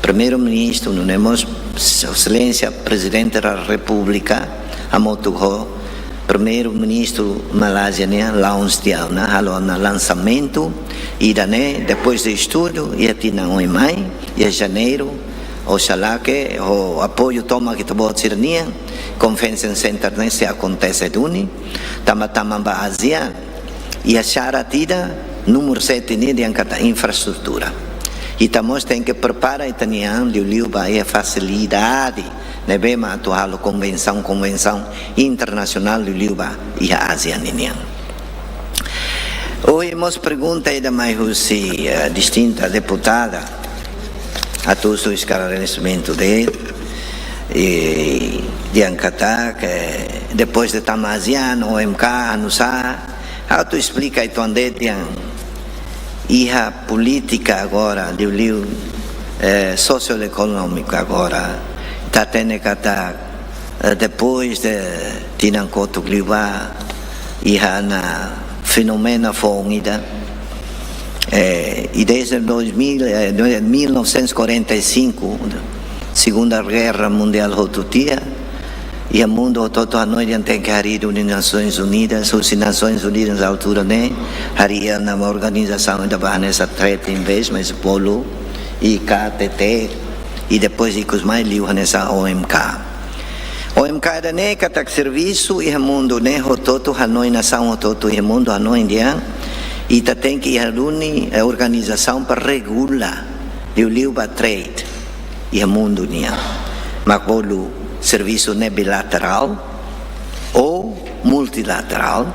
Primeiru-Ministru, nune'e mós Sua Exelénsia Prezidente da Repúblika, hamutuk ho Primeiru-Ministru Malázia nian, launch tiha ona, halo ona lansamentu, ida-ne'e, depois de estudu, iha tinan oin mai, iha Janeiru, oxalá ke ho apoiu tomak ita-boot sira-nian, convention center ne'e sei akontese duni, tanba tama ba ASEAN, iha syarat ida, númeru sete ne'e dehan katak infraestrutura. Ita mós tenke prepara ita-nia an liuliu ba iha fasilidade ne'ebé mak atu halo konvensaun, konvensaun internasionál liuliu ba iha ASEAN ninian. Ohin mós pergunta ida mai husi, eh, distinta deputada, atu husu esklaresimentu de'it, i dehan katak, eh, depois de tama ASEAN, OMK, nusá, atu esplika uitoan de'it dehan iha polítika agora, liuliu, eh, sosioekonómiku agora, ita hatene katak, eh, depois de tinan kotuk liubá, Iha ona fenómenu foun ida. Eh, i desde dois mil, eh, de mil novecentos e quarenta e cinco, Segunda Guerra Mundiál hotu tiha, iha mundu hotu-hotu hanoin dehan tenke harii duni Nasoins Unidas, husi Nasoins Unidas altura ne'e, harii ona organizasaun ida ba hanesan Trade Invest, mais bolu, I K T T, i depois ikus mai liu hanesan O M K. O M K ida-ne'e katak servisu iha mundu ne'e hotu-hotu hanoin, nasaun hotu-hotu iha mundu hanoin dehan ita tenke iha duni, eh, organizasaun para regula liuliu ba trade iha mundu nian. Mak bolu servisu ne'e bilaterál ou multilaterál.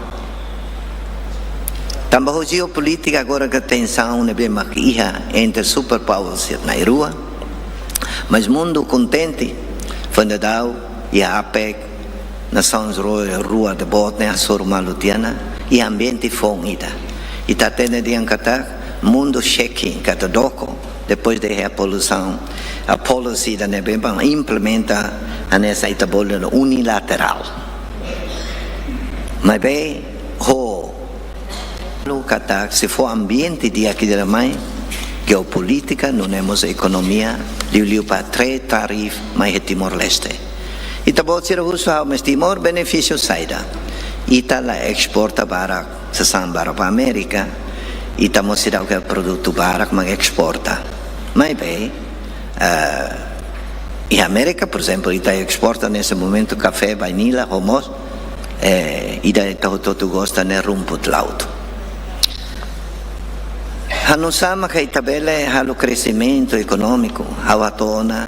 Tanba ho jeopolítika agora ke tensaun ne'ebé mak iha entre superpowers sira na'in-rua. Mais mundu kontente, foin daudaun iha APEC, nasaun rua, rua ida boot ne'e hasoru malu tiha ona, iha ambiente foun ida. Ita hatene dehan katak mundu shaking, katak doko, depois de a poluição, a policy ida ne'ebé mak implementa hanesan ita bolu unilaterál. Maibé, ho, no katak se fó ambiente di'ak ida mai, jeopolítika, nune'e mós ekonomia, liuliu ba trade tariff mai iha Timor-Leste. Ita-boot sira husu ha'u, mais Timor benefísiu saida? Ita la esporta barak, sasán barak ba Amérika, ita mós seidauk iha produtu barak mak esporta. Maibé, eh, iha Amérika, por ezemplu, ita esporta nesse momento kafé, bainila, ho mós, eh, ida ita hotu-hotu gosta ne'e rumput laut. Hanusá mak ita bele halo kreximentu ekonómiku, ha'u hato'o ona,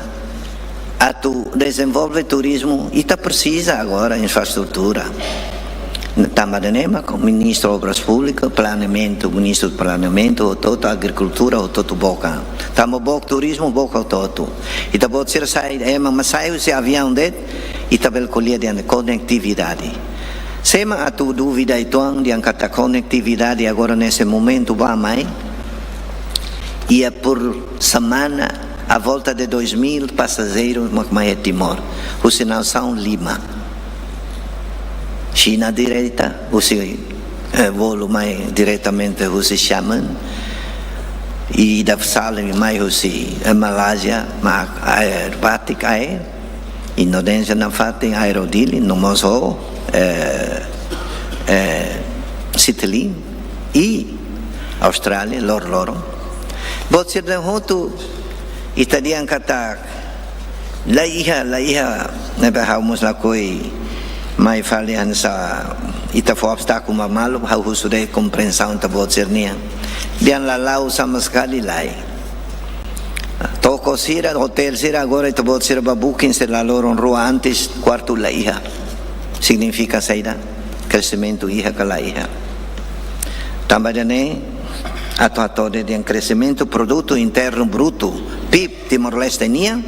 atu dezenvolve turizmu, ita presiza agora infraestrutura. Tanba ida-ne'e mak ministru Obras Públikas, planeamentu, ministru planeamentu, hotu-hotu, agrikultura, hotu-hotu book ona. Tanba book turizmu, book hotu-hotu. Ita-boot sira sai, ema mak sai husi aviaun de'it, ita bele ko'alia dehan konektividade. Sé mak atu dúvida uitoan dehan katak konektividade agora nesse momento bá-mai, iha por semana à volta de dois mil passageiros mak mai iha Timor, husi nasaun lima. Xina direta, husi, eh, voo mai diretamente husi Xiamen, i ida sali mai husi, eh, Malázia, mak Air Batik Air, Indonézia nafatin, Aero Dili, no mós ho, eh, eh, Citilink, i Austrália, lor-loron. Boot sira-ne'e hotu, ita dehan katak, la iha, la iha, ne'ebé ha'u mós lakohi mai fali hanesan ita fó obstákulu ba malu, ha'u husu de'it komprensaun ita-boot sira-nian. Dehan la la'o sama sekali lae. Toko sira, hotel sira, agora ita-boot sira bá booking sira la loron rua antes, kuartu la iha. Signifika saida? Kreximentu iha ka la iha? Tanba ida-ne'e, atu hato'o dehan kreximentu produtu internu brutu, pib, Timor-Leste nian,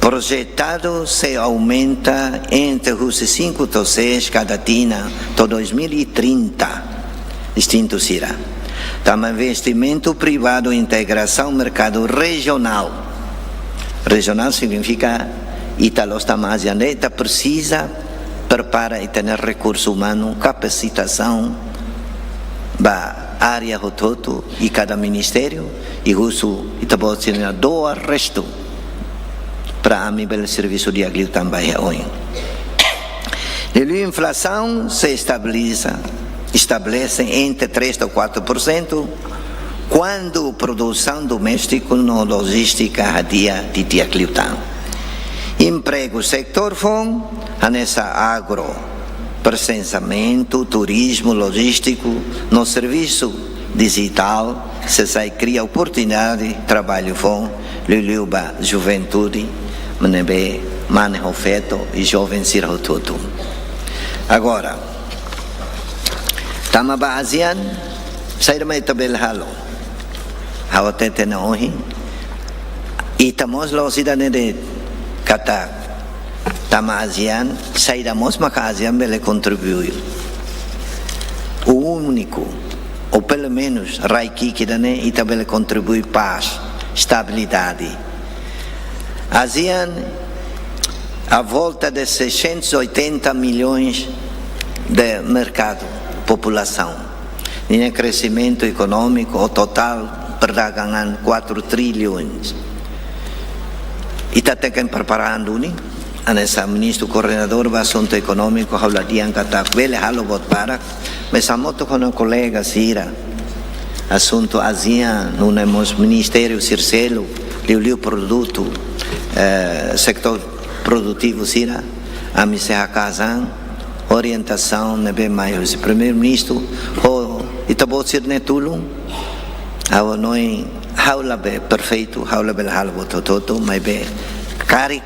projetadu sei aumenta entre husi cinco to'o seis kada tinan to'o dois mil e trinta, distintu sira. Tanba investimentu privadu, integrasaun merkadu rejionál. Rejionál signifika ita la'ós tama ASEAN de'it, ita presiza prepara ita-nia rekursu umanu, kapasitasaun ba área hotu-hotu i kada ministériu, i husu ita-boot sira-nia doa restu para ami bele servisu di'ak liután ba iha oin. Liuliu inflasaun sei estabiliza, estabelese entre três ou quatro por cento, kuandu produsaun doméstiku no lojístika hadi'a di'ak liután. Empregu setór foun, hanesan agro, prosesamentu, turizmu, lojístiku, no servisu dijitál, sei sai kria oportunidade traballu foun, liuliu ba juventude, ne'ebé mane ho feto i joven sira hotu-hotu. Agora, tama ba ASEAN, saida mak ita bele halo? Ha'u hatete ona ohin, ita mós la'ós ida-ne'e de'it katak tama ASEAN, saida mós maka ASEAN bele kontribui. O único, ou pelumenus rai ki'ik ida-ne'e, ita bele kontribui pás, estabilidade. ASEAN, à volta de seiscentos e oitenta milhões de merkadu, populasaun. Ninia kresimentu ekonómiku ou totál perdagangan quatro trilhões. Ita tenke prepara duni, hanesan ministru koordenadór ba asuntu ekonómiku, ha'u la dehan katak bele halo buat barak, mas hamutuk ho kolega sira, asuntu ASEAN, nune'e mós ministériu sira seluk, liuliu produtu, eh, setór produtivu sira, ami sei hakaas an orientasaun ne'ebé mai husi Primeiru-Ministru, ho ita-boot sira-nia tulun, ha'u hanoin, ha'u labele perfeitu, ha'u labele halo buat hotu-hotu, maibé karik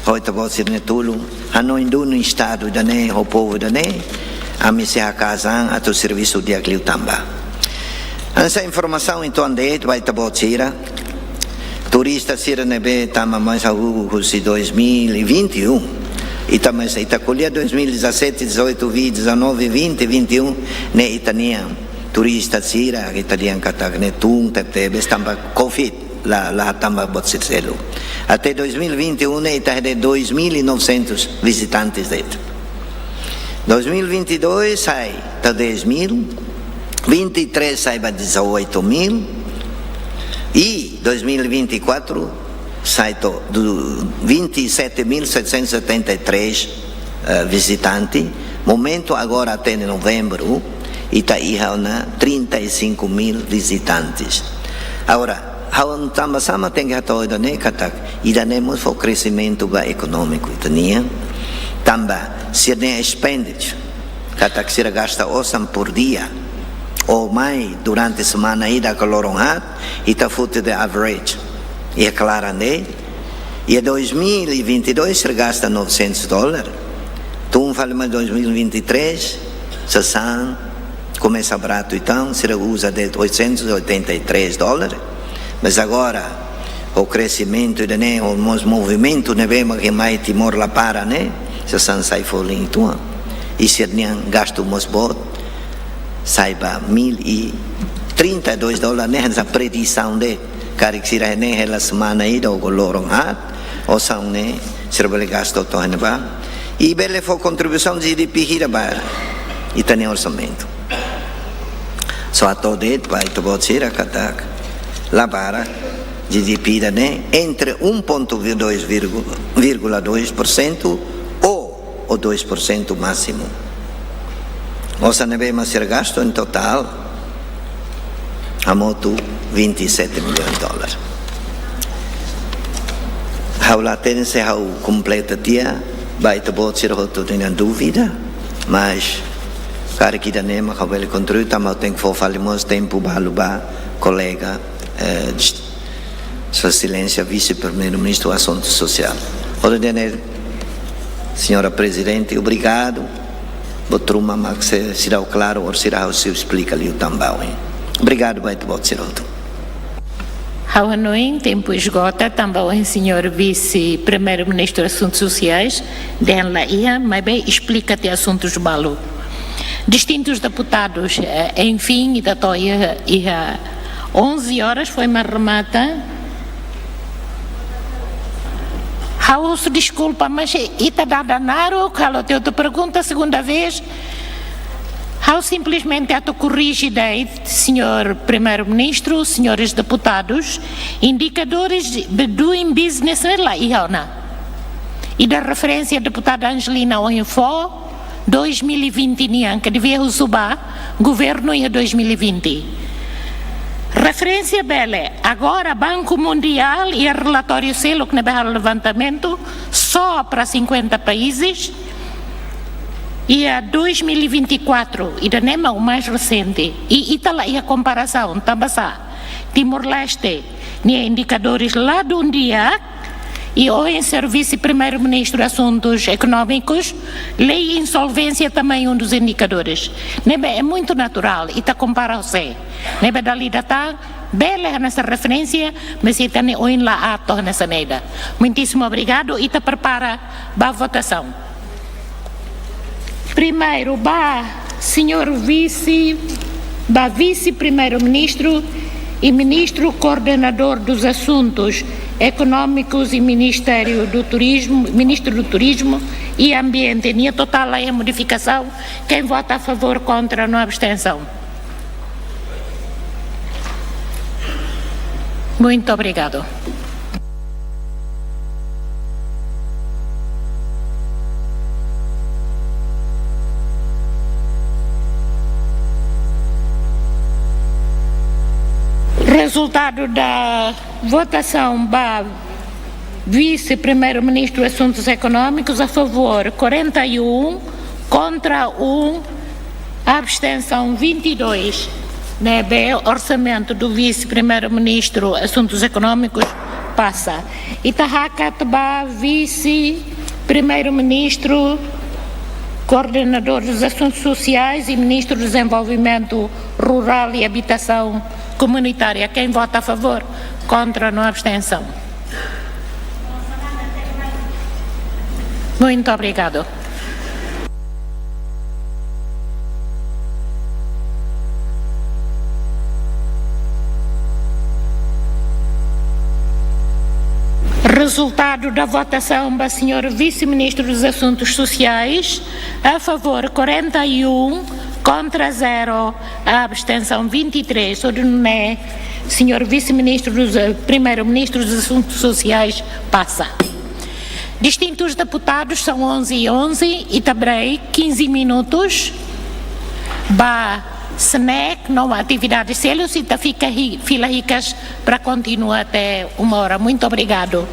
ho ita-boot sira-nia tulun, hanoin duni Estadu ida-ne'e, ho povu ida-ne'e, ami sei hakaas an atu servisu di'ak liután ba. Hanesan informasaun uitoan de'it ba ita-boot sira, turista sira ne'ebé tama mai husi dois mil e vinte e um, ita mai, ita ko'alia dois mil e dezassete, dezoito, vinte, dezanove, vinte, vinte e um, ne'e ita-nia turista sira, ita dehan katak ne'e tun tebetebes tanba covid, la, la hatama buat sira seluk. Até dois mil e vinte e um ne'e ita iha dois mil e novecentos visitantes de'it. Dois mil e vinte e dois sai to'o dez mil, vinte e três sai ba dezoito mil, e dois mil e vinte e quatro sai to'o vinte e sete mil setecentos e setenta e três, eh, visitante. Momentu agora até novembru, ita iha ona trinta e cinco mil visitantes. Agora, ha'u-nia tanba sá mak tenke hato'o ida-ne'e katak, ida-ne'e mós fó kresimentu ba ekonómiku ita-nian, tanba sira-nia expenditure, katak sira gasta osan por dia, ou mai durante semana ida ka loron haat, ita foti de'it average. Iha klaran de'it, iha dois mil e vinte e dois sira gasta novecentos dólar. Tun fali mai dois mil e vinte e três, sasán komesa baratu, entaun sira uza de'it oitocentos e oitenta e três dólar. Mas agora, ho kresimentu ida-ne'e, ho mós movimentu ne'ebé mak mai Timor la para ne'e, sasán sai folin uitoan. I sira-nia gastu mós boot, sai ba mil e trinta e dois dólar ne'e, hanesan predisaun de'it, karik sira iha ne'e hela semana ida ou loron haat, osan ne'e sira bele gasta to'o iha ne'ebá. I bele fó kontribuisaun GDP hira ba ita-nia orsamentu. Só hato'o de'it ba ita-boot sira katak, la barak, GDP ida-ne'e entre um ponto dois vírgula dois por cento ou, ou dois por cento másimu. Osan ne'ebé mak sira gastu em total, hamutuk vinte e sete milhões de dólares. Ha'u la hatene se ha'u kompleta tiha ba ita-boot sira hotu nia dúvida, mas karik ida-ne'e mak ha'u bele kontribui, tanba ha'u tenke fó fali mós tempu balu ba kolega, eh, Sua Exelénsia Vise-Primeiru-Ministru Asuntu Sosiál. Hodi dehan, Señora Prezidente, obrigadu. Buat ruma mak sei, seidauk klaru, ou seidauk ha'u sei esplika liután ba oin. Obrigadu ba ita-boot sira hotu. Ha'u hanoin tempu esgota, tanba ohin señór Vise-Primeiru-Ministru Asuntus Sosiais dehan la iha, maibé esplika tiha asuntus balu. Distintus deputadus, eh, enfin, ita to'o iha, iha onze horas foin mak remata. Ha'u husu deskulpa, mas ita dada naruk, halo tiha outru pergunta, segunda vez. Ha'u simplesmente atu korrije de'it, señór Primeiru-Ministru, señores deputadus, indikadores de, de doing business ne'e la iha ona. Ida referénsia deputada Angelina ohin fó, dois mil e vinte nian, ke devia husu ba governu iha dois mil e vinte. Referénsia bele, agora Banku Mundiál iha relatóriu seluk ne'ebé halo levantamentu só para cinquenta países, iha dois mil e vinte e quatro, ida-ne'e mak o mais resente. I ita la iha komparasaun, tanba sá? Timor-Leste nia indikadores la dún di'ak, i ohin señór Vise-Primeiru-Ministru Asuntus Ekonómikus, lei insolvénsia também um dos indicadores. Ne'ebé é muito natural, ita kompara ho sé. Ne'ebé dala ida tan, bele hanesan referénsia, mas ita-nia oin la aat to'o hanesan ne'e ida. Muitíssimo obrigado, ita prepara ba votasaun. Primeiru, ba señór Vise, ba Vise-Primeiru-Ministru e Ministro Coordenador dos Assuntos Económicos e Ministério do Turismo, Ministro do Turismo e Ambiente. Nia total a modifikasaun. Quem vota a favor, contra, no abstensaun. Muito obrigado. Resultado da votação ba Vice-Primeiro-Ministro Assuntos Económicos: a favor quarenta e um, contra um, abstenção vinte e dois. Ne'ebé orçamento do Vice-Primeiro-Ministro Assuntos Económicos pasa. Ita hakat ba Vice-Primeiro-Ministro, Coordenador dos Assuntos Sociais e Ministro do Desenvolvimento Rural e Habitação Comunitária. Quem vota a favor, contra, no abstensaun. Muito obrigado. Resultado da votação ba senhor Vice-Ministro dos Assuntos Sociais: a favor quarenta e um, contra zero, abstenção vinte e três. Hodi nune'e senhor Vice-Ministro dos, eh, Primeiro-Ministro dos Assuntos Sociais pasa. Distintos deputados, são onze e onze, ita break quinze minutos. Ba snack, no atividade seluk, ita fica hi-, fila hikas para continuar até uma hora. Muito obrigado.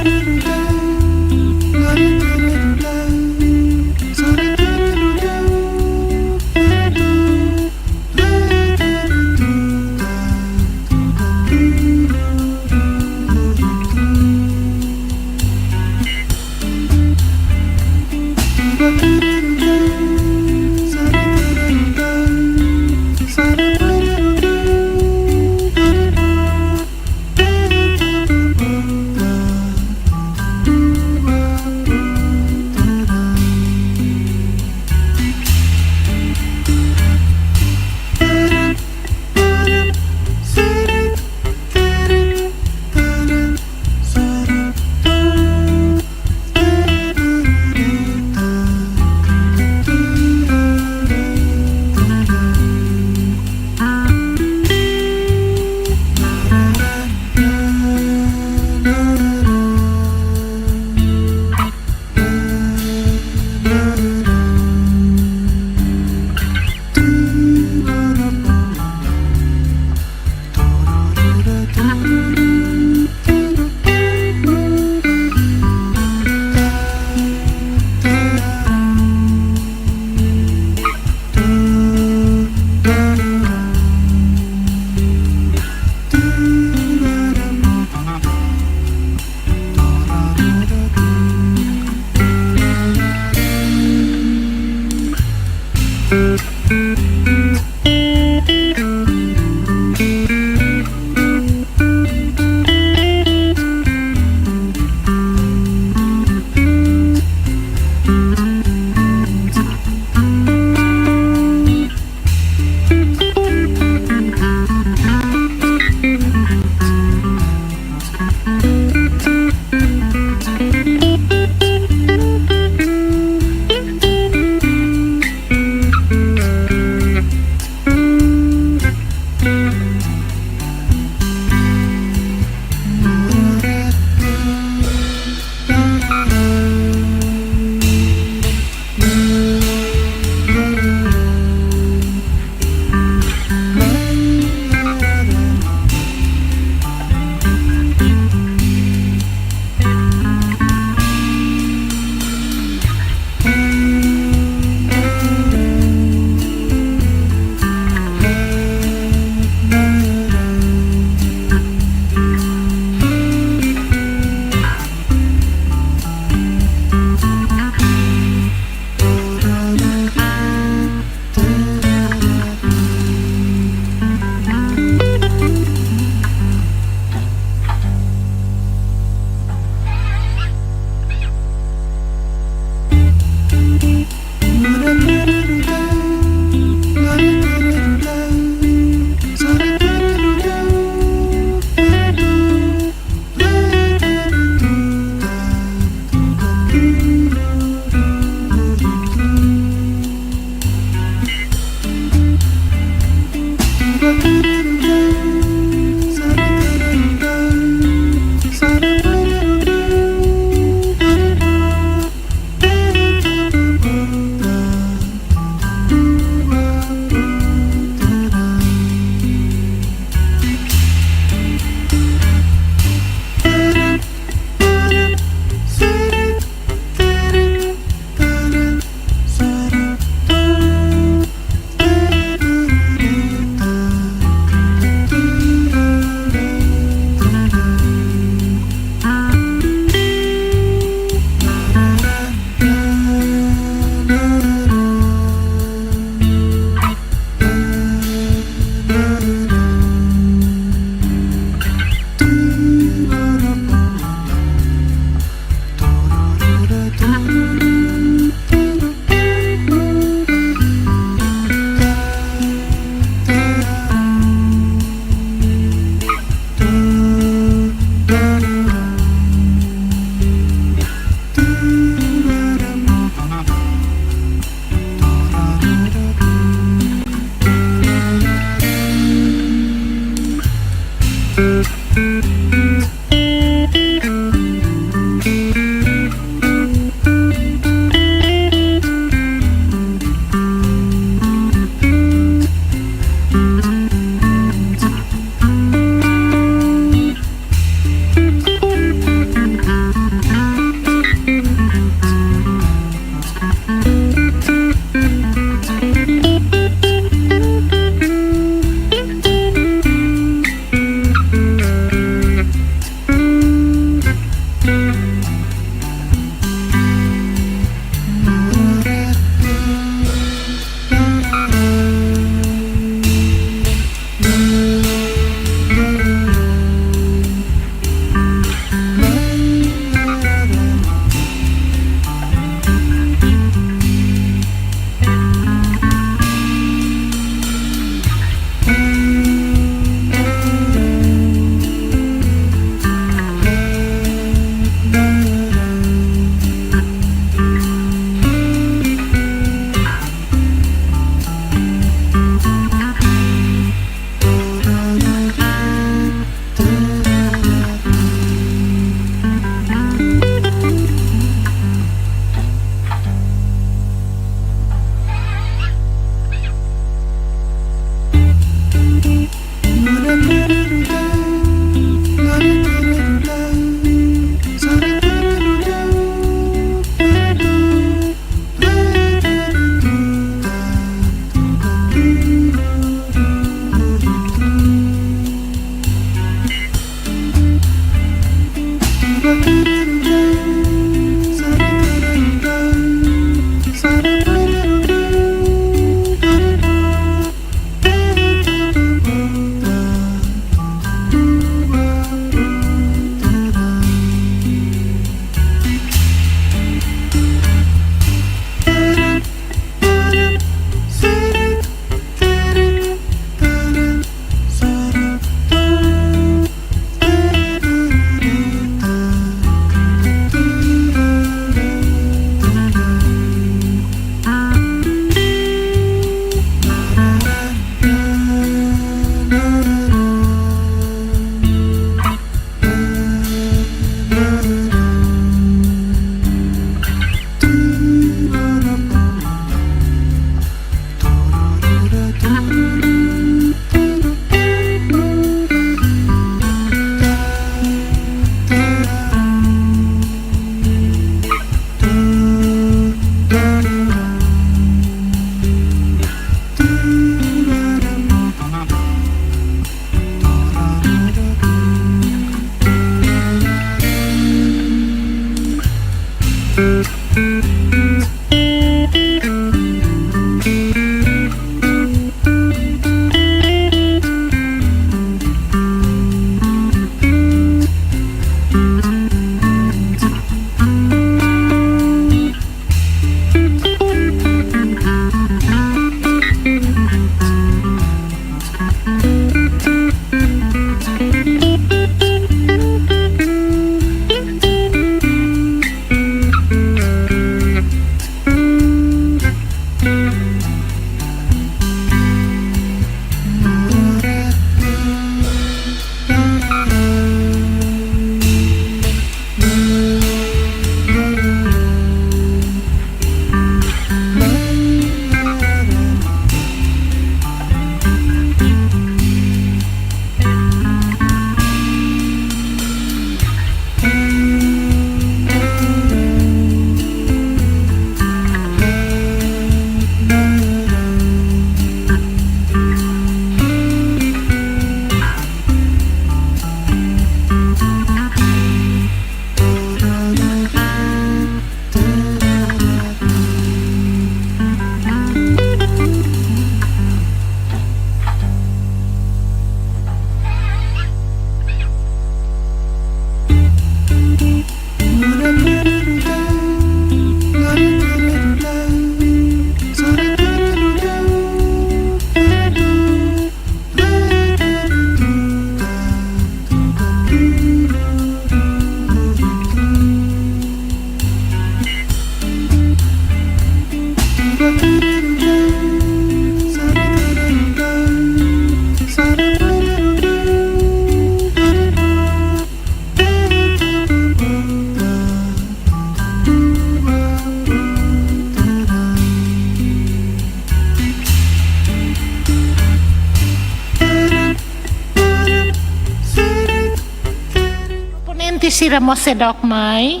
sira mós seidauk mai,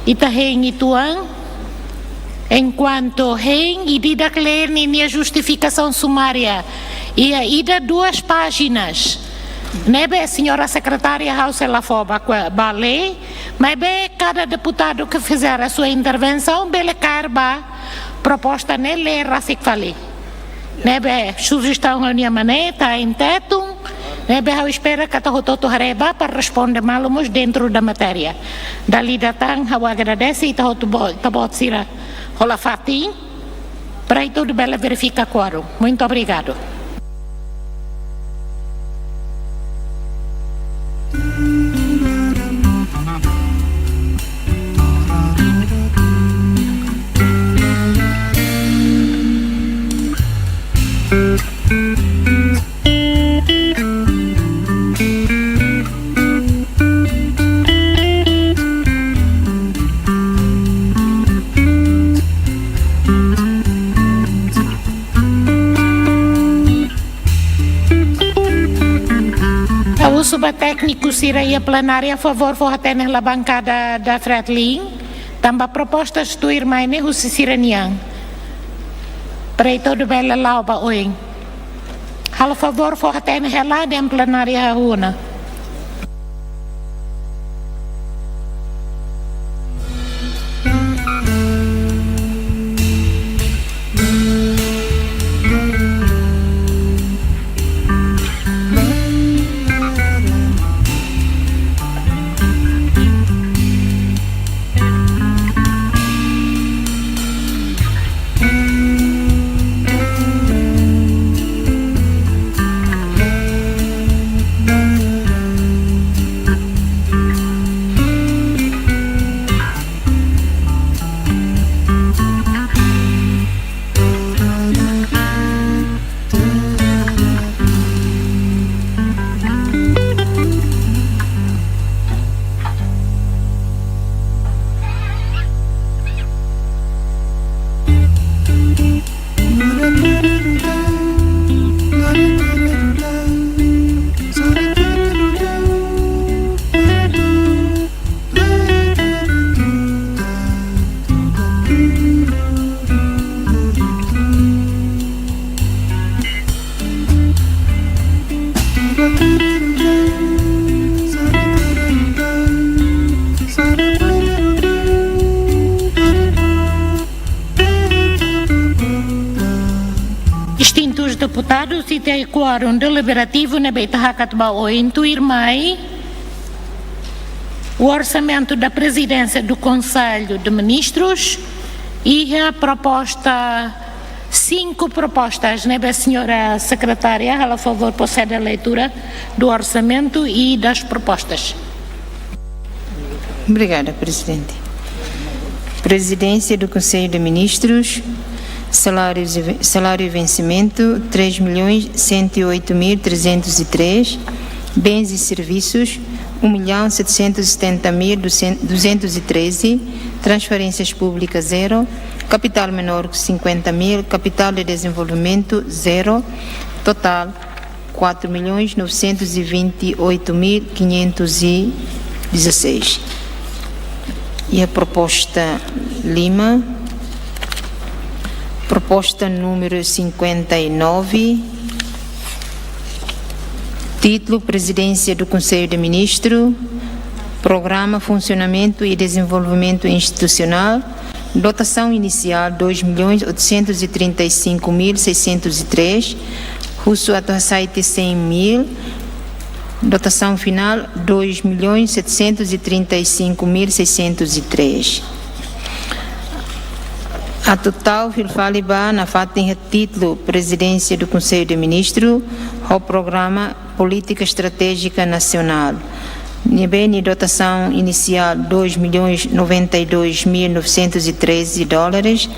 ita hein uitoan, enkuantu hein ida-idak lee ninia justifikasaun sumária, iha ida duas pájinas. Ne'ebé señora sekretária ha'u sei la fó ba kua-, ba lee, maibé kada deputadu que fizer a sua intervenção bele kaer ba proposta ne'e lee rasik fali. Ne'ebé sujestaun ha'u-nian mak ne'e, ita hein Tetun, ne'ebé ha'u espera katak hotu-hotu haree ba para responde malu mós dentro da matéria. Dala ida tan ha'u agradese ita hotu-bo-, ita-boot sira hola fatin, para ita hotu bele verifika kuórum. Muito obrigado. Ha'u husu ba tékniku sira iha plenária, favór fó hatene hela bankada da Fretilin, tanba propostas tuirmai ne'e husi sira-nian. Para ita hotu bele la'o ba oin. Halo favór fó hatene hela dehan plenária hahú ona. Extintos deputados, ita iha kuórum deliberativu ne'ebé ita hakat ba oin. Tuirmai, o orçamento da Presidência do Conselho de Ministros, iha proposta, cinco propostas, ne'ebé señora sekretária halo favór prosede à leitura do orçamento e das propostas. Obrigada, Presidente. Presidência do Conselho de Ministros, salários e ve-, salário e vencimento, três milhões cento e oito mil trezentos e três, bens e serviços, um milhão setecentos e setenta mil duzentos e treze, transferências públicas, zero, capital menor, cinquenta mil, capital de desenvolvimento, zero, total, quatro milhões novecentos e vinte e oito mil quinhentos e dezasseis. E a proposta lima, proposta número cinquenta e nove, título: Presidência do Conselho de Ministros, Programa Funcionamento e Desenvolvimento Institucional, dotação inicial dois milhões oitocentos e trinta e cinco mil seiscentos e três, husu atu hasai tiha cem mil, dotação final dois milhões setecentos e trinta e cinco mil seiscentos e três. Atu tau fila fali ba nafatin iha título: Presidência do Conselho de Ministros, ho programa Política Estratégica Nacional. Ne'ebé nia dotação inicial dois milhões noventa e dois mil novecentos e treze dólares,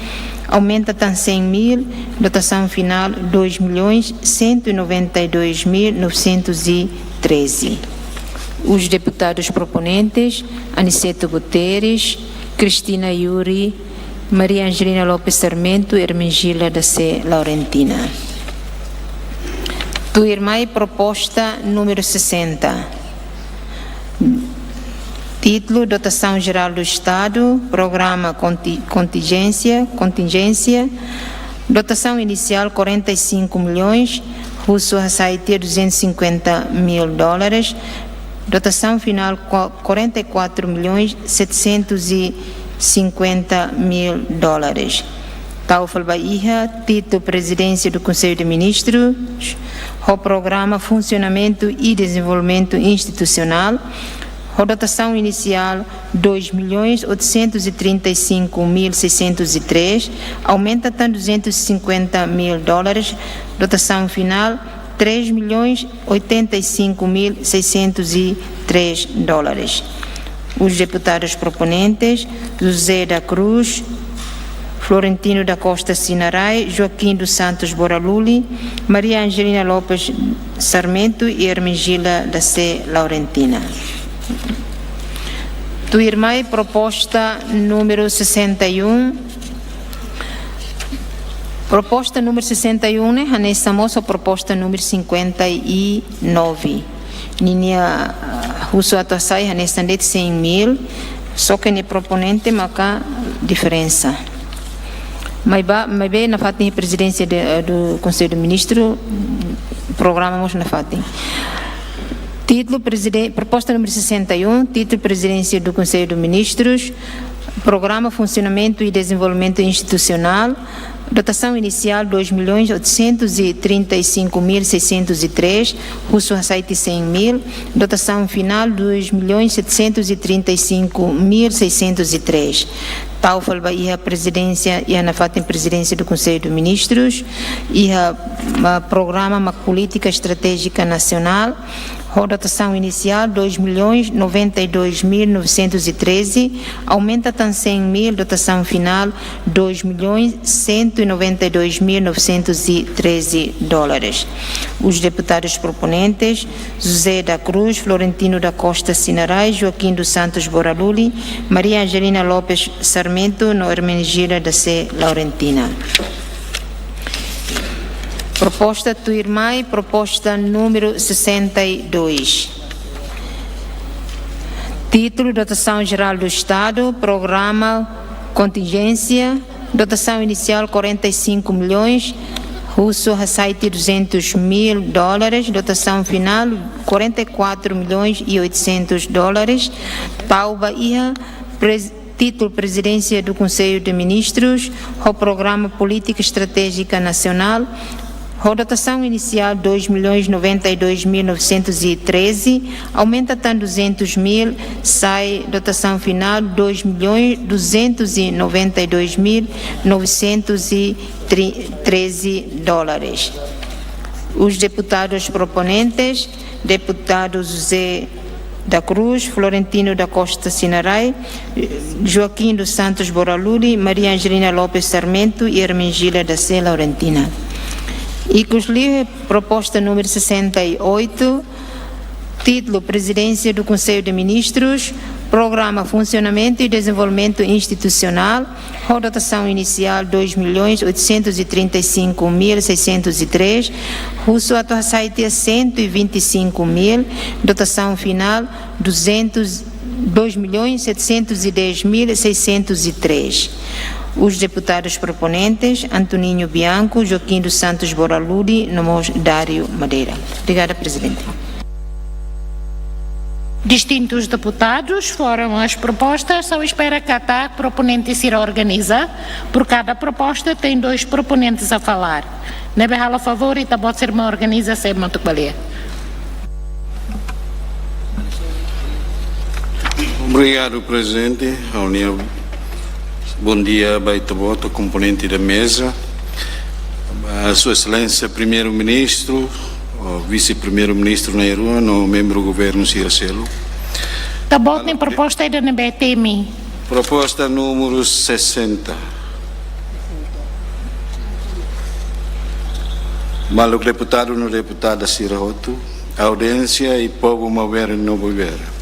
aumenta tan cem mil, dotação final dois milhões cento e noventa e dois mil novecentos e treze. Os deputados proponentes, Aniceto Guterres, Cristina Yuri, Maria Angelina Lopes Sarmento, Hermengilda da Sé Laurentina. Tuirmai, proposta número sessenta. Títulu: Dotação Geral do Estado, Programa Conti-, Contingência, Contingência, dotação inicial quarenta e cinco milhões, husu hasai tiha duzentos e cinquenta mil dólares, dotação final qua-, quarenta e quatro milhões setecentos e cinquenta mil dólares. Tau fali ba iha: Títulu: Presidência do Conselho de Ministros, ho Programa Funcionamento e Desenvolvimento Institucional, ho dotação inicial dois milhões oitocentos e trinta e cinco mil seiscentos e três, aumenta tan duzentos e cinquenta mil dólares, dotação final três milhões oitenta e cinco mil seiscentos e três dólares. Os deputados proponentes: José da Cruz, Florentino da Costa Sinarai, Joaquim dos Santos Boraluli, Maria Angelina Lopes Sarmento e Hermengilda da Sé Laurentina. Tuirmai, proposta número sessenta e um. Proposta número sessenta e um ne'e hanesan mós ho proposta número cinquenta e nove. Ninia, ah, husu atu hasai hanesan de'it cem mil, só que nia proponente maka diferensa. Maibé, maibé nafatin Presidência de, eh, do Conselho de Ministros, programa mós nafatin. Títulu: Presiden-, proposta número sessenta e um, Títulu: Presidência do Conselho de Ministros, Programa Funcionamento e Desenvolvimento Institucional, dotação inicial dois milhões oitocentos e trinta e cinco mil seiscentos e três, husu hasai tiha cem mil, dotação final dois milhões setecentos e trinta e cinco mil seiscentos e três. Tau fali ba iha Presidência, iha nafatin Presidência do Conselho de Ministros, iha, ah, programa mak Política Estratégica Nacional, ho dotação inicial dois milhões noventa e dois mil novecentos e treze, aumenta tan cem mil, dotação final dois milhões cento e noventa e dois mil novecentos e treze dólares. Os deputados proponentes: José da Cruz, Florentino da Costa Sinarai, Joaquim dos Santos Boraluli, Maria Angelina Lopes Sarmento no Hermenegilda da Sé Laurentina. Proposta tuirmai, proposta número sessenta e dois. Títulu: Dotação Geral do Estado, Programa Contingência, dotação inicial quarenta e cinco milhões, husu hasai tiha duzentos mil dólares, dotação final quarenta e quatro milhões e oitocentos dólares, tau ba iha pres-, Títulu: Presidência do Conselho de Ministros, ho Programa Política Estratégica Nacional, ho dotação inicial dois milhões noventa e dois mil novecentos e treze, aumenta tan duzentos mil, sai dotação final dois milhões duzentos e noventa e dois mil novecentos e treze dólares. Os deputados proponentes: deputado José da Cruz, Florentino da Costa Sinarai, Joaquim dos Santos Boraluli, Maria Angelina Lopes Sarmento e Hermenegilda da Sé Laurentina. Ikus liu, proposta número sessenta e oito, títulu: Presidência do Conselho de Ministros, Programa Funcionamento e Desenvolvimento Institucional, ho dotação inicial dois milhões oitocentos e trinta e cinco mil seiscentos e três, husu atu hasai tiha cento e vinte e cinco mil, dotação final duzentos, dois milhões setecentos e dez mil seiscentos e três. Os deputados proponentes: Antoninho Bianco, Joaquim dos Santos Boraludi, no mós Dário Madeira. Obrigada, Presidente. Distintus deputadus, foram as propostas, só espera katak proponente sira organiza. Por cada proposta tem dois proponentes a falar. Ne'ebé halo favór, Ita-Boot sira mai organiza, sira mak atu ko'alia. Obrigadu, Prezidente. Ha'u-nia bondia ba Ita-Boot, komponente da meza, ba Sua Exelénsia Primeiru-Ministru, Vise-Primeiru-Ministru na'in-rua, no membru governu sira seluk. Ita-Boot nia proposta ida-ne'ebé temi? Proposta númeru sessenta. Maluk deputadu no deputada sira hotu, audiénsia i povu Maubere no Buibere.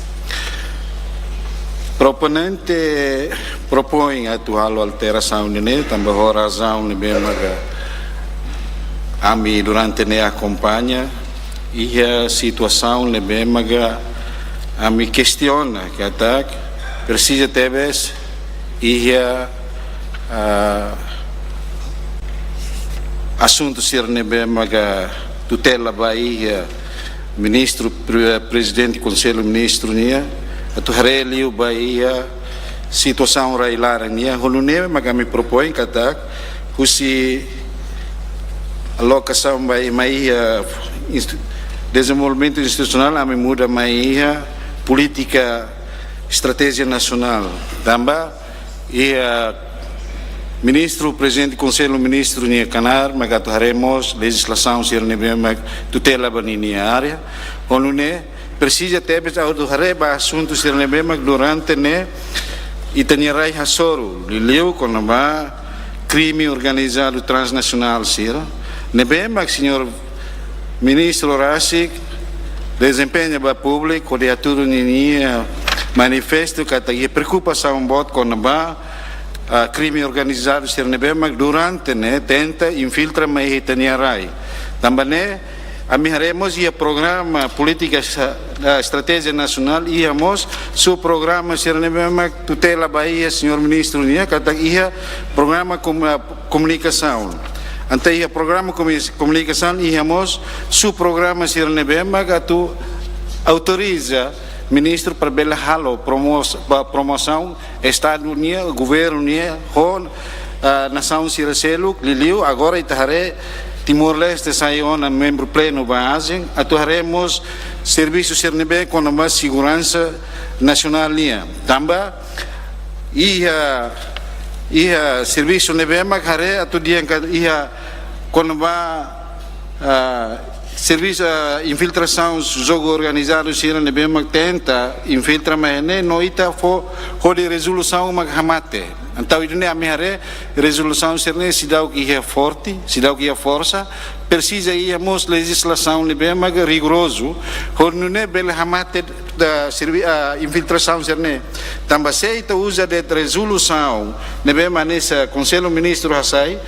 Proponente propoin atu halo alterasaun ne'e, tanba ho razaun ne'ebé maka ami durante ne'e akompaña, iha situasaun ne'ebé maka Ami kestiona katak presiza tebes iha, ah, asuntu sira ne'ebé maka tutela ba iha ministru pre-, prezidente Konsellu Ministru nian, atu haree liu ba iha situasaun rai-laran nian, halo nune'e maka ami propoin katak husi alokasaun ba iha, mai iha insti-, dezenvolvimentu institusionál, ami muda mai iha polítika estratéjia nasionál. Tanba iha ministru, prezidente Konsellu Ministru nia knaar, maka atu haree mós lejizlasaun sira ne'ebé mak tutela ba ninia área. Halo nune'e presiza tebes atu haree ba asuntu sira ne'ebé mak durante ne'e ita-nia rai hasoru, liuliu kona-ba krime organizadu transnasionál sira ne'ebé mak señór ministru rasik dezempeña ba públiku hodi hatudu ninia manifestu katak iha preokupasaun boot kona-ba, ah, krime organizadu sira ne'ebé mak durante ne'e tenta infiltra mai iha ita-nia rai. Tanba ne'e ami haree mós iha programa polítika sa-, ah, estratéjia nasionál, iha mós subprograma sira ne'ebé mak tutela ba iha señór ministru nian, katak iha programa kom-, ah, komunikasaun. Entaun iha programa komi-, komunikasaun iha mós subprograma sira ne'ebé mak atu autoriza ministru para bele halo promos-, ba promosaun Estadu nian, governu nian, ho, ah, nasaun sira seluk, liuliu agora ita haree Timor-Leste sai ona membru plenu ba ASEAN, atu haree mós servisu sira ne'ebé kona-ba seguransa nasionál nian. Tanba iha, iha servisu ne'ebé mak haree atu dehan katak iha kona-ba, ah, servisu, ah, infiltrasaun jogu organizadu sira ne'ebé mak tenta infiltra mai ne'e no ita fó hodi rezolusaun mak hamate. Entaun ida-ne'e ami haree rezolusaun sira-ne'e seidauk iha forte, seidauk iha forsa, presiza iha mós lejizlasaun ne'ebé mak rigorozu, hodi nune'e bele hamate da servi-, ah, infiltrasaun sira-ne'e. Tanba se ita uza de'it rezolusaun ne'ebé mak hanesan Konsellu Ministru hasai,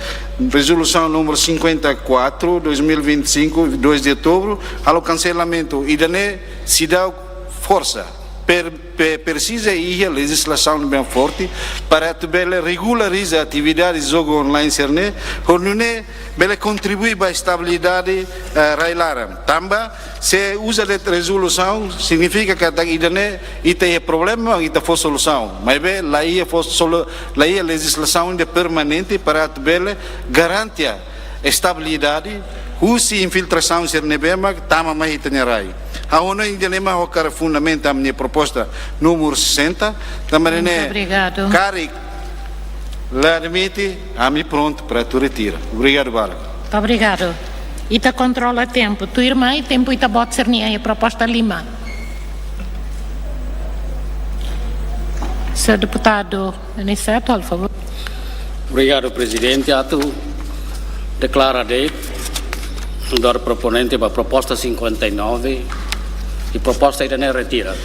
rezolusaun númeru cinquenta e quatro, dois mil e vinte e cinco, dois de outubro, halo kanselamentu, ida-ne'e seidauk forsa. Per-, pe-, presiza iha lejizlasaun ne'ebé forte para atu bele regulariza atividade jogu online sira-ne'e, hodi nune'e bele kontribui ba estabilidade, eh, rai-laran. Tanba se uza de'it rezolusaun, signifika katak ida-ne'e ita iha problema, ita fó solusaun. Maibé la iha fó solu-, la iha lejizlasaun ida permanente para atu bele garantia estabilidade husi infiltrasaun sira ne'ebé mak tama mai ita-nia rai. Ha'u hanoin ida-ne'e mak ha'u hakarak fundamenta ami-nia proposta númeru sessenta, tanba ne'e. Muito obrigado. Karik la admite, ami prontu para atu retira. Obrigadu barak. Obrigadu. Ita kontrola tempu. Tuirmai tempu ita-boot sira-nian iha proposta lima. Señór Deputadu Aniceto, por favor. Obrigadu, Prezidente. Atu deklara de'it nu'udar proponente ba proposta cinquenta e nove, i proposta ida-ne'e retira.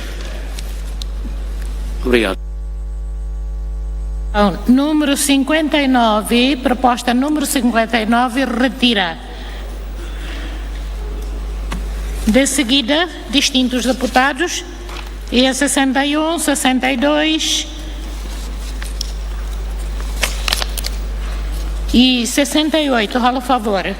Obrigadu. Entaun, númeru cinquenta e nove, proposta númeru cinquenta e nove, retira. De seguida, distintos deputados, iha sessenta e um, sessenta e dois e sessenta e oito, halo favór.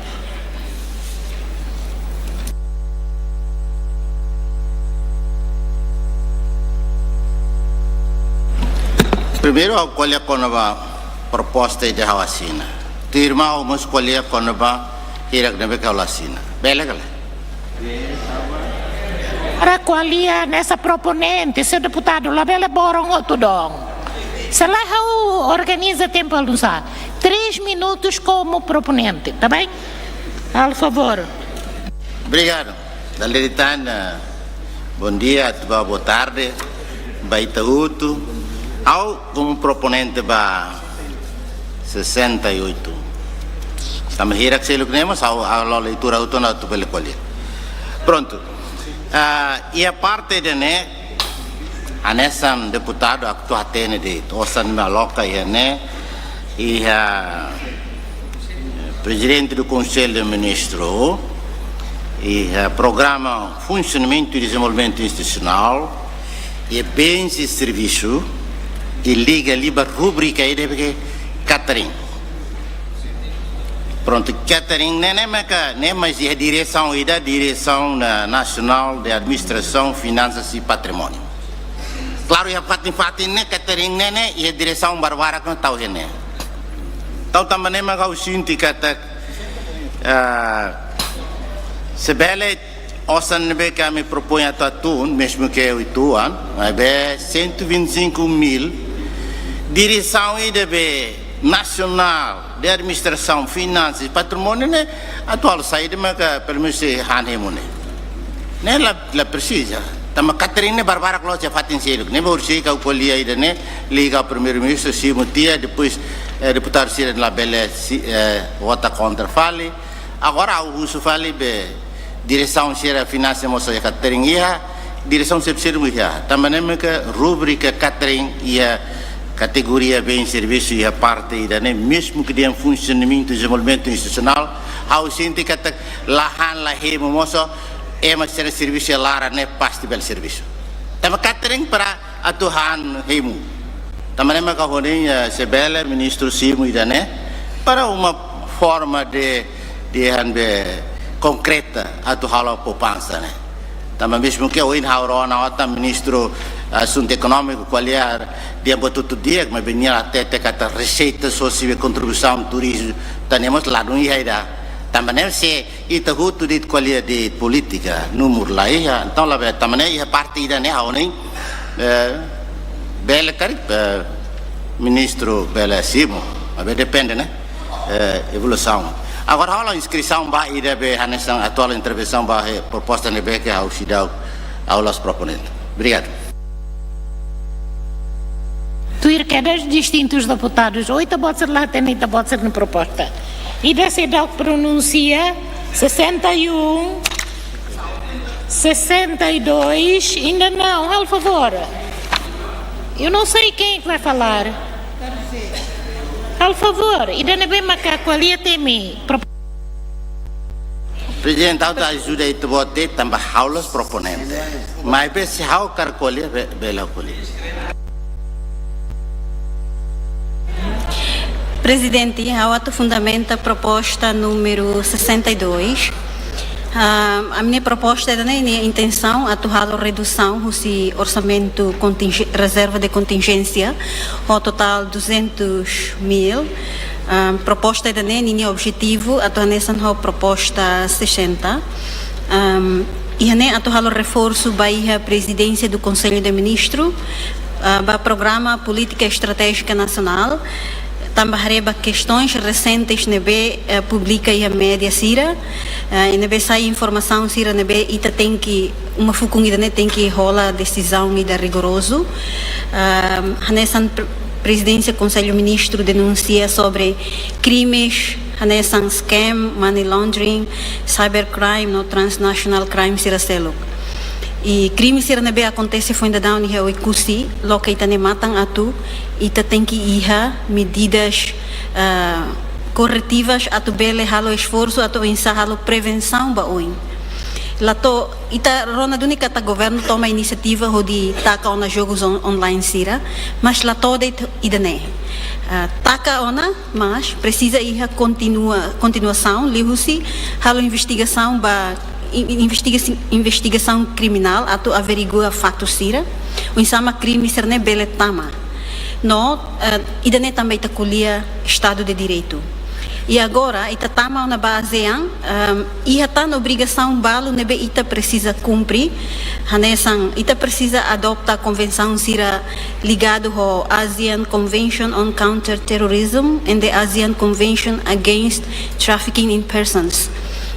Primeiru, ha'u ko'alia kona-ba proposta ida ha'u asina. Tuirmai ha'u mós ko'alia kona-ba hirak ne'ebé ke ha'u la asina. Bele ka lae? Para ko'alia hanesan proponente, señór deputadu, labele boron hotu dong. Se lae ha'u organiza tempu almosa. Três minutos como proponente, tá bem? Por favor. Obrigadu. Dala ida tan, eh, bondia, atu ba boa tarde ba ita hotu. Ha'u komu proponente ba sessenta e oito. Tanba hirak seluk ne'e mós ha'u, ha'u halo leitura hotu ona atu bele ko'alia. Prontu. Ah, iha parte ida-ne'e, hanesan deputadu atu hatene de'it, osan ne'ebé aloka iha ne'e, iha Presidente do Conselho de Ministros, iha Programa Funcionamento e Desenvolvimento Institucional, E bens e servisu, e liga liba rubrika ida be ke catering. Prontu, catering ne'e, ne'e maka, ne'e mais iha diresaun ida, Diresaun, eh, Nasionál de Administrasaun, Finansas e Patrimóniu. Klaru, iha fatin-fatin ne'e, catering ne'e, ne'e iha diresaun barbarak no tau iha ne'e. Entaun, tanba ne'e maka ha'u sente katak, eh, se bele osan ne'ebé ke ami propoin atu hatún, mezmu ke oituan, maibé cento e vinte e cinco mil, diresaun ida be Nasionál de Administrasaun, Finansas e Patrimóniu ne'e atu halo saida maka, pelumenus se han hemu ne'e. Ne'e la, la presiza. Tanba catering ne'e barbarak loos iha fatin seluk. Ne'e baru sei ka ko'alia ida-ne'e, liga Primeiru-Ministru, simu tiha, depois, eh, deputadu sira labele si-, eh, vota kontra fali. Agora ha'u husu fali be diresaun sira, Finansas mós iha catering iha, diresaun sira seluk iha. Tanba ne'e maka rubrika catering iha kategoria bens e servisu iha parte ida-ne'e, mezmu ke dehan funsionamentu, dezenvolvimentu institusionál, ha'u sente katak la han la hemu mós, ema sira servisu iha laran ne'e pasti bele servisu. Tanba catering para atu han hemu. Tanba ne'e maka ha'u hanoin, eh, se bele ministru simu ida-ne'e para uma forma de, de han be konkreta atu halo poupansa ne'e. Tanba mezmu ke ohin ha'u rona ona ministru asuntu ekonómiku ko'alia, dehan buat hotu di'ak, maibé nia la hatete katak reseita sira be kontribuisaun turizmu, tan ne'e mós ladún iha ida. Tanba ne'e se ita hotu de'it ko'alia de'it polítika, númeru la iha, entaun labele, tanba ne'e iha parte ida-ne'e ha'u hanoin, eh, bele karik, eh, ministru bele simu, maibé depende, ne'e, eh, evolusaun. Agora halo inskrisaun ba ida be hanesan atuál intervensaun ba iha proposta ne'ebé ke ha'u seidauk, ha'u la'ós proponente. Obrigadu. Tuir kedas distintus deputadus, ohin ita-boot sira la hatene ita-boot sira-nia proposta. Ida seidauk pronunsia, sessenta e um, sessenta e dois, ainda não, halo favór. Eu não sei quem é que vai falar. Halo favór, ida ne'ebé maka ko'alia temi. Prezidente, ha'u atu ajuda ita-boot de'it tanba ha'u la'ós proponente. Maibé se ha'u hakarak ko'alia, be-, bele ko'alia. Prezidente, ha'u atu fundamenta proposta númeru sessenta e dois. Ah, ami-nia proposta ida-ne'e, nia intensaun atu halo redusaun husi orsamentu kontinje-, rezerva de kontinjénsia, ho totál duzentus mil. Ah, proposta ida-ne'e, ninia objetivu atu hanesan ho proposta sessenta. Ah, iha ne'e atu halo reforsu ba iha Prezidénsia do Conselho de Ministros, ah, ba programa polítika estratéjika nasionál, tanba haree ba kestaun resente ne'ebé, eh, publika iha média sira, eh, ne'ebé sai informasaun sira ne'ebé ita tenke, uma fukun ida-ne'e tenke hola desizaun ida rigorozu. Ah, hanesan pre-, Prezidénsia Konsellu Ministru denunsia sobre krimes hanesan scam, money laundering, cybercrime no transnational crime sira seluk. I krime sira ne'ebé akontese foin daudaun iha Oekusi, loke ita-nia matan atu ita tenke iha medidas, ah, korretivas atu bele halo esforsu atu oinsá halo prevensaun ba oin. La to'o, ita rona duni katak governu toma inisiativa hodi taka ona jogus on-, online sira, mas la to'o de'it ida-ne'e. Ah, taka ona, mas presiza iha kontinua-, kontinuasaun, liuhusi halo investigasaun ba, in-, in-, investiga-, investigasaun kriminál atu averigua faktu sira, oinsá mak krime sira-ne'e bele tama. No, eh, ida-ne'e tanba ita ko'alia Estadu de Direitu. I agora, ita tama ona ba ASEAN, ehm, iha tan obrigasaun balu ne'ebé ita presiza kumpre, hanesan ita presiza adota konvensaun sira ligadu ho ASEAN Convention on Counter-Terrorism and the ASEAN Convention Against Trafficking in Persons.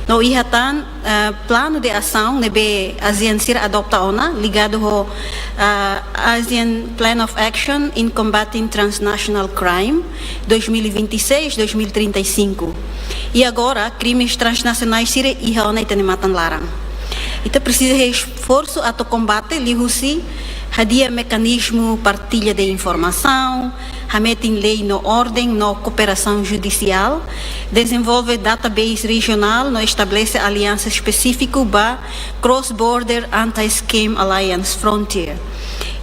No iha tan, eh, planu de asaun ne'ebé ASEAN sira adota ona, ligadu ho, eh, ASEAN Plan of Action in Combating Transnational Crime, dois mil e vinte e seis, dois mil e trinta e cinco. I agora, krimes transnasionais sira iha ona ita-nia matan laran. Ita presiza esforsu atu kombate liuhusi hadi'a mekanizmu partilla de informasaun, hametin lei no orden no kooperasaun judisiál, dezenvolve database rejionál no estabelese aliansa espesífiku ba Cross Border Anti-Scam Alliance Frontier.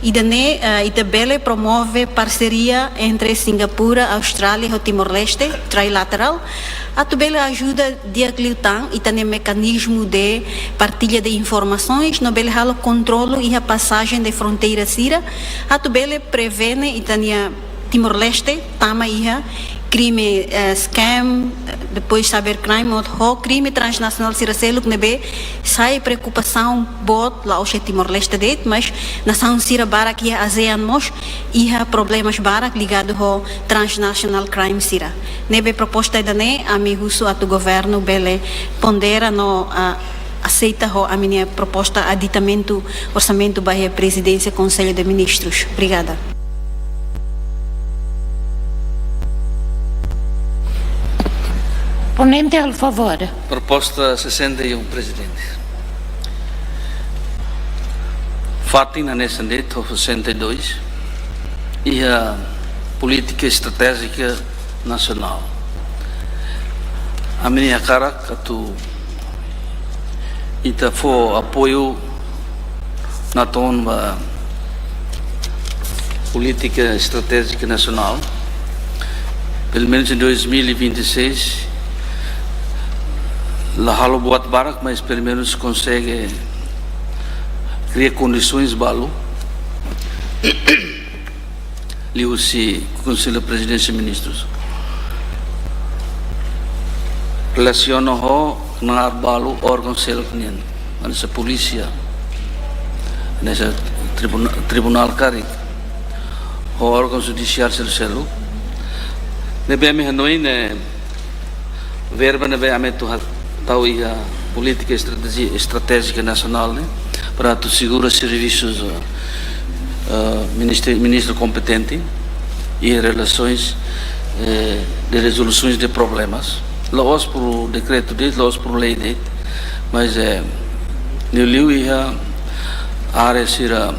Ida-ne'e, eh, ita bele promove parseria entre Singapura, Austrália ho Timor-Leste, trilateral, atu bele ajuda di'ak liután ita-nia mekanizmu de partilla de informasoens, no bele halo kontrolu iha pasajen de fronteira sira, atu bele prevene ita-nia Timor-Leste tama iha krime, eh, scam, eh, depois cybercrime, ho krime transnasionál sira seluk ne'ebé sai preokupasaun boot la'ós iha Timor-Leste de'it, mas nasaun sira barak iha ASEAN mós iha problemas barak ligadu ho transnational crime sira. Ne'ebé proposta ida-ne'e, ami husu atu governu bele pondera no, ah, aseita ho ami-nia proposta aditamentu orsamentu ba iha Prezidénsia Konsellu de Ministrus. Obrigada. Ponente, por favor. Proposta sessenta e um, Prezidente. Fatin hanesan de'it ho sessenta e dois, iha polítika estratéjika nasionál. Ami hakarak atu ita fó apoiu natoon ba polítika estratéjika nasionál, pelumenus em dois mil e vinte e seis, la halo buat barak, mas pelumenus konsege kria kondisoens balu liuhusi Konsellu Prezidénsia Ministrus. Relasiona ho knaar balu órgaun seluk nian, hanesan polísia, hanesan tribuna-, tribunál karik, ho órgaun judisiál seluk-seluk. Ne'ebé ami hanoin ne'e verba ne'ebé ami atu ha-, tau iha polítika estratéjia, estratéjika nasionál ne'e, para atu asegura servisus, eh, eh, ministri-, ministru kompetente iha relasoens, eh, de rezolusoens de problemas. La'ós por dekretu de'it, la'ós por lei de'it, mas, eh, liuliu iha área sira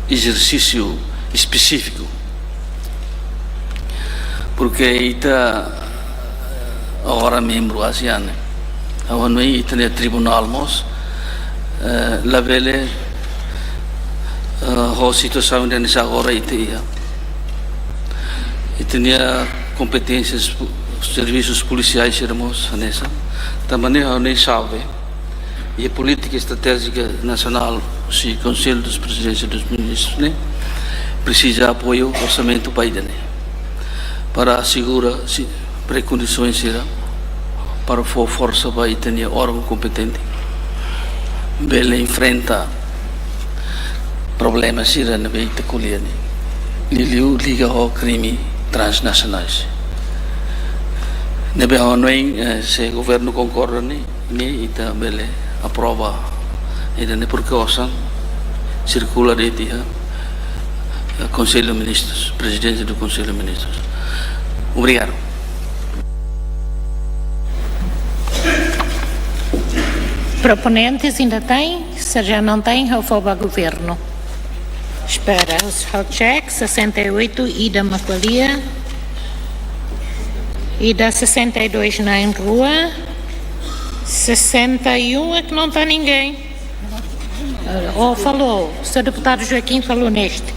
ezersísiu espesífiku. Porke ita agora membru ASEAN, ne'e? Agora no ita-nia tribunál mós, eh, labele, eh, ho situasaun hanesan agora ita iha. Ita-nia kompeténsias pu-, servisus polisiais sira mós hanesan. Tanba ne'e, ha'u hanoin xave iha polítika estratéjika nasionál, se Konsellu dos Prezidénsia dos Ministrus ne'e presiza apoiu orsamentu ba ida-ne'e, para asegura si prekondisoens sira para fó forsa ba ita-nia órgaun kompetente bele enfrenta problema sira ne'ebé ita ko'alia ne'e, liuliu liga ho krime transnasionais. Ne'ebé ha'u hanoin, eh, se governu konkorda ne'e, ne'e ita bele aprova ida-ne'e porke osan sirkula de'it iha, eh, Konsellu Ministrus, Prezidénsia do Konsellu Ministrus. Obrigadu. Proponentes ainda tem? Se já não tem, ha'u fó ba governu. Espera, ha'u check, sessenta e oito, ida mak ko'alia. Ida sessenta e dois na'in-rua. Sessenta e um é que não tá ninguém. Oh, falou. O senhor deputado Joaquim falou neste.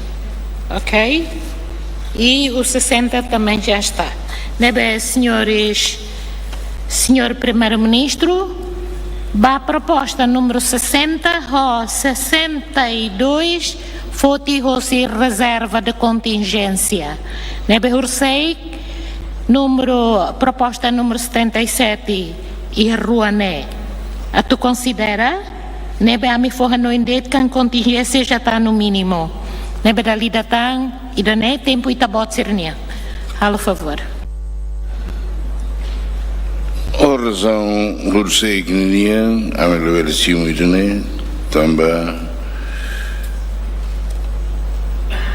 Ok? E o sessenta também já está. Ne'ebé, senhores, senhor Primeiro-Ministro, ba proposta número sessenta ho sessenta e dois, foti hosi rezerva de kontinjénsia. Ne'ebé hursik, número, proposta número setenta e sete, iha rua ne'e. Atu konsidera, ne'ebé ami fó hanoin de'it katak kontinjénsia já tá no mínimo. Ne'ebé dala ida tan, ida-ne'e tempu ita-boot sira-nian. Halo favór. Orasaun hursik nian, ami labele simu ida-ne'e, tanba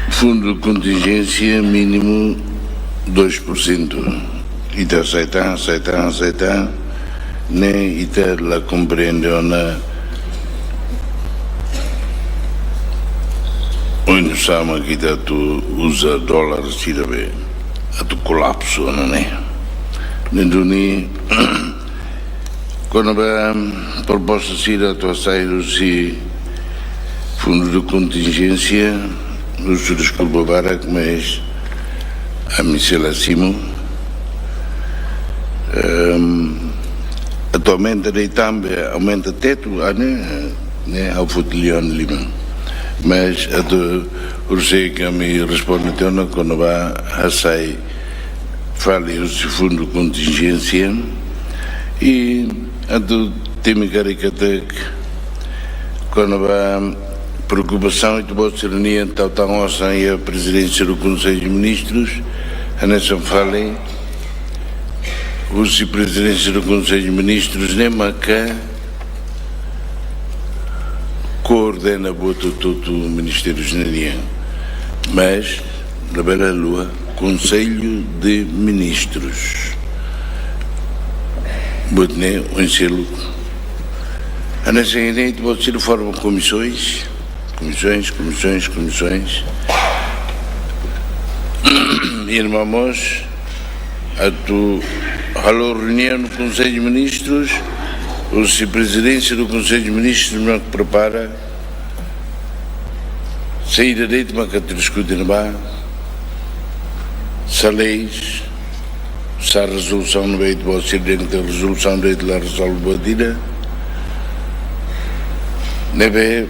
fundu kontinjénsia mínimu dois por cento. Ita aseita, aseita, aseita, ne'e ita la komprende ona oinsá mak ita atu uza dólar sira be atu kolapsu ona ne'e. Ne'e duni, kona-ba proposta sira atu hasai husi Fundu de kontinjénsia, husu deskulpa barak, mas ami sei la simu. Ehm, atu aumenta de'it tanba, aumenta tetu, ah, ne'e, ne'e ha'u foti lian lima. Mas atu, orsida ami responde tiha ona kona-ba hasai fali husi fundu kontinjénsia. I atu temi karik katak kona-ba preokupasaun ita-boot sira-nian tau tan osan iha Prezidénsia do Konsellu de Ministrus, hanesan fali husi Prezidénsia do Konsellu de Ministrus ne'e maka koordena buat hotu-hotu ministérius ne'e nian. Mas labele haluha Konsellu de Ministrus. Buat ne'e oinsá. Hanesan ne'e ita-boot sira forma komisaun, komisaun, komisaun, komisaun. Irmaun mós, atu halo reuniaun Konsellu de Ministrus, husi Prezidénsia do Konsellu de Ministrus mak prepara saida de'it mak atu diskute ne'ebá, sá leis, sá rezolusaun ne'ebé ita-boot sira dehan katak rezolusaun de'it la rezolve buat ida. Ne'ebé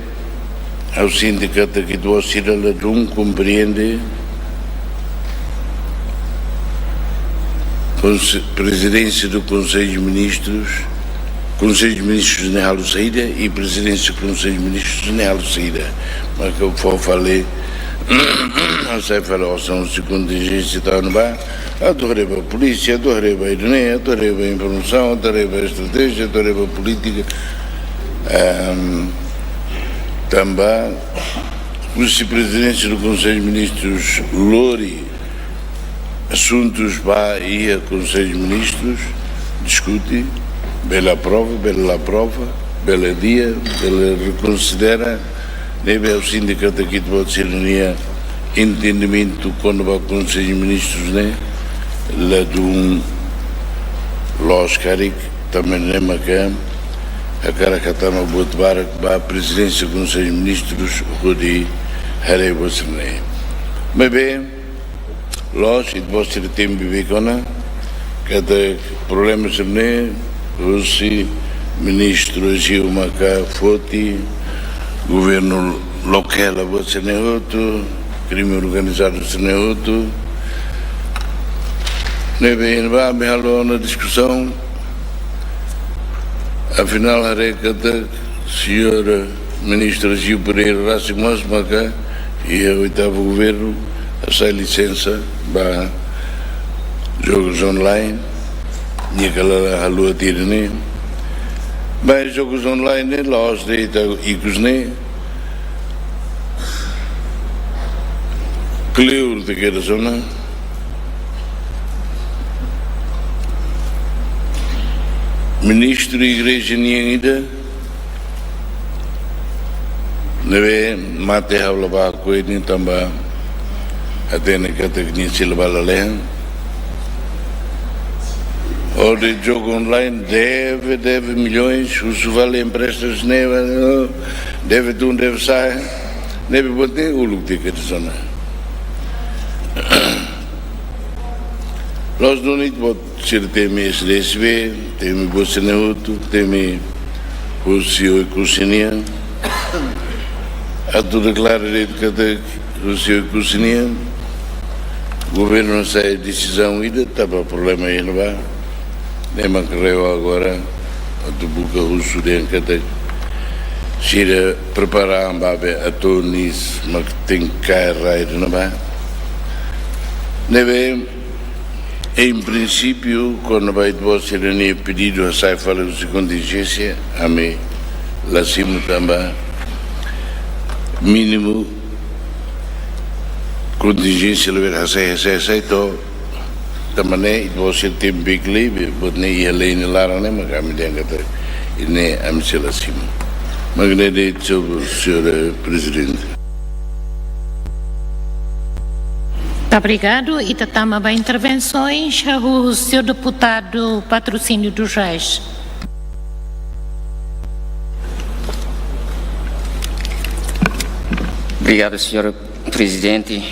ha'u sente katak ita-boot sira ladún komprende Konse-, Prezidénsia do Konsellu de Ministrus, Konsellu de Ministrus ne'e halo saida, i Prezidénsia do Konsellu de Ministrus ne'e halo saida. Mas ke fó fali, hasai fali osan husi kontinjénsia tau ne'ebá, atu haree ba polísia, atu haree ba ida-ne'e, atu haree ba informasaun, atu haree ba estratéjia, atu haree ba polítika. Ehm, tanba husi Prezidénsia do Konsellu de Ministrus lori asuntus ba iha Konsellu de Ministrus, diskute, bele aprova, bele la aprova, bele adia, bele rekonsidera, ne'ebé ha'u sente katak ita-boot sira-nia entendimentu kona-ba Konsellu de Ministrus ne'e ladún loos karik, tanba ne'e maka hakarak hatama buat barak ba Prezidénsia Konsellu de Ministrus hodi haree buat sira-ne'e. Maibé, loos, ita-boot sira temi beibeik ona katak problema sira-ne'e husi ministru Gil maka foti, governu lokál, buat sira-ne'e hotu, krime organizadu sira-ne'e hotu. Ne'ebé iha ne'ebá ami halo ona diskusaun, afinál haree katak señór Ministru Gil Pereira rasik mós maka iha oitavu governu hasai lisensa ba jogos online, nia kala haluha tiha ne'e. Mas jogos online ne'e la'ós de'it ikus ne'e. Kleur tiha kedas ona. Ministru igreja nian ida, ne'ebé mate ha'u la bá hakoi nia tanba hatene katak nia sei la bá lalehan. Hodi jogu online deve, deve milhões, husu fali empresta ne'e, deve tun, deve sa'e, ne'ebé buat ne'e uluk tiha kedas ona. Loos duni ita-boot sira temi S D S B, temi buat sira-ne'e hotu, temi husi Oekusi nian. Atu deklara de'it katak husi Oekusi nian, governu hasai desizaun ida, tanba problema iha ne'ebá. Ne'e mak RAEOA agora atu buka husu dehan katak sira prepara an ba be atu nis mak tenke kaer rai iha ne'ebá. Ne'ebé, em princípio, kona-ba ita-boot sira-nia pedidu hasai fali husi kontinjénsia, ami la simu tanba mínimu kontinjénsia labele hasai, hasai, hasai to'o, tanba ne'e ita-boot sira temi beibeik, buat ne'e iha lei nia laran ne'e, mak ami dehan katak ida-ne'e ami sei la simu. Mak ne'e de'it, señór, señór Prezidente. Obrigadu. Ita tama ba intervensoens, hahú husi señór deputadu Patrocínio dos Reis. Obrigadu, señór Prezidente.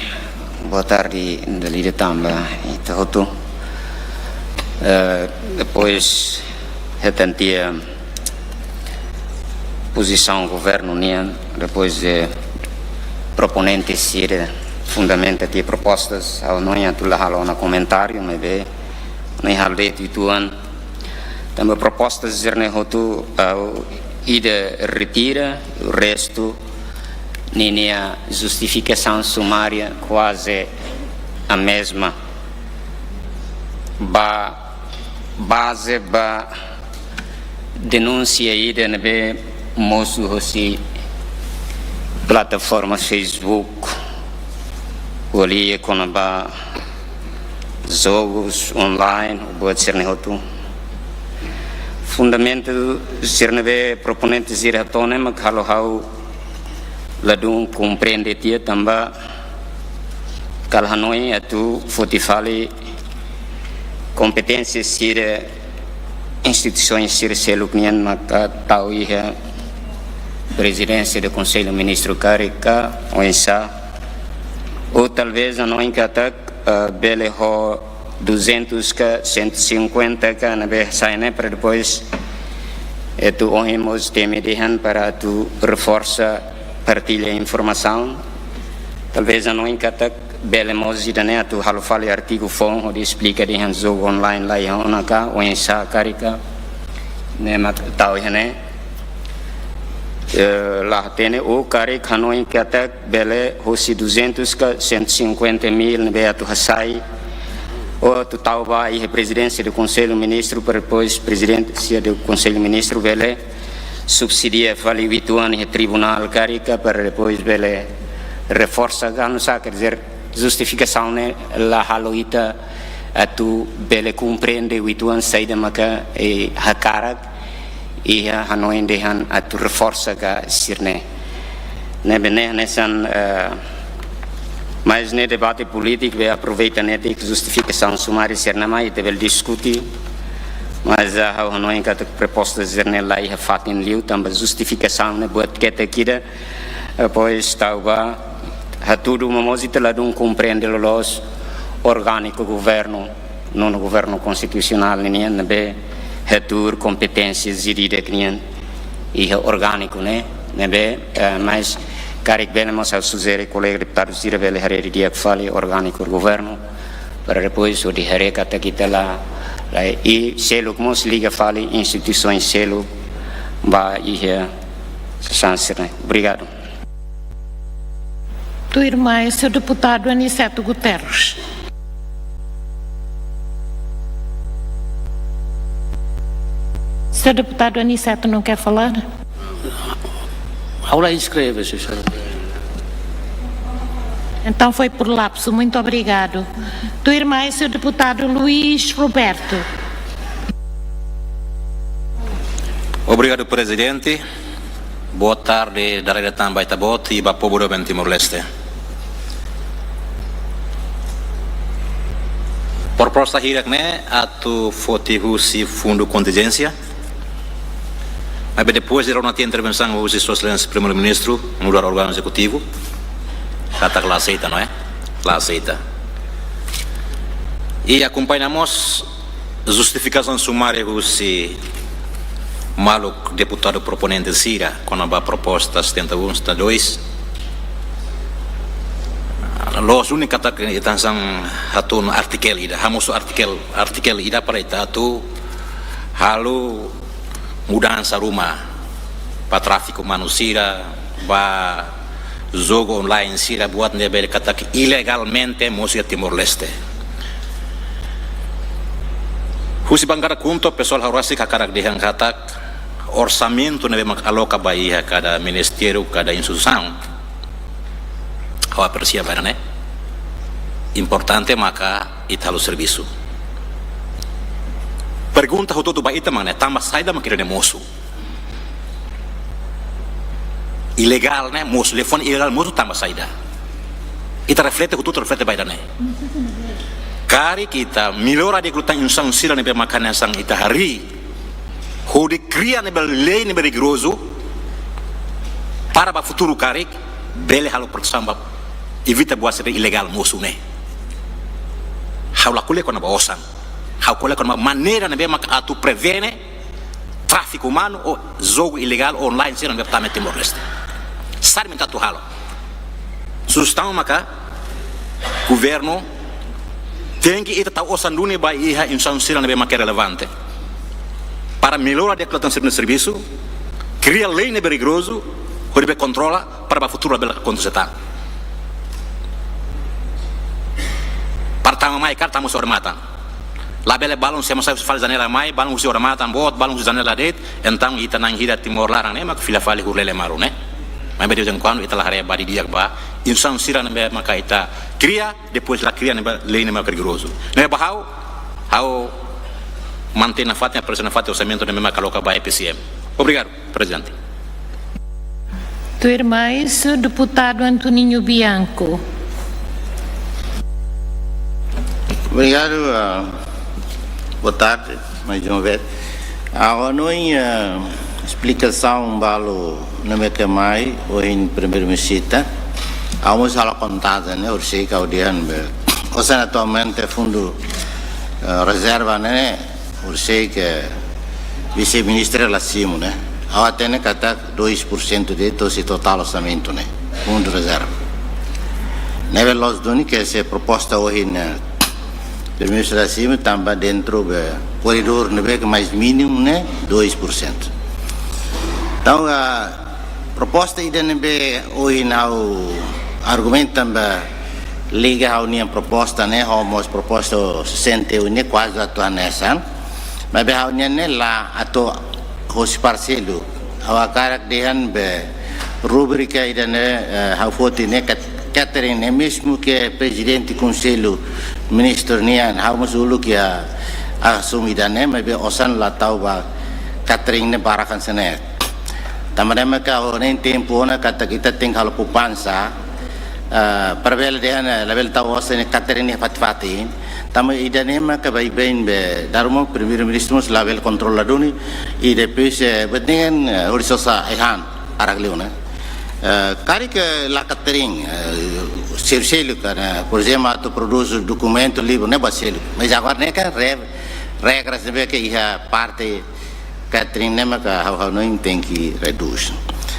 Boa tarde, dala ida tanba ita hotu. Eh, depois, hetan tiha pozisaun governu nian, depois de proponente sira fundamenta tiha propostas, ha'u hanoin atu la halo ona komentáriu, maibé ha'u hanoin halo de'it uitoan. Tanba propostas sira-ne'e hotu, ha'u ida retira, o restu ninia justifikasaun sumária kuaze a mesma. Ba baze ba denúnsia ida ne'ebé mosu hosi plataforma Facebook, ko'alia kona-ba jogus online, buat sira-ne'e hotu. Fundamentu sira ne'ebé proponente sira hato'o ne'e mak halo ha'u ladún komprende tiha tanba kala hanoin atu foti fali kompeténsia sira instituisaun sira seluk nian maka tau iha Prezidénsia do Konsellu Ministru karik ka oinsá. Ou talvés hanoin katak, eh, bele ho duzentus ka cento e cinquenta ka ne'ebé sai ne'e para depois atu ohin mós temi dehan para atu reforsa partilla informasaun. Talvés hanoin katak bele mós ida-ne'e atu halo fali artigu foun hodi esplika dehan jogu online la iha ona ka oinsá karik ka ne'e mak tau iha ne'e. Eh, la hatene ou karik hanoin katak bele hosi duzentus ka cento e cinquenta mil ne'ebé atu hasai ou atu tau ba iha Prezidénsia do Konsellu Ministru para depois Prezidénsia do Konsellu Ministru bele subsidia fali uitoan iha tribunál karik ka para depois bele reforsa ka oinsá, quer dizer, justifikasaun ne'e la halo ita atu bele komprende uitoan saida maka, eh, hakarak iha hanoin dehan atu reforsa ka sira-ne'e. Ne'ebé ne'e hanesan, eh, mas ne'e debate polítiku, be aproveita netik justifikasaun sumária sira-ne'e mai ita bele diskute. Mas, eh, ha'u hanoin katak proposta sira-ne'e la iha fatin liu tanba justifikasaun ne'e buat ketak ida, eh, depois tau ba hatudu mak mós ita ladún komprende loloos orgániku governu, nonu governu konstitusionál nian ne'ebé hatuur kompeténsia jurídika nian iha orgániku ne'e, ne'ebé, eh, mas karik bele mós ha'u sujere kolega deputadu sira bele haree didi'ak fali orgániku governu para depois hodi haree katak ita la, la, i seluk mós liga fali instituisaun seluk ba iha sasán sira-ne'e. Obrigadu. Tuirmai, señór deputadu Aniceto Guterres. Señór deputadu Aniceto não quer falar? Ha'u la inskreve, señór. Então foi por lapso. Muito obrigado. Tuirmai, señór deputadu Luís Roberto. Obrigadu, Prezidente. Boa tarde, dala ida tan ba ita-boot i ba povu doben Timor-Leste. Proposta hirak-ne'e atu foti husi fundu kontinjénsia. Maibé depois de rona tiha intervensaun husi Sua Exelénsia Primeiru-Ministru, nu'udar órgaun ezekutivu, katak la aseita, não é? La aseita. I akompaña mós justifikasaun sumária husi maluk deputadu proponente sira kona-ba proposta setenta e um, setenta e dois. Loos duni katak ita hanesan hatún artikel ida, hamosu artikel, artikel ida para ita atu halo mudansa ruma ba tráfiku umanu sira, ba jogu online sira, buat ne'ebé katak ilegalmente mosu iha Timor-Leste. Husi bankada KHUNTO, pesoál ha'u rasik hakarak dehan katak orsamentu ne'ebé mak aloka ba iha kada ministériu, kada instituisaun, ha'u apresia barak ne'e. Importante maka ita halo servisu. Pergunta hotu-hotu ba ita mak ne'e, tanba saida mak ida-ne'e mosu? Ilegál ne'e mosu, liafuan ilegál mosu tanba saida? Ita reflete, hotu-hotu reflete ba ida-ne'e. Karik ita mellora di'ak liután instituisaun sira ne'ebé mak hanesan ita harii, hodi kria ne'ebé lei ne'ebé rigorozu para ba futuru karik, bele halo protesaun ba evita buat sira ilegál mosu ne'e. Ha'u la ko'alia kona-ba osan. Ha'u ko'alia kona-ba maneira ne'ebé maka atu prevene tráfiku umanu ou jogu ilegál online sira ne'ebé tama iha Timor-Leste. Saida mak ita atu halo? Sujestaun maka governu tenke ita tau osan duni ba iha instituisaun sira ne'ebé maka relevante para mellora di'ak liután sira-nia servisu, kria lei ne'ebé rigorozu, hodi bele kontrola para ba futuru labele akontese tan. Para tama mai karik tama husi odamatan. Labele balun sira mós fali janela mai, balun husi odamatan boot, balun husi janela de'it, entaun ita na'in hira Timor laran ne'e mak fila fali huru lele malu ne'e. Maibé de vez em quando ita la haree ba di'ak ba instituisaun sira ne'ebé maka ita kria, depois la kria ne'ebé lei ne'e maka rigorozu. Ne'e ba ha'u, ha'u mantein nafatin, aprezia nafatin orsamentu ne'ebé maka koloka ba E P C M. Obrigadu, Prezidente. Tuirmai, Deputadu Antoninho Bianco. Obrigadu, ah, boa tarde, mais uma vez. Ah, ha'u hanoin, ah, esplikasaun balu ne'ebé ke mai, ohin Primeiru-Ministru, ha'u mós halo kontajen, ne'e, horisehik ha'u dehan be, osan atualmente fundu, ah, rezerva ne'e, horisehik Vise-Ministru la simu ne'e. Ha'u hatene katak dois por cento de'it husi totál orsamentu ne'e, fundu rezerva. Ne'ebé loos duni ke se proposta ohin, eh, Primeiru-Ministru la simu tanba dentru be koridór ne'ebé ke mais mínimu ne'e dois por cento. Entaun, ah, proposta ida ne'ebé ohin ha'u argumenta tanba liga ha'u-nia proposta ne'e ho mós proposta sesenta e um ne'e kuaze atu hanesan. Maibé ha'u-nian ne'e la atu hosi parte seluk. Ha'u hakarak dehan be rubrika ida ne'e, eh, ha'u foti ne'e kat-, catering ne'e mezmu ke Prezidente Konsellu Ministru nian, ha'u mós uluk iha asum ida ne'e, maibé osan la tau ba catering ne'e barak hanesan ne'e. Tanba ne'e maka ha'u hanoin tempu ona katak ita tenke halo poupansa, ah, para bele dehan, eh, labele tau osan ne'e catering ne'e fatin-fatin. Tanba ida ne'e maka baibain be dala ruma Primeiru-Ministru mós labele kontrola duni, i depois, eh, buat ne'e, eh, hodi sosa ai-han, barak liu ne'e. Eh, karik la catering, eh, seluk-seluk kan, eh, por ezemplu, atu prodús dokumentu, livru, ne'e buat seluk. Mas agora ne'e kan re-, regras ne'ebé ke iha parte catering ne'e maka ha'u, ha'u hanoin tenke redús.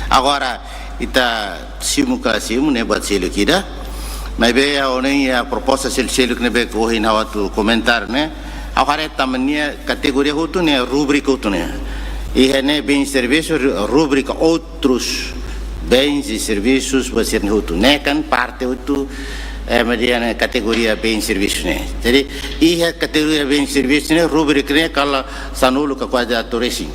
Agora, ita simu ka la simu ne'e buat seluk ida. Maibé ha'u hanoin iha proposta seluk-seluk ne'ebé ke ohin ha'u atu komentar ne'e, ha'u haree tanba nia kategoria hotu ne'e, rubrika hotu ne'e. Iha ne'e bens e serviços, ru-, rubrika outros bens e serviços, buat sira-ne'e hotu. Ne'e kan parte hotu, eh, mediana kategoria bens e serviços ne'e. Jadi, iha kategoria bens e serviços ne'e, rubrika ne'e kala sanulu ka kuaze atus resin.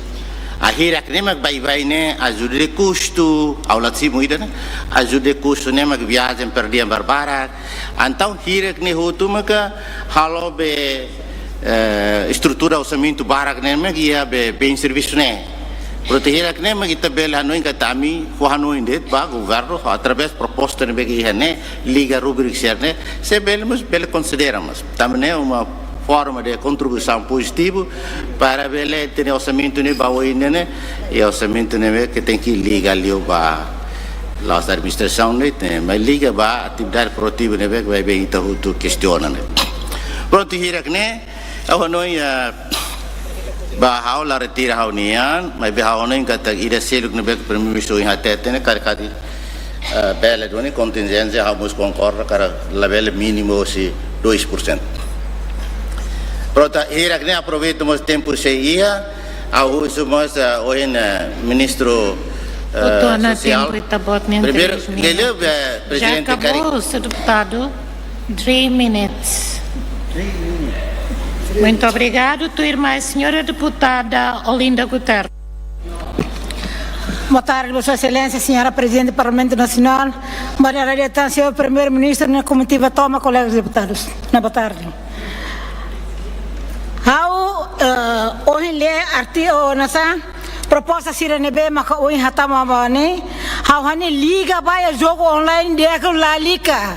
Ah, hirak ne'e mak baibain ne'e ajuda de kustu, ha'u la simu ida ne'e, ajuda de kustu ne'e mak viajen per dia barbarak. Entaun hirak ne'e hotu maka halo be, eh, estrutura orsamentu barak ne'e mak iha be bens e serviços ne'e. Portantu hirak ne'e mak ita bele hanoin katak ami fó hanoin de'it ba governu através proposta ne'ebé ke iha ne'e, liga rubrika sira-ne'e, se bele mós bele konsidera mós. Tanba ne'e uma forma de kontribuisaun pozitivu para bele hatene orsamentu ne'e ba oin ne'e, i orsamentu ne'ebé ke tenke liga liu ba la'ós administrasaun ne'e, mas liga ba atividade produtiva ne'ebé ke baibain ita hotu kestiona ne'e. Prontu, hirak ne'e, ha'u hanoin, eh, ba ha'u la retira ha'u-nian, maibé ha'u hanoin katak ida seluk ne'ebé ke Primeiru-Ministru ohin hateten ne'e, karik-karik, eh, bele duni kontinjénsia, ha'u mós konkorda karik labele mínimu husi dois por cento. Prontu, hirak ne'e aproveita mós tempu sei iha, ha'u husu mós, eh, ohin, eh, Ministru, eh, Doutor, na Sosiál. Tempo ita-boot ne'e. Primeiru, três minutos. Lele, eh, já Prezidente acabou, Kari-, senhor deputado. Three minutes. Muito obrigado. Tuirmai, senhora deputada Olinda Guterres. Boa tarde, Vossa Excelência, Senhora Presidente do Parlamento Nacional, Maria Radiata, Senhor Primeiru-Ministru, ne'e, comitiva tomak, colegas deputados. Ne'e, boa tarde. Ha'u, eh, ohin lee artigu, nasa, proposta sira ne'ebé maka ohin hatama ba ne'e, ha'u hanoin liga ba iha jogu online di'ak ka lae, liga.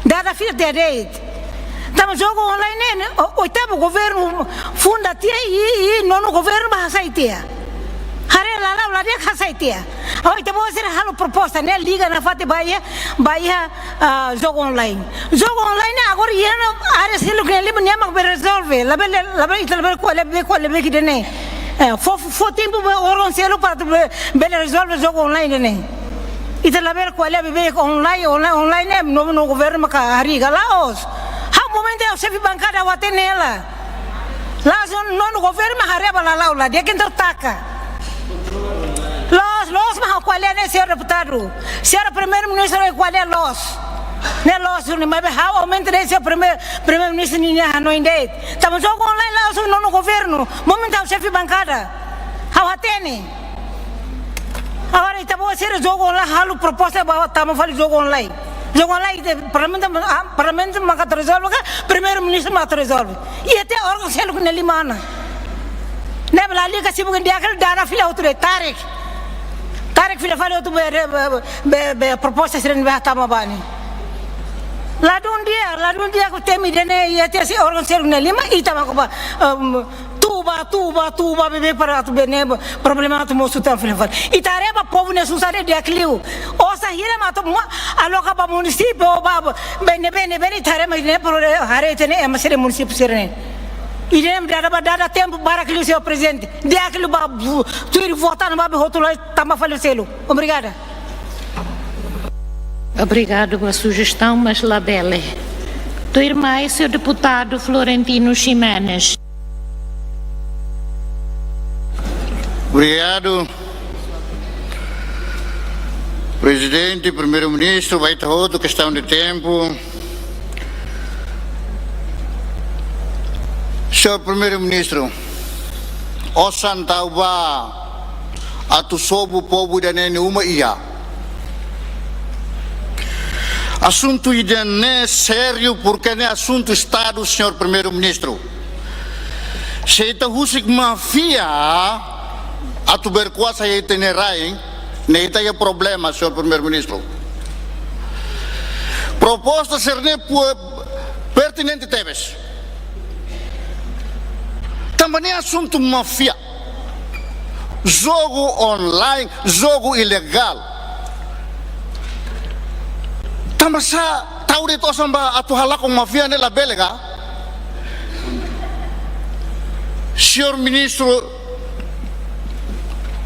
Dada fila de'it. Tanba jogu online ne'e, ne'e, o-, oitavu governu funda tiha i, i nonu governu bá hasai tiha. Haree La'o, la'o, la di'ak hasai tiha. Agora ita-boot sira halo proposta ne'e, liga nafatin ba iha, ba iha, ah, jogu online. Jogu online ne'e agora iha ona área seluk ne'e lima nia mak bele rezolve. Labele, labele, ita labele ko'alia beibeik, ko'alia beibeik ida-ne'e. Eh, fó, fó, fó tempu ba órgaun seluk para atu be-, bele rezolve jogu online ne'e. Ita labele ko'alia beibeik online, online, online ne'e, no, no governu maka harii ka la'ós. Ha'u momentu ha'u xefe bankada ha'u hatene hela. La'ós nonu governu mak haree ba la la'o, la di'ak entaun taka. Loos, loos mak ha'u ko'alia ne'e, señór deputadu. Señór Primeiru-Ministru, ha'u ko'alia loos. Ne'e loos, ne'e maibé ha'u aumenta de'it señór Primeiru, Primeiru-Ministru ninia hanoin de'it. Tanba jogu online la'ós nonu governu. Momentu ha'u xefe bankada. Ha'u hatene. Agora ita-boot sira jogu online, halo proposta ba tama fali jogu online. Jogu online, ita, parlamentu, ah, parlamentu maka atu rezolve ka, Primeiru-Ministru maka atu rezolve. Iha tiha órgaun seluk ne'e lima ona. Ne'ebé lalika sibuk, di'ak liu dada fila hotu de'it, tarik. Tarik fila fali hotu be, be, be, be, be proposta sira ne'ebé hatama ba ne'e. Ladún di'ak, ladún di'ak temi ida-ne'e, iha tiha órgaun seluk ne'e lima, ita maka ba, em, tuba, tuba, tuba beibeik para atu bele, problema atu mosu tan fila fali. Ita haree ba povu ne'e susar, di'ak liu. Osan hira mak atu mo-, aloka ba munisípiu, ba, ba, be ne'ebé, ne'ebé, ita haree, maibé ne'e problema, haree ita-nia ema sira munisípiu sira-ne'e. Ida-ne'e dada ba dada tempu barak liu, señór Prezidente. Di'ak liu ba vo-, tuir vota ona ba be hotu lai tama fali seluk. Obrigada. Obrigadu ba sujestaun, mas labele. Tuirmai, señór deputadu Florentino Ximenes. Obrigadu. Prezidente, Primeiru-Ministru, ba ita hotu, kestaun de tempu. Señór Primeiru-Ministru, osan tau ba atu sobu povu ida-ne'e nia uma iha. Asuntu ida-ne'e sériu, porke ne'e asuntu Estadu, señór Primeiru-Ministru. Se ita husik máfia atu berkuasa iha ita-nia rai, ne'e ita iha problema, señór Primeiru-Ministru. Proposta sira-ne'e pu-, pertinente tebes. Tanba ne'e asuntu máfia. Jogu online, jogu ilegál. Tanba sá tau de'it osan ba atu halakon máfia ne'e, labele ka? Señór Ministru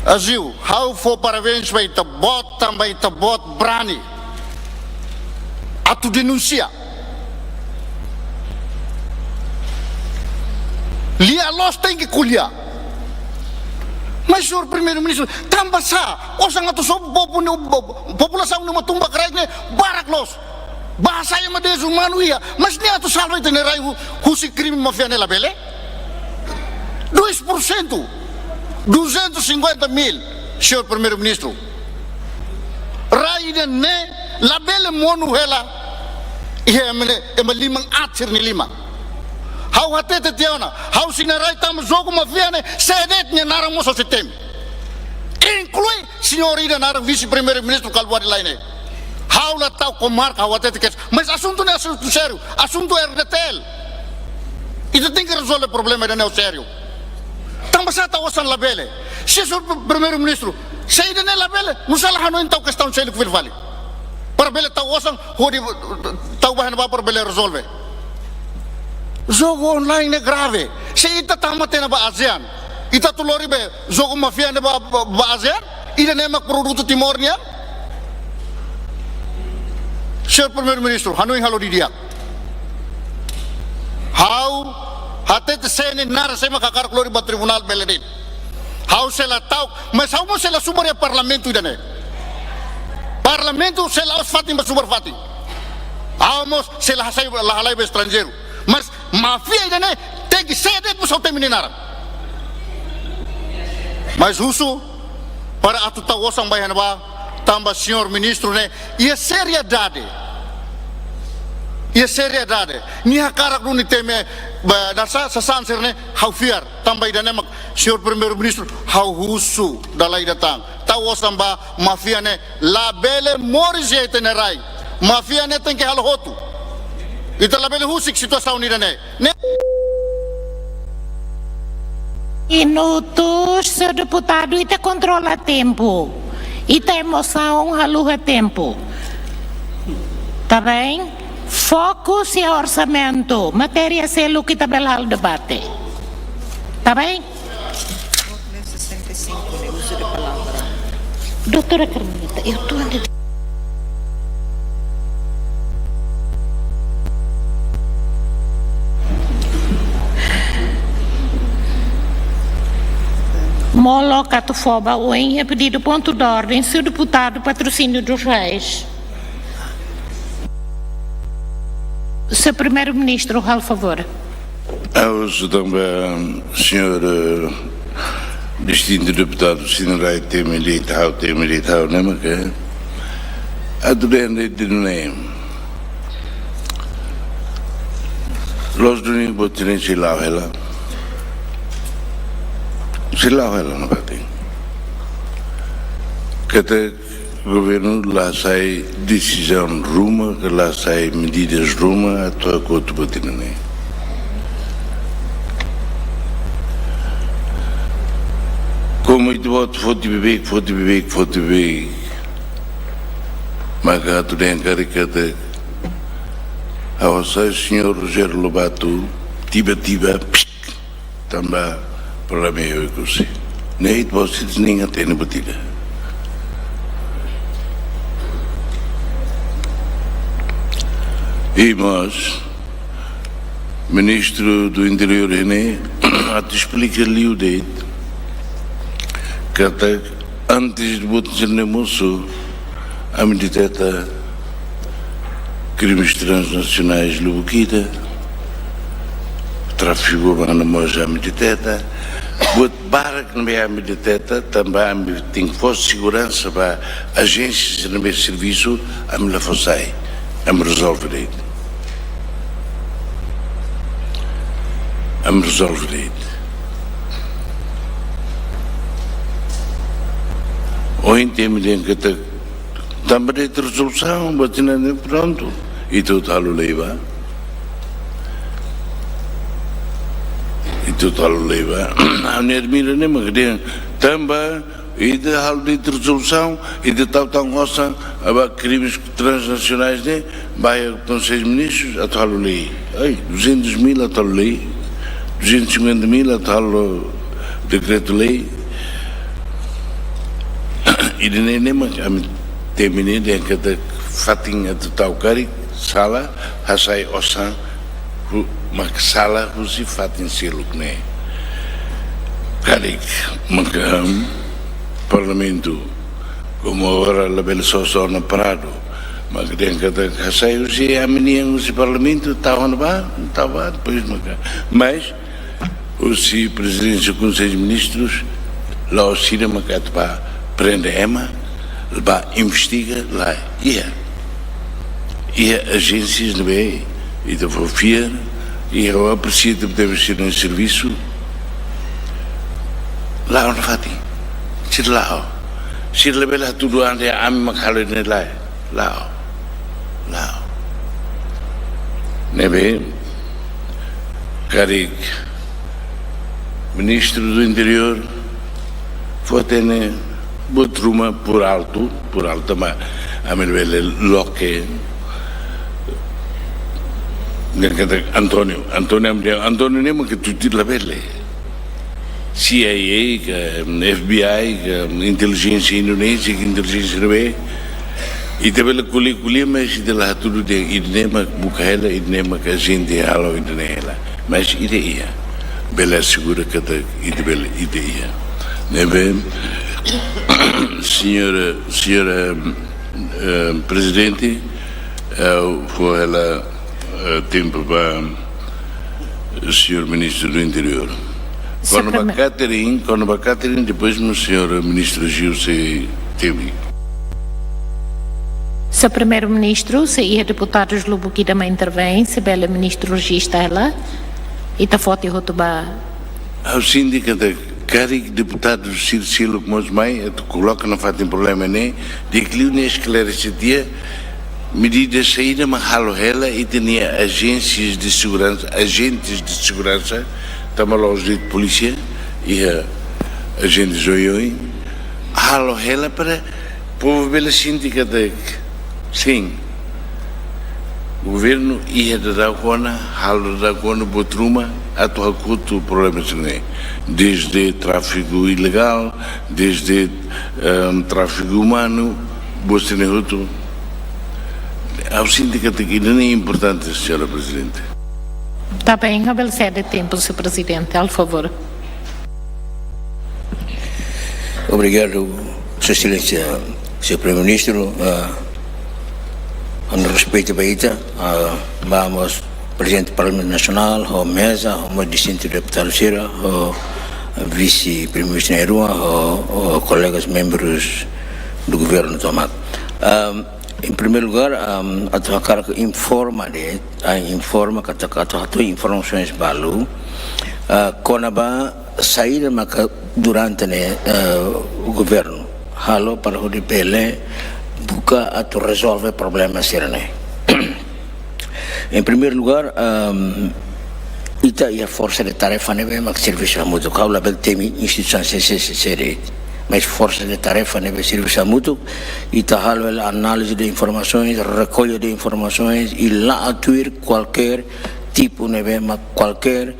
Azil, ha'u fó parabéns ba ita-boot, tanba ita-boot brani atu denunsia. Lia loos tenke ko'alia. Mas, señór Primeiru-Ministru, tanba sá osan atu sobu povu ne'e, populasaun ne'e mak tun ba kraik ne'e barak loos. Bahasa ema dezumanu iha, mas nia atu salva ita-nia rai hu-, husi krime máfia ne'e, labele? Dois por cento, duzentos e cinquenta mil, señór Primeiru-Ministru. Rai ida-ne'e labele monu hela iha ema ne'e, ema liman aat sira-nia liman. Ha'u hatete tiha ona, ha'u sei naran rai tanba jogu máfia ne'e, sé de'it nia naran mós ha'u sei temi. Inklui señór ida naran Vise-Primeiru-Ministru Kalbuadi Laine. Ha'u la tau komarka, ha'u hatete kedas. Mas asuntu ne'e asuntu sériu, asuntu R D T L. Ita tenke rezolve problema ida-ne'e ho sériu. Tanba sá tau osan labele? Se señór Primeiru-Ministru, se ida-ne'e labele, nusá la hanoin tau kestaun seluk fila fali? Para bele tau osan, hodi tau ba iha ne'ebá para bele rezolve. Jogu online ne'e grave. Se ita tama tiha ona ba ASEAN, ita atu lori be jogu máfia ne'e ba, ba, ba ASEAN, ida-ne'e mak produtu Timor nian. Señór Primeiru-Ministru, hanoin halo didi'ak. Ha'u hatete, se nia naran, se ema hakarak lori ba tribunál, bele de'it. Ha'u sei la ta'uk, mas ha'u mós sei la subar iha parlamentu ida-ne'e. Parlamentu sei la'ós fatin ba subar fatin. Ha'u mós sei la hasai, la halai ba estranjeiru. Mas máfia ida-ne'e tenke sé de'it mós ha'u temi nia naran. Mas husu para atu tau osan ba iha ne'ebá, tanba señór ministru ne'e iha seriedade. Iha seriedade. Nia hakarak duni temi ba, nasa, sasán sira-ne'e, ha'u fiar. Tanba ida-ne'e mak, señór Primeiru-Ministru, ha'u husu dala ida tan. Tau osan ba máfia ne'e, labele moris iha ita-nia rai. Máfia ne'e tenke halo hotu. Ita labele husik situasaun ida-ne'e. Ne'e Minutos, señór deputadu, ita kontrola tempu. Ita emosaun haluha tempu. Tá bem? Foku iha orsamentu, matéria seluk ita bele halo debate. Tá bem? Doutora Carmelita, eu tô andando. Molok atu fó ba oin iha pedidu pontu de ordem, señór deputadu Patrocínio dos Reis. Señór Primeiru-Ministru, halo favór. Ha'u só tanba señór, eh, distintu deputadu Sinerai temi de'it ha'u, temi de'it ha'u, ne'e mak atu dehan de'it duni. Loos duni buat ne'e sei la'o hela. Sei la'o hela nafatin. Katak governu la hasai desizaun ruma, ka la hasai medidas ruma, atu hakotu buat ida-ne'e. Komu ita-boot foti beibeik, foti beibeik, foti beibeik. Maka atu dehan karik katak, ha'u hasai señór Rogério Lobato, tiba-tiba, psst, tanba problema iha Oekusi. Ne'e ita-boot sira nia hatene buat ida. I mós, Ministru do Interiór ne'e atu esplika liu de'it katak antes de buat sira-ne'e mosu, ami deteta krimes transnasionais lubuk ida, tráfiku umanu mós ami deteta, buat barak ne'ebé ami deteta, tanba ami tenke fó seguransa ba ajénsias ne'ebé servisu, ami la fó sai, ami rezolve de'it. Ami rezolve de'it. Ohin temi dehan katak tanba de'it rezolusaun, buat ida-ne'e prontu. Ita hotu halo lei ba. Ita hotu halo lei ba. Ha'u-nia admira ne'e mak dehan tanba ita halo de'it rezolusaun, ita tau tan osan ba krimes transnasionais ne'e, ba iha Konsellu Ministrus atu halo lei. Ai, duzentos mil atu halo lei, duzentos e cinquenta mil atu halo dekretu-lei. Ida-ne'e ne'e mak ami temi ne'e dehan katak fatin atu tau karik sala, hasai osan, hu-, mak sala husi fatin seluk ne'e. Karik, maka, em, Parlamentu, komu agora labele sosa ona paradu, mak dehan katak hasai husi ami-nian husi Parlamentu, tau ona ba, tau ba, depois maka. Mas, husi Prezidénsia Konsellu Ministrus, la'ós sira mak atu ba prende ema, ba investiga, lae. Iha, iha ajénsias ne'ebé ita fó fiar, iha, ha'u apresia tebetebes sira-nia servisu. La'o nafatin. Sira la'o. Sira labele hatudu an dehan ami mak halo ne'e, lae. La'o. La'o. Ne'ebé, karik Ministru do Interiór fó hatene buat ruma por alto, por alto, mas ami labele loke. Dehan katak António, António, ami dehan António ne'e mak tuti labele. C I A ka, F B I ka, intelijénsia Indonézia ka, intelijénsia ne'ebé, ita bele ko'alia, ko'alia, mas ita la hatudu dehan ida-ne'e mak buka hela, ida-ne'e mak ajente halo ida-ne'e hela. Mas ida iha. Bele asegura katak ita bele, ida iha. Ne'ebé, señora, señora, eh, Prezidente, eh, fó hela, eh, tempu ba señór Ministru do Interiór. Señór Kona-ba Prime- Catherine, kona-ba Catherine, depois mak señór Ministru Gil sei temi. Señór Primeiru-Ministru, se iha deputadus lubuk ida mak intervein, se bele Ministru rejista hela, ita foti hotu ba. Ha'u sente katak karik deputadu sira seluk mós mai atu koloka nafatin problema ne'e, di'ak liu nia esklarese tiha, medida saida mak halo hela ita-nia ajénsias de seguransa, ajentes de seguransa, tanba la'ós de'it polísia, iha ajente oioin, halo hela para povu bele sente katak, sin, governu iha dadauk ona, halo dadauk ona buat ruma atu hakotu problema sira-ne'e. Desde tráfiku ilegál, desde, ehm, tráfiku umanu, buat sira-ne'e hotu. Ha'u sente katak ida-ne'e importante, señora Prezidente. Está bem, ha'u bele sede tempu, señór Prezidente, por favór. Obrigadu, Sua Exelénsia, señór Primeiru-Ministru. Ah, ho respeitu ba ita, ah, ba mós Prezidente Parlamentu Nasionál, ho meza, ho mós distintu deputadu sira, ho Vise-Primeiru-Ministru nia rua, ho, ho kolegas membrus do governu tomak. Ah, em primeiro lugar, ah, atu hakarak informa de'it, ah, informa katak atu hato'o informasoens balu, ah, kona-ba saida maka durante ne'e, eh, governu halo para hodi bele buka atu rezolve problema sira-ne'e. Em primeiro lugar, ehm, ita iha forsa de tarefa ne'ebé mak servisu hamutuk, ha'u labele temi instituisaun C C C C de'it. Mas forsa de tarefa ne'ebé servisu hamutuk, ita halo hela análize de informasoens, rekolla de informasoens, i la'o tuir kualkér tipu ne'ebé mak kualkér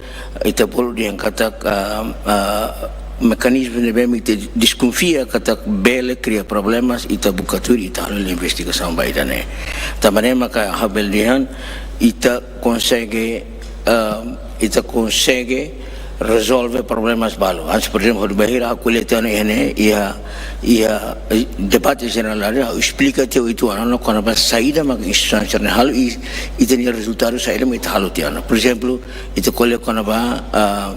ita bolu dehan katak, ah, ah, mekanizmu ne'ebé mak ita deskonfia katak bele kria problemas, ita buka tuir, ita halo investigasaun ba ida-ne'e. Tanba ne'e maka ha'u bele dehan, ita konsege, ah, ita konsege rezolve problemas balu. Hanesan, por ezemplu, hodi bainhira ha'u ko'alia tiha ona iha ne'e, iha, iha, eh, debate jerál, ha'u esplika tiha uitoan ona kona-ba saida mak instituisaun sira-ne'e halo i, i ita-nia rezultadu saida mak ita halo tiha ona. Por ezemplu, ita ko'alia kona-ba, ah,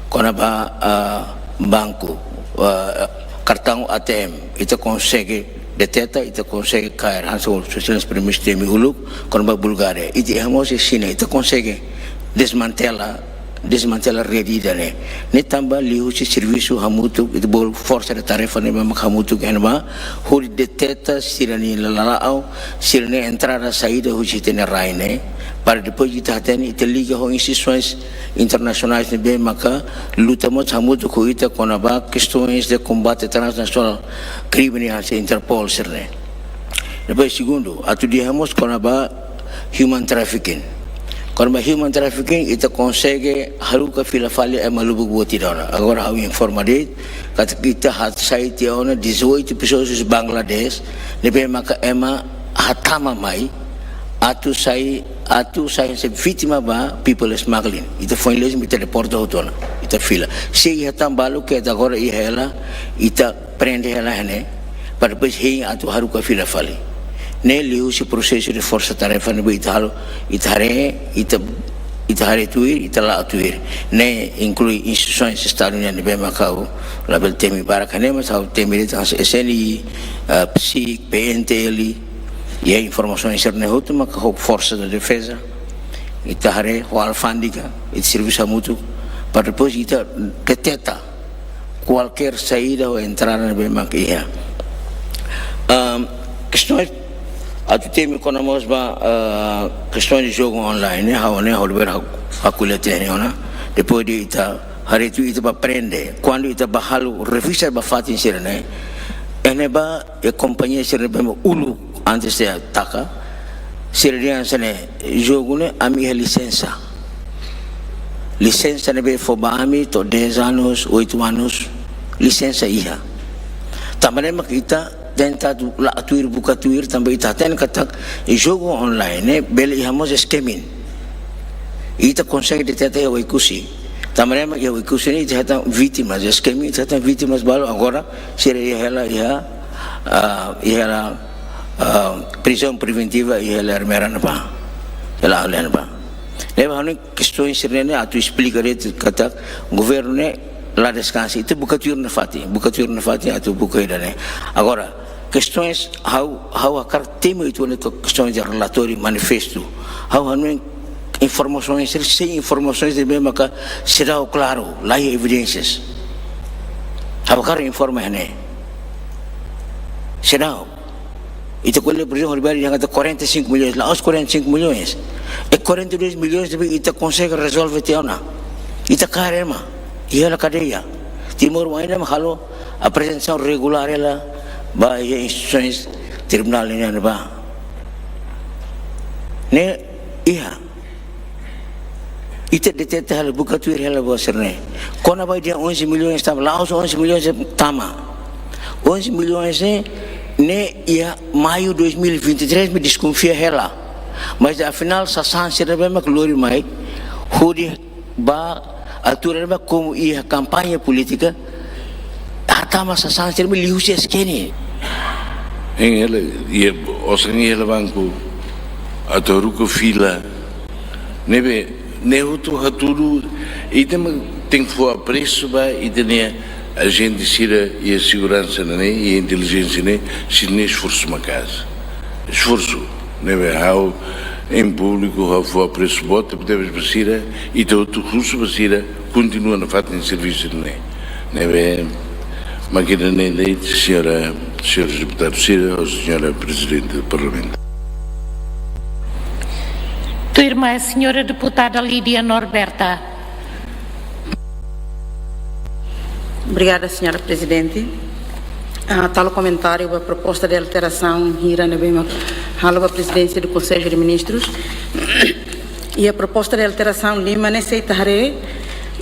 kona-ba, ah, banku, ah, kartaun A T M, ita konsege deteta, ita konsege kaer, hanesan Sua Exelénsia Primeiru-Ministru temi uluk, kona-ba Bulgária. Ita iha mós iha Xina, ita konsege desmantela, desmantela rede ida-ne'e. Ne'e tanba liuhusi servisu hamutuk, ita bolu forsa de tarefa ne'ebé mak hamutuk iha ne'ebá, hodi deteta sira-nia lala'ok, sira-nia entrada saida husi ita-nia rai ne'e, para depois ita hatene, ita liga ho instituisoens internasionais ne'ebé maka luta mós hamutuk ho ita kona-ba questões de combate transnacional, krime hanesan Interpol sira-ne'e. Depois segundu, atu dehan mós kona-ba human trafficking. Kona-ba human trafficking, ita konsege haruka fila fali ema lubuk boot ida ona. Agora ha'u informa de'it, katak ita hasai tiha ona dezoito pessoas husi Bangladesh, ne'ebé maka ema hatama mai, atu sai, atu sai hanesan vítima ba people smuggling. Ita foin lesi mak ita deporta hotu ona, ita fila. Se iha tan balu ke ita agora iha hela, ita prende hela iha ne'e, para depois hein atu haruka fila fali. Ne'e liuhusi prosesu de forsa tarefa ne'ebé ita halo, ita haree, ita, ita haree tuir, ita la'o tuir. Ne'e inklui instituisoens Estadu nian ne'ebé mak ha'u labele temi barak iha ne'e, mas ha'u temi de'it hanesan S N I, ah, PSIC, P N T L, iha informasoens sira-ne'e hotu maka ho Forsa de Defeza, ita haree ho alfándega, ita servisu hamutuk, para depois ita deteta kualkér saida ou entrada ne'ebé mak iha. Ahm, kestaun atu temi kona mós ba, ah, kestaun de jogu online, ne'e, ha'u ne'e, ha'u bele ha'u, ha'u ko'alia tiha ona. Depois de ita, haree tuir ita bá prende, kuandu ita bá halo revista ba fatin sira-ne'e, iha ne'ebá iha kompañia sira ne'ebé uluk antes de ataka, sira dehan hanesan ne'e, jogu ne'e ami iha lisensa. Lisensa ne'ebé fó ba ami to'o dez anos, oito anos, lisensa iha. Tanba ne'e mak ita tenta atu la'o tuir, buka tuir, tanba ita hatene katak jogu online ne'e bele iha mós scamming. Ita konsege deteta iha Oekusi. Tanba ne'e mak iha Oekusi ne'e ita hetan vítimas, scamming, ita hetan vítimas balu agora, sira iha hela iha, ah, iha hela, ah, prizaun preventiva iha hela Ermera ne'ebá. Hela Aule ne'ebá. Ne'ebé ha'u hanoin kestaun sira-ne'e atu esplika de'it katak governu ne'e la deskansa. Ita buka tuir nafatin, buka tuir nafatin atu buka ida-ne'e. Agora, kestaun ha'u, ha'u hakarak temi uitoan ona to'o kestaun de relatóriu, manifestu. Ha'u hanoin informasoens, se informasoens ne'ebé maka seidauk klaru, la iha evidénsias. Ha'u hakarak informa iha ne'e. Seidauk. Ita ko'alia, por ezemplu, horibainhira dehan katak quarenta e cinco milhões, la'ós quarenta e cinco milhões. É quarenta e dois milhões ne'ebé ita konsege rezolve tiha ona. Ita kaer ema, iha hela kadeia. Timor-Leste mak halo aprezentasaun regulár hela ba iha instituisoens tribunál nian ne'ebá. Ne'e iha. Ita deteta hela, buka tuir hela buat sira-ne'e. Kona-ba iha onze milhões tama, la'ós onze milhões tama. Onze milhões ne'e, ne'e iha maiu dois mil e vinte e três imi deskonfia hela. Mas afinál sasán sira ne'ebé mak lori mai, hodi ba altura ne'ebá komu iha kampaña polítika, hatama sasán sira ne'ebé liuhusi S Q N. Hein hela, iha osan iha hela banku, atu haruka fila. Ne'ebé, ne'e hotu hatudu, ita mak tenke fó apresu ba ita-nia ajente sira iha seguransa ne'e, iha intelijénsia ne'e, sira-nia esforsu maka'as. Esforsu, ne'ebé ha'u, em públiku, ha'u fó apresu boot tebes ba sira, ita hotu husu ba sira, kontinua nafatin servisu ne'e. Ne'ebé, mak ida-ne'e de'it, señora, señores deputadus sira, ou señora Prezidente do Parlamentu. Tuirmai, señora deputada Lídia Norberta. Obrigada, señora Prezidente. Ah, halo komentáriu ba proposta de alterasaun hira ne'ebé mak halo ba Prezidénsia do Konsellu de Ministrus. Iha proposta de alterasaun lima ne'e, se ita haree,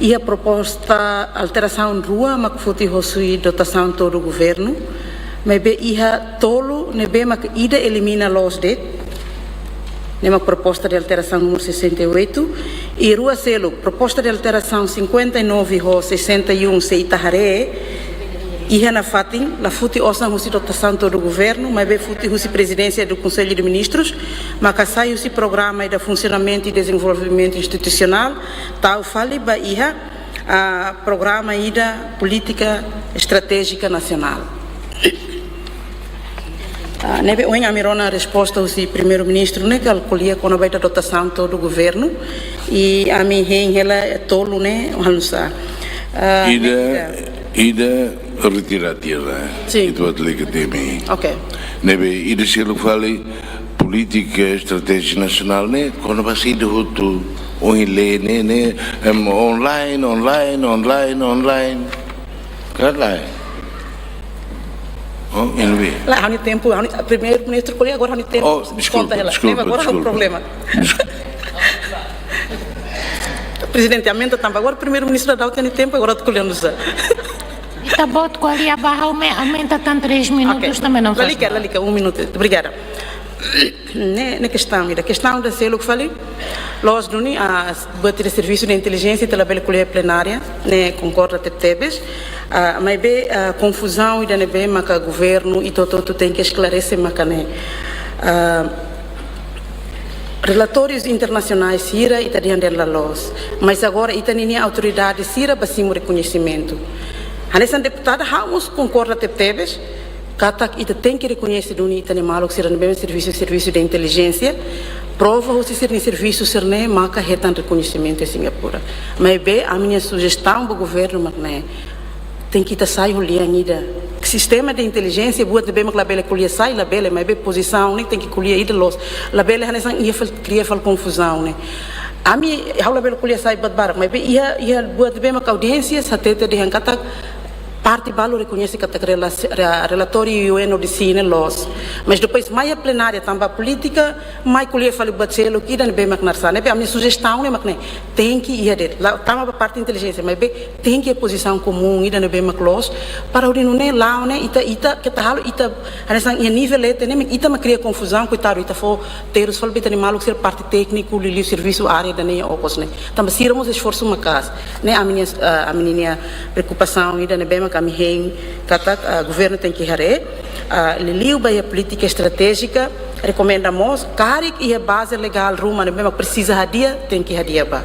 iha proposta alterasaun rua mak foti hosi dotasaun todo governu, maibé iha tolu ne'ebé mak ida elimina loos de'it. Ne'e mak proposta de alterasaun número sessenta e oito, i rua seluk, proposta de alterasaun cinquenta e nove ho sessenta e um, se ita haree, iha nafatin, la foti osan husi dotasaun todo governu, maibé foti husi Prezidénsia do Konsellu de Ministrus, maka sai husi programa ida funsionamentu i dezenvolvimentu institusionál, tau fali ba iha, ah, programa ida polítika estratéjika nasionál. Ah, ne'ebé ohin ami rona resposta husi Primeiru-Ministru ne'e, kal ko'alia kona-ba ita dotasaun todo governu, i ami hein hela tolu ne'e, halo nusá. Ah, ida, ne'e ida retira tiha. Sin. Ita-boot lalika temi. Ok. Ne'ebé ida seluk fali polítika estratéjia nasionál ne'e, kona-ba saida hotu, ohin lee ne'e, ne'e, em, online, online, online, online. Kada. Oh, ini bi. Lae, ha'u-nia tempu, ha'u-nia, Primeiru-Ministru ko'alia, agora ha'u-nia tempu. Oh, deskulpa, konta hela. Deskulpa, agora ha'u deskulpa. Problema. Deskulpa. Prezidente, aumenta tanba agora Primeiru-Ministru daudaun ha'u-nia tempu, agora atu ko'alia nusá. Ita-boot ko'alia ba ha'u, aumenta tan três minutos. Ok. Também não faz mal. Lalika, lalika, um minuto. Obrigada. Ne'e, ne'e kestaun ida. Kestaun ida seluk fali, loos duni, ah, buat ida servisu de intelijénsia ita labele ko'alia plenária, ne'e konkorda tebetebes. Ah, maibé, ah, konfuzaun ida ne'ebé maka governu i ita hotu-hotu tenke esklarese maka ne'e. Ah, relatórius internasionais sira ita dehan dehan la loos. Mas agora ita ninia autoridade sira ba simu rekoñesimentu. Hanesan deputada, ha'u mós konkorda tebetebes katak ita tenke rekoñese duni ita-nia maluk sira ne'ebé servisu, servisu de intelijénsia, prova husi sira-nia servisu sira-ne'e maka hetan rekoñesimentu iha Singapura. Maibé ami-nia sujestaun ba governu mak ne'e, tenke ita sai ho lian ida. Sistema de intelijénsia buat ne'ebé mak labele ko'alia sai, labele, maibé pozisaun ne'e tenke ko'alia ida loos. Labele hanesan iha fali, kria fali konfuzaun ne'e. Ami, ha'u labele ko'alia sai buat barak, maibé iha, iha buat ne'ebé mak audiénsia hatete dehan katak parte balu rekoñese katak rela-, re-, relatóriu U N O D C ne'e loos. Mas depois mai iha plenária tanba polítika, mai ko'alia fali buat seluk ida ne'ebé mak naran sá. Ne'ebé ami-nia sujestaun ne'e mak ne'e, tenke iha de'it. La, tama ba parte intelijénsia, maibé tenke iha pozisaun komún ida ne'ebé mak loos. Para hodi nune'e la'o ne'e, ita, ita, keta halo, ita, hanesan iha nivel leten ne'e, ita mak kria konfuzaun, koitadu, ita fó terus fali ba ita-nia maluk sira parte tékniku, liuliu servisu área ida-ne'e okos ne'e. Tanba sira mós esforsu maka'as. Ne'e ami-nia, ah, ami-nia preokupasaun ida ne'ebé mak ami hein katak, ah, governu tenke haree, ah, liuliu ba iha polítika estratéjika, rekomenda mós, karik iha baze legál ruma ne'ebé mak presiza hadi'a, tenke hadi'a ba.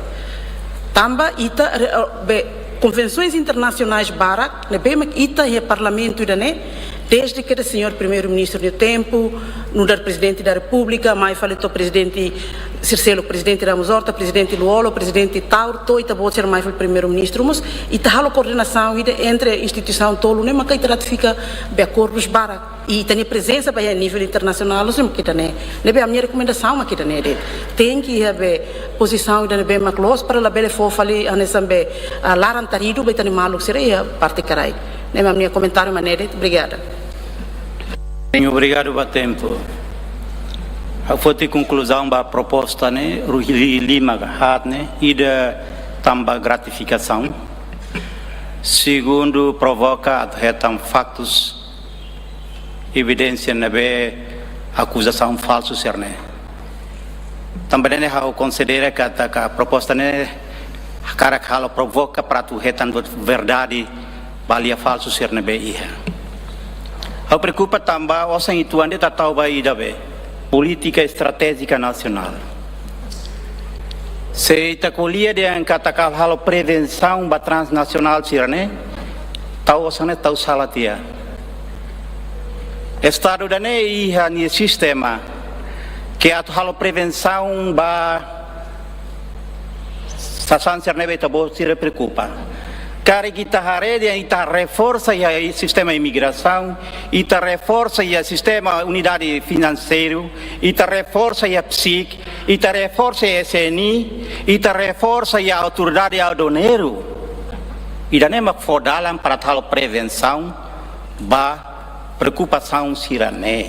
Tanba ita re-, ah, be, konvensoens internasionais barak ne'ebé mak ita iha parlamentu ida-ne'e, Desde que señór Primeiru-Ministru nia tempu, nu'udar Prezidente da Repúblika, mai fali to'o Prezidente sira seluk, Prezidente Ramos Horta, Prezidente Lú-Olo, Prezidente Taur, to'o ita-boot sira mai fali Primeiru-Ministru mós, ita halo koordenasaun ida entre instituisaun tolu ne'e, maka ita ratifika be akordus barak. I ita-nia prezensa ba iha nivel internasionál, loos ne'e mak ida-ne'e. Ne'ebé ami-nia rekomendasaun mak ida-ne'e de'it. Tenke iha be pozisaun ida ne'ebé mak loos para labele fó fali hanesan be, ah, laran-taridu ba ita-nia maluk sira iha parte Karaik. Ne'e mak ami-nia komentáriu mak ne'e de'it. Obrigada. Bem, obrigadu ba tempu. Ha'u foti konkluzaun ba proposta ne'e, ruhi lima ka haat ne'e, ida tanba gratifikasaun. Segundu, provoka atu hetan faktus, evidénsia ne'ebé akuzasaun falsu sira-ne'e. Tanba ne'e ha'u konsidera katak proposta ne'e hakarak halo provoka para atu hetan verdade ba lia falsu sira ne'ebé iha. Ha'u preokupa tanba osan uitoan de'it ita tau ba ida be, polítika estratéjika nasionál. Se ita ko'alia dehan katak halo prevensaun ba transnasionál sira-ne'e, tau osan ne'e tau sala tiha. Estadu ida-ne'e iha nia sistema ke atu halo prevensaun ba sasán sira ne'ebé ita-boot sira preokupa. Karik ita haree dehan ita reforsa iha sistema imigrasaun, ita reforsa iha sistema unidade finanseiru, ita reforsa iha PCIC, ita reforsa iha S N I, ita reforsa iha autoridade aduaneiru. Ida-ne'e mak fó dalan para halo prevensaun ba preokupasaun sira-ne'e.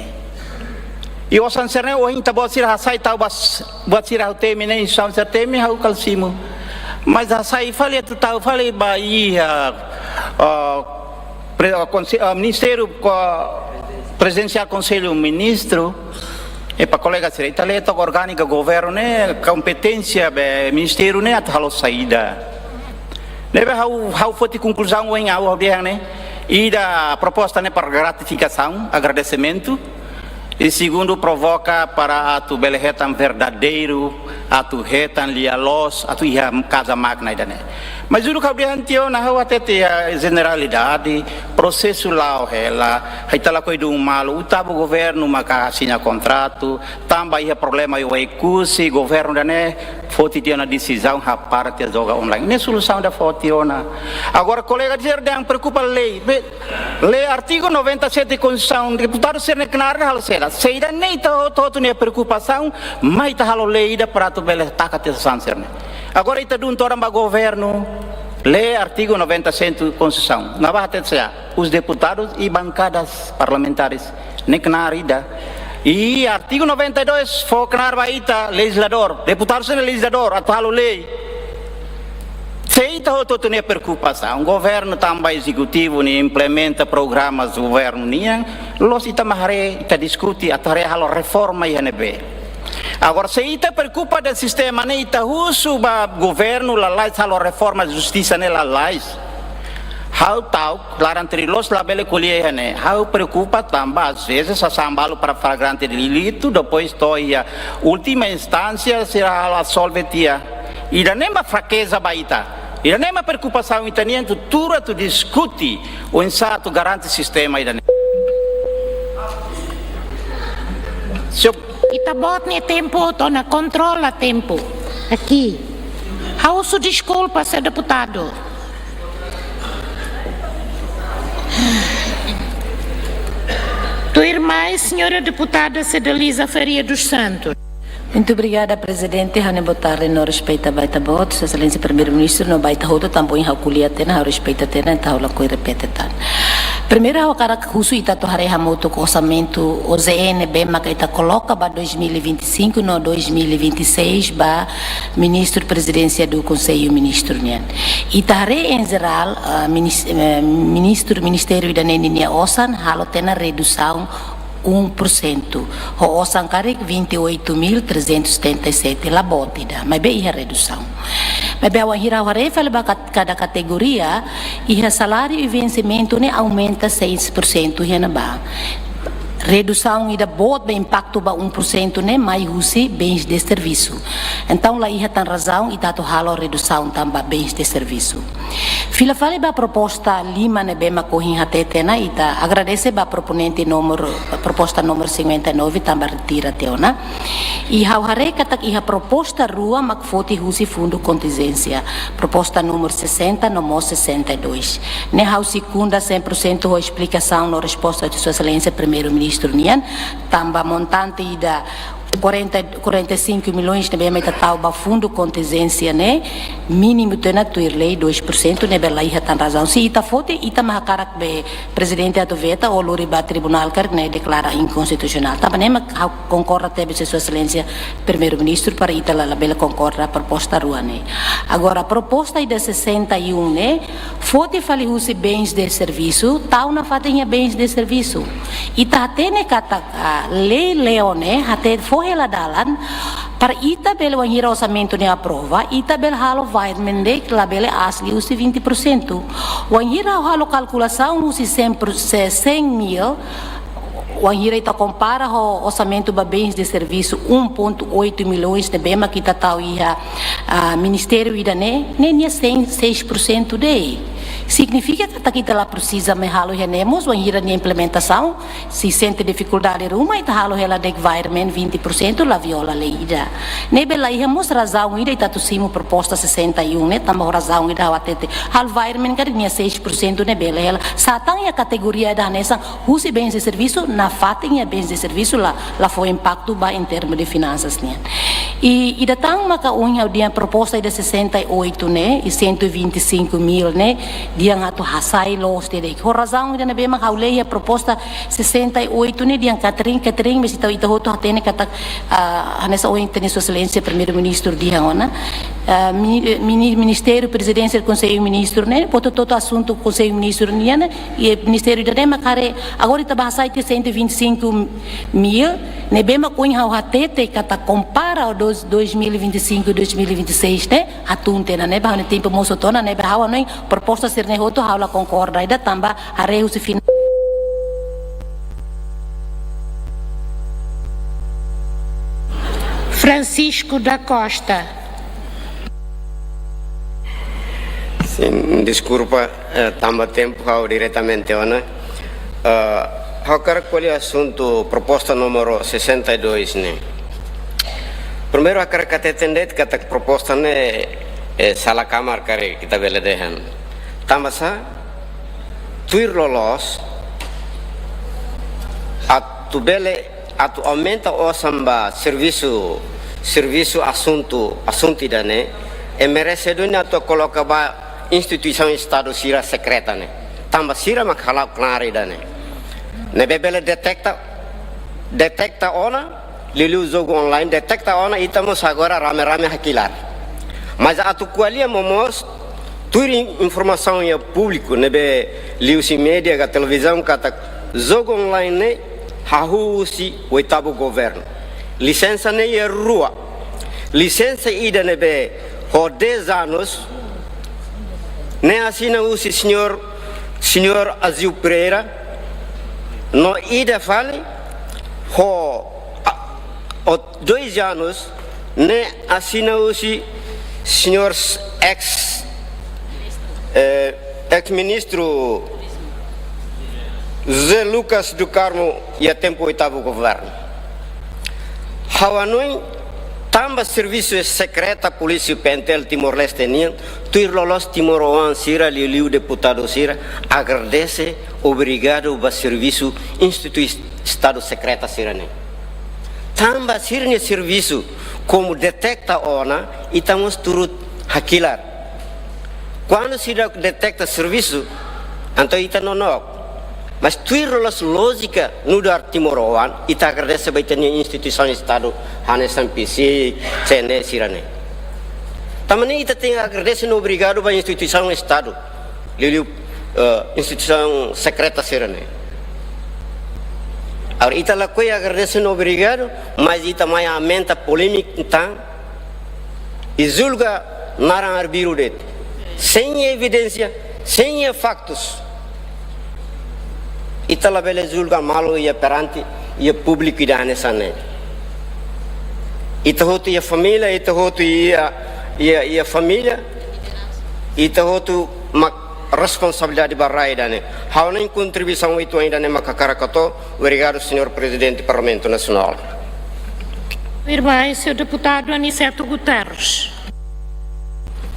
I osan sira-ne'e ohin ita-boot sira hasai tau ba s-, buat sira ha'u temi ne'e, instituisaun sira temi ha'u kala simu. Mas hasai fali atu tau fali ba iha, ah, pre-, ah, konse-, ah, ministériu ko-, prezidensiál Konsellu Ministru, i ba kolega sira, ita lee took orgánika governu ne'e, kompeténsia be ministériu ne'e atu halo saida. Ne'ebé ha'u, ha'u foti konkluzaun ohin ha'u, ha'u dehan ne'e, ida proposta ne'e para gratifikasaun, agradesimentu, i segundu provoka para atu bele hetan verdadeiru, atu hetan lia-loos, atu iha kaza magna ida-ne'e. Mas juru kau dehan tiha ona ha'u hatete iha jeneralidade, prosesu la'o hela, ita lakohi dun malu, oitavu governu maka asina kontratu, tanba iha problema iha Oekusi, governu ida-ne'e foti tiha ona desizaun hapara tiha joga online. Ne'e solusaun ida foti tiha ona. Agora kolega sira dehan preokupa lei. Be, lei artigu noventa e sete Konstituisaun, deputadu sira-ne'e knaar halo saida. Se ida-ne'e ita hotu-hotu nia preokupasaun, mai ita halo lei ida para atu bele taka tiha sasán sira-ne'e. Agora ita dun todan ba governu, lei artigu noventa e sete Konstituisaun. Ne'ebá hatete saida, os deputados e bancadas parlamentares, ne'e knaar ida. I artigu noventa e dois fó knaar ba ita lejizladór, deputadu sira-ne'e lejizladór, atu halo lei. Se ita hotu-hotu nia preokupasaun, governu tanba ezekutivu ne'e implementa programas governu nian, loos ita mak haree, ita diskute, atu haree halo reforma iha ne'ebé. Agora, se ita preokupa dehan sistema ne'e, ita husu ba governu lalais halo reforma justisa ne'e lalais. Ha'u ta'uk, laran-taridu loos labele ko'alia iha ne'e. Ha'u preokupa tanba, às vezes, sasán balu para flagrante delito, depois to'o iha última instánsia, sira halo absolve tiha. Ida-ne'e mak frakeza ba ita. Ida-ne'e mak preokupasaun ita-nian, atu tuur atu diskute, oinsá atu garante sistema ida-ne'e. Señór Ita-boot nia tempu, tona kontrola tempu. Aqui. Ha'u husu deskulpa, señór deputadu. Tuirmai, señora deputada Cedaliza Faria dos Santos. Muito obrigada, Prezidente. Ha'u-nia boa tarde no respeitu ba ita-boot, Sua Exelénsia Primeiru-Ministru, no ba ita hotu, tanba ohin ha'u ko'alia tiha ona, ha'u respeita tiha ona, entaun ha'u lakohi repete tan. Primeiru, ha'u hakarak husu ita atu haree hamutuk orsamentu O Z N B maka ita koloka ba dois mil e vinte e cinco no dois mil e vinte e seis ba Ministru Prezidénsia do Konsellu Ministru nian. Ita haree em geral, ah, minis-, eh, ministru, ministériu ida-ne'e ninia osan halo tiha ona redusaun um por cento. Ho osan karik vinte e oito mil trezentos e setenta e sete, la boot ida, maibé iha redusaun. Maibé wainhira ha'u haree fali ba kat-, kada kategoria, iha saláriu i vensimentu ne'e aumenta seis por cento iha ne'ebá. Redusaun ida boot ba impaktu ba um por cento ne'e mai husi bens de servisu. Entaun la iha tan razaun ita atu halo redusaun tan ba bens de servisu. Fila fali ba proposta lima ne'ebé mak ohin hatete ona, ita agradese ba proponente númeru, proposta númeru cinquenta e nove tanba retira tiha ona. I ha'u haree katak iha proposta rua mak foti husi fundu kontinjénsia, proposta númeru sessenta no mós sessenta e dois. Ne'e ha'u sekunda cem por cento ho esplikasaun no resposta de Sua Exelénsia Primeiru-Ministru nian, tanba montante ida quarenta, quarenta e cinco milhões ne'ebé mak ita tau ba fundu kontinjénsia ne'e, mínimu tiha ona tuir lei dois por cento ne'ebé la iha tan razaun. Se ita foti, ita mak hakarak be Prezidente atu veta ou lori ba tribunál karik ne'e deklara inkonstitusionál. Tanba ne'e mak ha'u konkorda tebes ho Sua Exelénsia Primeiru-Ministru para ita la, labele konkorda proposta rua ne'e. Agora, proposta ida sessenta e um ne'e, foti fali husi bens de servisu, tau nafatin iha bens de servisu. Ita hatene katak, ah, lei Leão ne'e, hatete fó hela dalan, para ita bele wainhira orsamentu ne'e aprova, ita bele halo virement de'it, labele aas liu husi vinte por cento. Wainhira halo kalkulasaun husi cem por, se, cem mil, wainhira ita kompara ho orsamentu ba bens de servisu um ponto oito milhões ne'ebé mak ita tau iha, ah, ministériu ida-ne'e, ne'e nia cem, seis por cento de'it. Signifika katak ita la presiza mai halo iha ne'e mós, wainhira nia implementasaun, se sente difikuldade ruma, ita halo hela de'it virement vinte por cento, la viola lei ida. Ne'ebé la iha mós razaun ida ita atu simu proposta sessenta e um ne'e, tanba razaun ida ha'u hatete. Halo virement karik nia seis por cento ne'e bele hela. Sá tan iha kategoria ida hanesan husi bens de servisu, nafatin iha bens de servisu la, la fó impaktu ba em termos de finansas nian. I, ida tan maka ohin ha'u dehan proposta ida sessenta e oito ne'e, i cento e vinte e cinco mil ne'e, dehan atu hasai loos de'it. Ho razaun ida ne'ebé mak ha'u lee iha proposta sessenta e oito ne'e dehan katerin, katerin, mas ita, ita hotu hatene katak, ah, hanesan ohin hatene Sua Exelénsia Primeiru-Ministru dehan ona. Ah, mini-, mini-, Ministériu Prezidénsia Konsellu Ministru ne'e, hotu-hotu asuntu Konsellu Ministru nian ne'e, i ministériu ida-ne'e mak haree, agora ita bá hasai tiha cento e vinte e cinco mil, ne'ebé mak ohin ha'u hatete katak kompara ho dois, dois mil e vinte e cinco, dois mil e vinte e seis ne'e, hatún tiha ona ne'ebá, ha'u-nia tempu mós hotu ona ne'ebá, ha'u hanoin proposta sira-ne'e hotu ha'u la konkorda ida tanba haree husi fin- Francisco da Costa. Sin, deskulpa, eh, tanba tempu ha'u diretamente ona. Eh, ha'u hakarak ko'alia asuntu proposta númeru sessenta e dois ne'e. Primeiru, ha'u hakarak hateten de'it katak proposta ne'e, eh, sala kamar karik ita bele dehan. Tanba sá, tuir loloos, atu bele, atu aumenta osan ba servisu, servisu asuntu, asuntu ida-ne'e, ema merese duni atu koloka ba instituisaun Estadu sira sekreta ne'e. Tanba sira mak hala'o klaran ida-ne'e. Ne'ebé bele deteta, deteta ona, liuliu jogu online, deteta ona, ita mós agora rame-rame hakilar. Mas atu ko'alia momoos, tuir in-, informasaun iha públiku, ne'ebé liuhusi média ka televizaun katak jogu online ne'e hahú husi oitavu governu. Lisensa ne'e iha rua. Lisensa ida ne'ebé ho dez anos, ne'e asina husi señór, señór Azil Pereira, no ida fali ho, a, ho dois anos, ne'e asina husi señór ex, eh, ex-ministru José Lucas do Carmo iha tempu oitavu governu. Ha'u hanoin tanba servisu sekreta polísia PNTL Timor-Leste nian, tuir loloos timoroan sira liuliu deputadu sira agradese, obrigadu ba servisu instituisaun Estadu sekreta sira-ne'e. Tanba sira-nia servisu, komu deteta ona, ita mós turut hakilar. Kuandu sira deteta servisu, entaun ita nonook. Mas tuir loloos lójika nu'udar timoroan, ita agradese ba ita-nia instituisaun Estadu, hanesan PCIC, CNE sira-ne'e. Tanba ne'e ita tenke agradese no obrigadu ba instituisaun Estadu, liuliu, eh, instituisaun sekreta sira-ne'e. Agora, ita lakohi agradese no obrigadu, mas ita mai aumenta polémika tan, i julga naran arbiru de'it. Sein evidénsia, sein faktus. Ita labele julga malu iha perante iha públiku ida hanesan ne'e. Ita hotu iha família, ita hotu iha, iha, iha família, ita hotu mak responsabilidade ba rai ida-ne'e. Ha'u-nia kontribuisaun uitoan ida-ne'e mak hakarak hato'o. Obrigadu, señór Prezidente Parlamentu Nasionál. Irmã, señór deputadu Aniceto Guterres.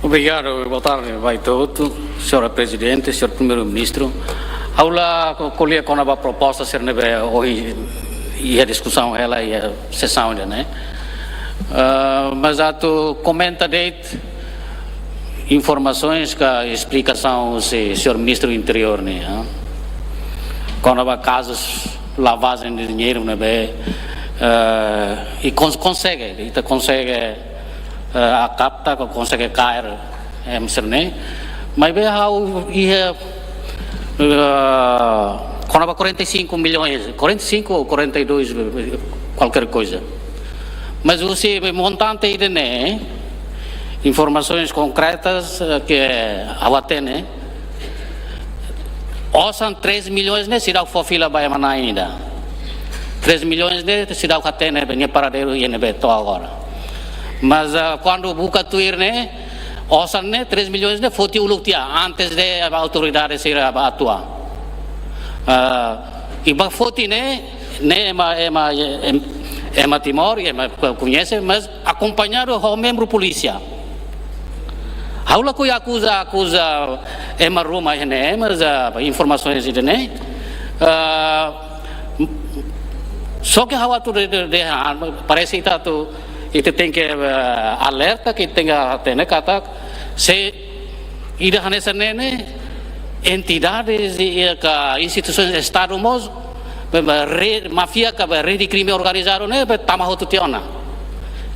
Obrigadu, boa tarde ba ita hotu, señór Prezidente, señór Primeiru-Ministru. Ha'u la ko-, ko'alia kona-ba proposta sira ne'ebé ohin iha diskusaun hela iha sesaun ida-ne'e. Ah, mas atu komenta de'it informasaun ka esplikasaun husi señór Ministru Interiór nian, ah. Kona-ba kazu lavajen de diñeiru ne'ebé, eh, i kons-, konsege, ita konsege, eh, a kapta, ko-, konsege kaer, em, sira-ne'e. Maibé ha'u iha, eh, kona-ba quarenta e cinco milhões, quarenta e cinco ou quarenta e dois, eh, qualquer coisa. Mas husi montante ida-ne'e, informasaun konkretas, eh, ke ha'u hatene, osan três milhões ne'e seidauk fó fila ba ema na'in ida. Três milhões ne'e seidauk hatene be nia paradeiru iha ne'ebé to'o agora. Mas, ah, kuandu buka tuir ne'e, osan ne'e, três milhões ne'e foti uluk tiha, antes de autoridade sira ba atua. Ah, i ba foti ne'e, ne'e ema, ema, em-, ema Timor, ema koñese, mas akompañadu ho membru polísia. Ha'u lakohi akuza, akuza ema ruma iha ne'e, mas, ah, informasaun ida-ne'e. Ah, só ke ha'u atu de, de, de, ah, parese ita atu, ita tenke, ah, alerta, ke tenke hatene katak, se ida hanesan ne'e ne'e, entidades i, i ka instituisaun Estadu mós, be, be, re-, máfia ka be rede krime organizadu ne'e be tama hotu tiha ona.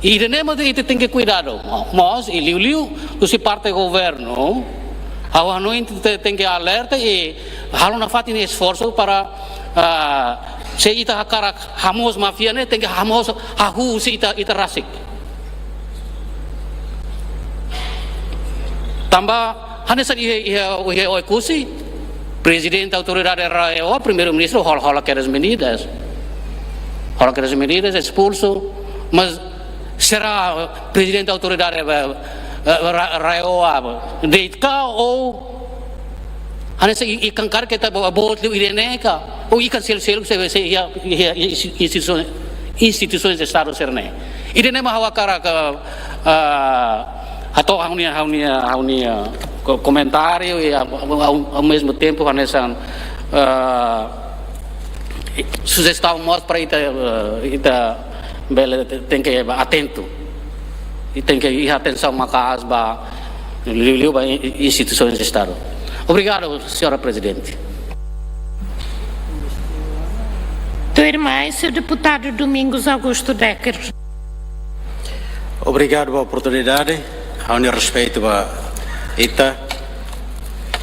Ida-ne'e mós ita tenke kuidadu. Mo-, mós, i liuliu, husi parte governu, ha'u hanoin te-, tenke alerta i halo nafatin esforsu para, ah, se ita hakarak hamoos máfia ne'e, tenke hamoos hahú husi ita, ita rasik. Tanba hanesan iha, iha, iha Oekusi, Prezidente Autoridade RAEOA, Primeiru-Ministru, hol-, hola kedas medidas. Hola kedas medidas, espulsu, mas será Prezidente Autoridade, eh, eh, Ra-, RAEOA de'it ka ou hanesan i-, ikan karik ita ba-, boot liu ida-ne'e ka, ou ikan seluk-seluk se, se iha, iha instituisaun, instituisaun Estadu sira-ne'e. Ida-ne'e mak ha'u hakarak, ah, hato'o ha'u-nia, ha'u-nia, ha'u-nia ko-, komentáriu i ao, ao, ao mesmo tempo hanesan, ah, sujestaun mós para ita, eh, ita bele te-, tenke atentu. I tenke iha atensaun maka'as ba liuliu ba i-, i-, instituisaun Estadu. Obrigadu, señora Prezidente. Tuirmai, señór deputadu Domingos Augusto Decker. Obrigadu ba oportunidade. Ha'u-nia respeitu ba ita.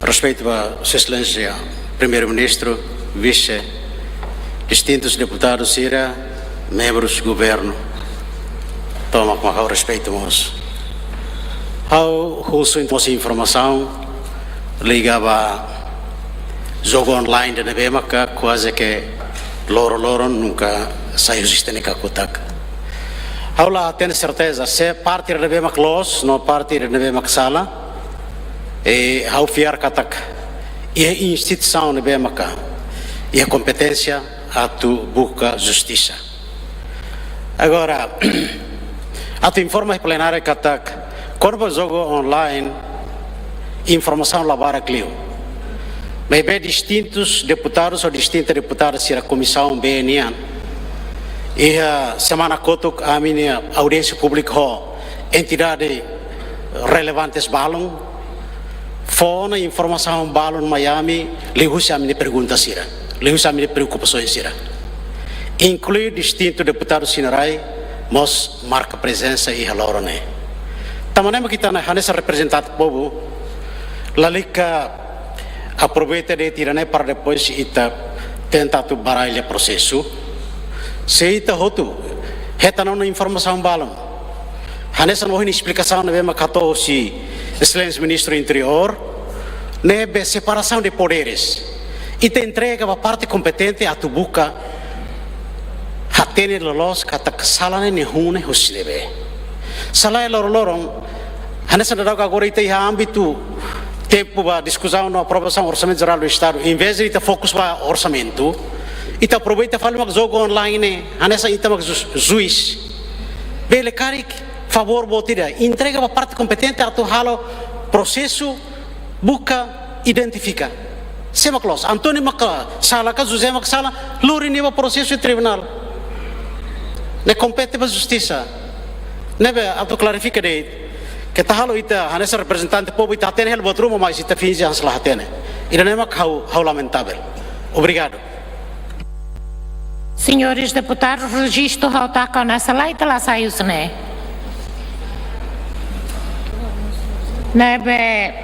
Respeitu ba Sua Exelénsia Primeiru-Ministru, Vise, distintus deputadus sira, membrus governu. Tomak mak ha'u respeitu mós. Ha'u husu mós informasaun liga ba jogu online ida ne'ebé maka kuaze ke loron-loron nunka sai husi ita-nia kakutak. Ha'u la hatene serteza se parte ida ne'ebé mak loos no parte ida ne'ebé mak sala. I ha'u fiar katak iha instituisaun ne'ebé maka iha kompeténsia atu buka justisa. Agora, atu informa iha plenária katak kona-ba jogu online, informasaun la barak liu. Maibé distintus deputadus ou distinta deputada sira Komisaun B nian, iha semana kotuk ami-nia audiénsia públika ho entidade relevantes balun, fó ona informasaun balun mai ami, liuhusi ami-nia pergunta sira, liuhusi ami-nia preokupasaun sira. Inklui distintu deputadu sira-nia rai mós marka prezensa iha loron ne'e. Tanba ne'e mak ita hanesan reprezentante povu, lalika aproveita de'it ida-ne'e para depois ita tenta atu baralha prosesu. Se ita hotu hetan ona informasaun balun, hanesan ohin esplikasaun ne'ebé mak hato'o husi Exelénsia Ministru Interiór, ne'ebé separasaun de poderes. Ita entrega ba parte kompetente atu buka hatene loloos katak sala ne'e nia hun ne'e husi ne'ebé. Sala iha loroloron, hanesan dadauk agora ita iha ámbitu tempu ba diskusaun no aprovasaun Orsamentu Jerál do Estadu, envezde ita fokus ba orsamentu, ita aproveita fali mak jogu online ne'e, hanesan ita mak jus-, juís. Bele karik favór boot ida, entrega ba parte kompetente atu halo prosesu, buka, identifika. Sé mak loos, António mak sala ka José mak sala, lori nia ba prosesu iha tribunál. Ne'e kompete ba justisa. Ne'ebé atu klarifika de'it, keta halo ita hanesan reprezentante povu, ita hatene hela buat ruma, mas ita finje hanesan la hatene. Ida-ne'e mak ha'u, ha'u lamentavel. Obrigadu. Señores deputadus, rejistu ha'u taka ona, se lae ita la sai husi ne'e. Ne'ebé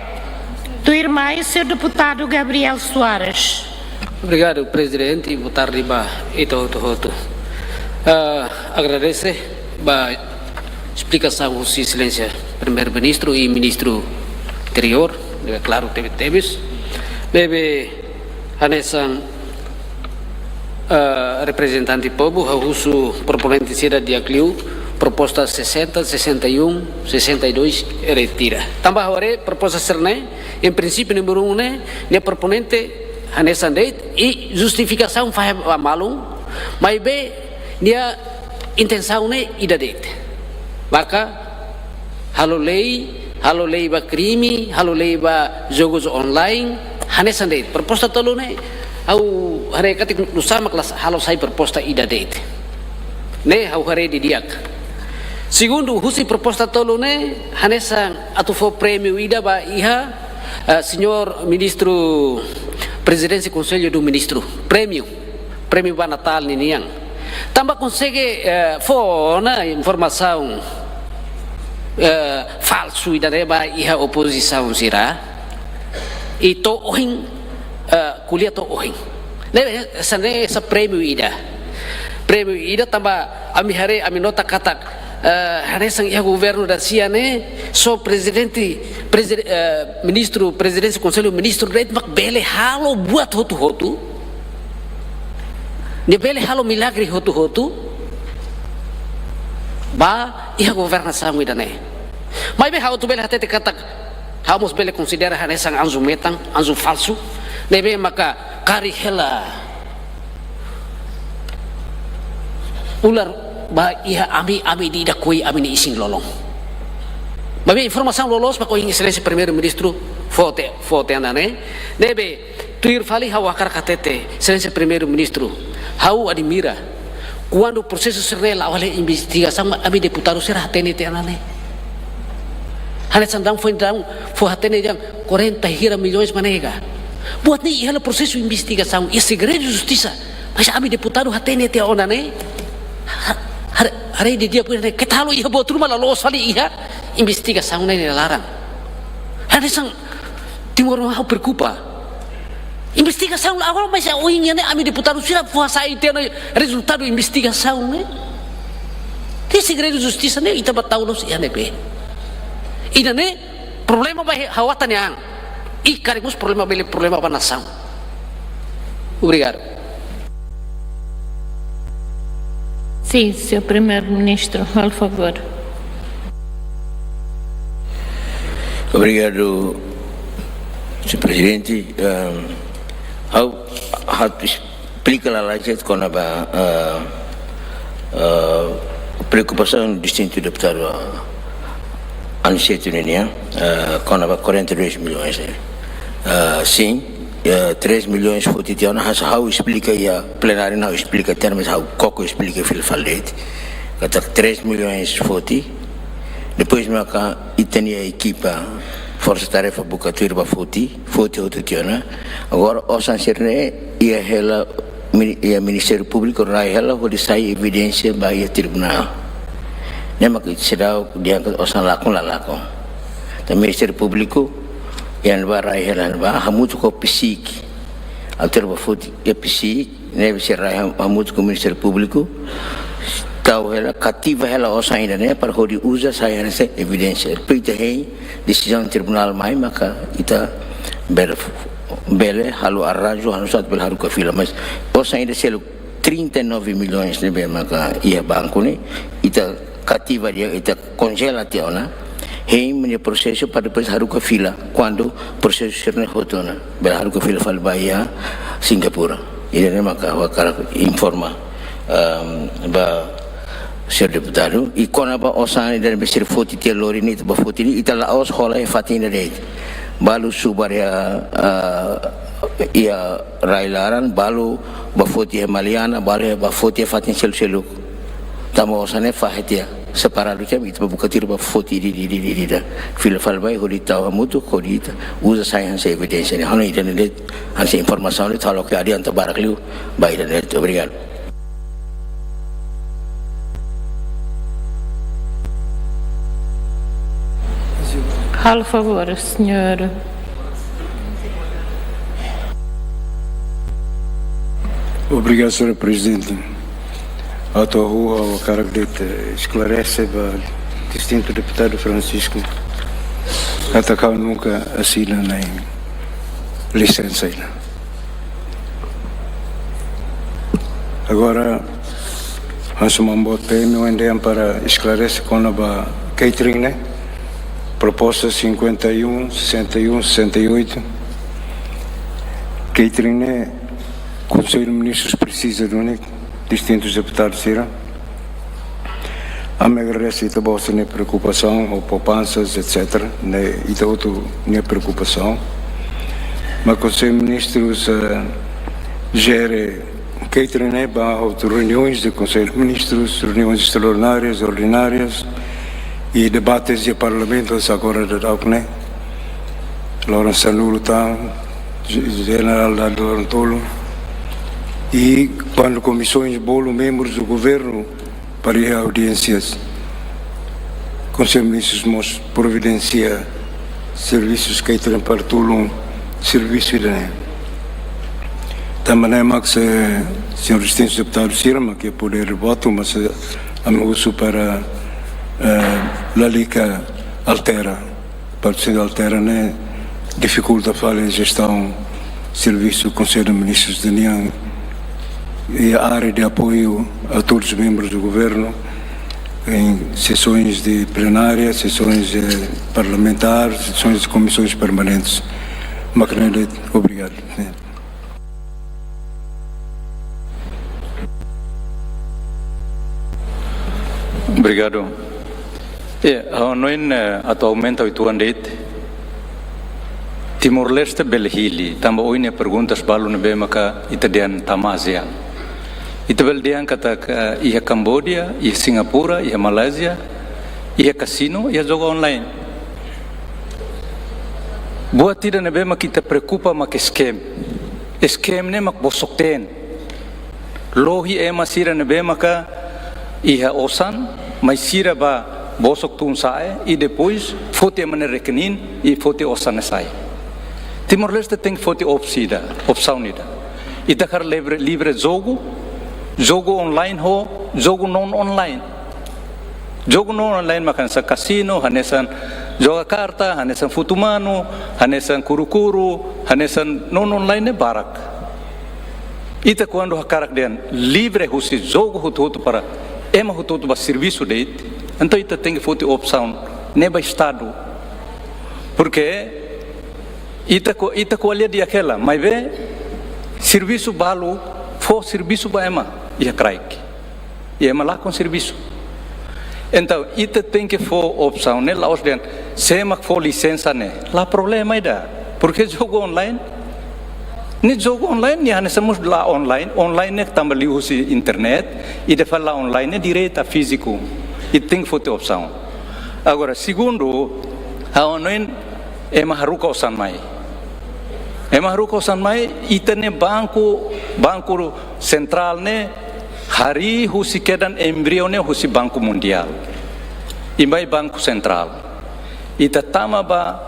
tuirmai, señór deputadu Gabriel Soares. Obrigadu, Prezidente. Boa tarde ba ita hotu-hotu. Ah, agradese ba esplikasaun husi Exelénsia Primeiru-Ministru i Ministru Interiór, ne'ebé klaru tebetebes. Ne'ebé hanesan, ah, reprezentante povu, ha'u husu proponente sira di'ak liu, proposta sessenta, sessenta e um, sessenta e dois, retira. Tanba ha'u haree proposta sira-ne'e, em princípio, númeru um ne'e, nia proponente hanesan de'it, i justifikasaun fahe ba malu, maibé nia intensaun ne'e ida de'it. Maka halo lei, halo lei ba krime, halo lei ba jogus online, hanesan de'it. Proposta tolu ne'e, ha'u haree katak nusá mak la halo sai proposta ida de'it. Ne'e ha'u haree didi'ak. Segundu, husi proposta tolu ne'e, hanesan atu fó prémiu ida ba iha, eh, señór Ministru Prezidénsia Konsellu de Ministrus. Prémiu. Prémiu ba Natál ninian. Tanba konsege, eh, fó ona informasaun, eh, falsu ida-ne'e ba iha opozisaun sira. I to'o ohin, eh, ko'alia to'o ohin. Ne'e, hanesan ne'e hanesan prémiu ida. Prémiu ida tanba ami haree, ami nota katak, eh, hanesan iha governu da sia ne'e, só prezidente, prezide-, eh, ministru, Prezidénsia Konsellu Ministru de'it mak bele halo buat hotu-hotu. Nia bele halo milagre hotu-hotu ba iha governasaun ida-ne'e. Maibé ha'u atu bele hatete katak, ha'u mós bele konsidera hanesan anju metan, anju falsu, ne'ebé maka kari hela ular ba iha ami, ami ida-idak koi ami-nia isin-lolon. Maibé informasaun loloos mak ohin Exelénsia Primeiru-Ministru fó tiha, fó tiha ona ne'e. Ne'ebé tuir fali ha'u hakarak hatete, Exelénsia Primeiru-Ministru, ha'u admira kuandu prosesu sira-ne'e la'o hela investigasaun, ami deputadu sira hatene tiha ona ne'e. Hanesan daudaun foin daudaun fó hatene dehan quarenta hira milhões mak ne'e ka. Buat ne'e iha hela prosesu investigasaun, iha segredu justisa. Mas ami deputadu hatene tiha ona ne'e. Ha-, haree, haree didi'ak ne'e, keta halo iha buat ruma la loos fali iha investigasaun ne'e nia laran. Hanesan Timor mak ha'u preokupa. Investigasaun la agora, mas ohin ne'e ami deputadu sira fó hasai tiha ona rezultadu investigasaun ne'e. Iha segredu justisa ne'e, ita bá tau loos iha ne'ebé. Ida-ne'e problema ba ha'u-nia an. I karik mós problema bele problema ba nasaun. Obrigadu. Sim, señór Primeiru-Ministru, por favor. Obrigadu, señór Prezidente. Ehm, ha'u, ha'u esplika lalais de'it kona-ba, eh, eh, preokupasaun distintu deputadu Aniceto ninian, eh, kona-ba quarenta e dois milhões, eh. Eh, sim, eh, três milhões foti tiha ona, hanesan ha'u esplika iha plenária, ha'u esplika tiha ona, mas ha'u koko esplika fila fali de'it. Katak três milhões foti, depois maka ita-nia ekipa forsa tarefa buka tuir ba foti, foti hotu tiha ona. Agora, osan sira-ne'e iha hela mini-, iha Ministériu Públiku rai hela hodi sai evidénsia ba iha tribunál. Ne'e mak seidauk dehan katak osan lakon la lakon. Tan Ministériu Públiku iha ne'ebá rai hela ne'ebá, hamutuk ho PCIC. Autór ba foti iha PCIC, ne'ebé sira rai ham-, hamutuk ho Ministériu Públiku, tau hela, kativa hela osan ida-ne'e para hodi uza sai hanesan evidénsia. Depois ita hein, desizaun tribunál mai, maka ita bele f-, bele halo arranju, halo sat bele haruka fila, mas osan ida seluk trinta e nove milhões ne'ebé maka iha banku ne'e, ita kativa tiha, ita konjela tiha ona, hein nia prosesu para depois haruka fila, kuandu prosesu sira-ne'e hotu ona, bele haruka fila fali ba iha Singapura. Ida-ne'e maka ha'u hakarak informa, ehm, ba señór deputadu, i kona-ba osan ida-ne'ebé sira foti tiha lori ne'e, ita bá foti ne'e, ita la'ós hola iha fatin ida de'it. Balu subar iha, ah, iha rai-laran, balu bá foti iha Maliana, balu bá foti iha fatin seluk-seluk. Tanba osan ne'e fahe tiha, separadu tiha, ita bá buka tuir bá foti ida, ida, ida, ida, ida. Fila fali ba, hodi tau hamutuk, hodi ita uza sai hanesan evidénsia ne'e. Ha'u hanoin ida-ne'e de'it, hanesan informasaun ne'e, halo ke adianta barak liu ba ida-ne'e de'it. Obrigadu. Halo favór, señór. Obrigadu, señora Prezidente. Atu ha'u, ha'u hakarak de'it esklarese ba distintu deputadu Francisco katak ha'u nunka asina na'in lisensa ida. Agora, ha'u sei mai buat P M O N D M para esklarese kona-ba catering ne'e, proposta cinquenta e um, sessenta e um, sessenta e oito. Catering ne'e, Konsellu Ministrus presiza duni, distintus deputadus sira. Ami agradese ita-boot nia preokupasaun ho poupansas, et cetera, ne'e ita hotu nia preokupasaun. Mas Konsellu Ministrus, eh, jere catering ne'e ba hotu reuniões de Conselho de Ministros, reuniões extraordinárias, ordinárias e debates de Parlamento, agora daudaun ne'e. Loron sanulu tan, je-, jenerál dada loron tolu. E kuandu komisaun bolu membros do governo para iha audiénsias, Konsellu Ministrus mós providensia servisus catering para tulun servisu ida-ne'e. Tanba ne'e mak se, señór distintu deputadu sira mak iha podér votu, mas, eh, ami husu para, eh, lalika altera. Para se altera ne'e difikulta fali jestaun servisu Konsellu de Ministrus de nian iha área de apoio a todos os membros do governo em sessões de plenária, sessões, eh, parlamentares, sessões de comissões permanentes. Mak ne'e de'it, obrigadu. Obrigadu. Iha, ha'u hanoin, eh, atu aumenta uitoan de'it. Timor-Leste bele hili, tanba ohin iha perguntas balu ne'ebé maka ita dehan tama ASEAN. Ita bele dehan katak, eh, iha Kamboja, iha Singapura, iha Malázia, iha kasinu, iha jogu online. Buat ida ne'ebé maka ita preokupa mak scam. Scam ne'e mak bosok-teen. Lohi ema sira ne'ebé maka iha osan, mai sira bá bosok tun sa'e, i depois foti ema nia rekening, i foti osan ne'e sai. Timor-Leste tenke foti opsi ida, opsaun ida. Ita hakarak livre, livre jogu, jogu online ho, jogu non online. Jogu non online mak hanesan kasinu, hanesan joga karta, hanesan futu manu, hanesan kuru-kuru, hanesan non online ne'e barak. Ita kuandu hakarak dehan livre husi jogu hotu-hotu para ema hotu-hotu bá servisu de'it, entaun ita tenke foti opsaun ne'e ba Estadu. Porke ita ko-, ita ko'alia di'ak hela, maibé servisu balu, fó servisu ba ema iha kraik. I ema lakon servisu. Entaun, ita tenke fó opsaun ne'e, la'ós dehan sé mak fó lisensa ne'e. La problema ida. Porke jogu online, ne'e jogu online, ne'e hanesan mós la online. Online ne'e tanba liuhusi internet, ida fali la online ne'e direta fíziku. Ita tenke foti opsaun. Agora, segundu, ha'u hanoin ema haruka osan mai. Ema haruka osan mai, ita-nia banku, banku sentrál ne'e, harii husi kedan embriu ne'e husi Banku Mundiál. I mai Banku Sentrál. Ita tama ba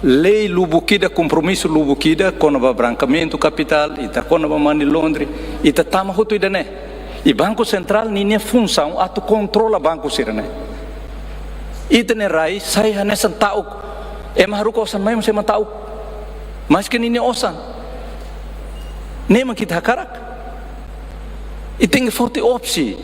lei lubuk ida, kompromisu lubuk ida, kona-ba brankeamentu kapitál, ita kona-ba money laundering, ita tama hotu ida-ne'e. I Banku Sentrál ninia funsaun atu kontrola banku sira-ne'e. Ita-nia rai sai hanesan ta'uk. Ema haruka osan mai mós ema ta'uk. Maske ninia osan. Ne'e mak ita hakarak. Ita tenke foti opsi.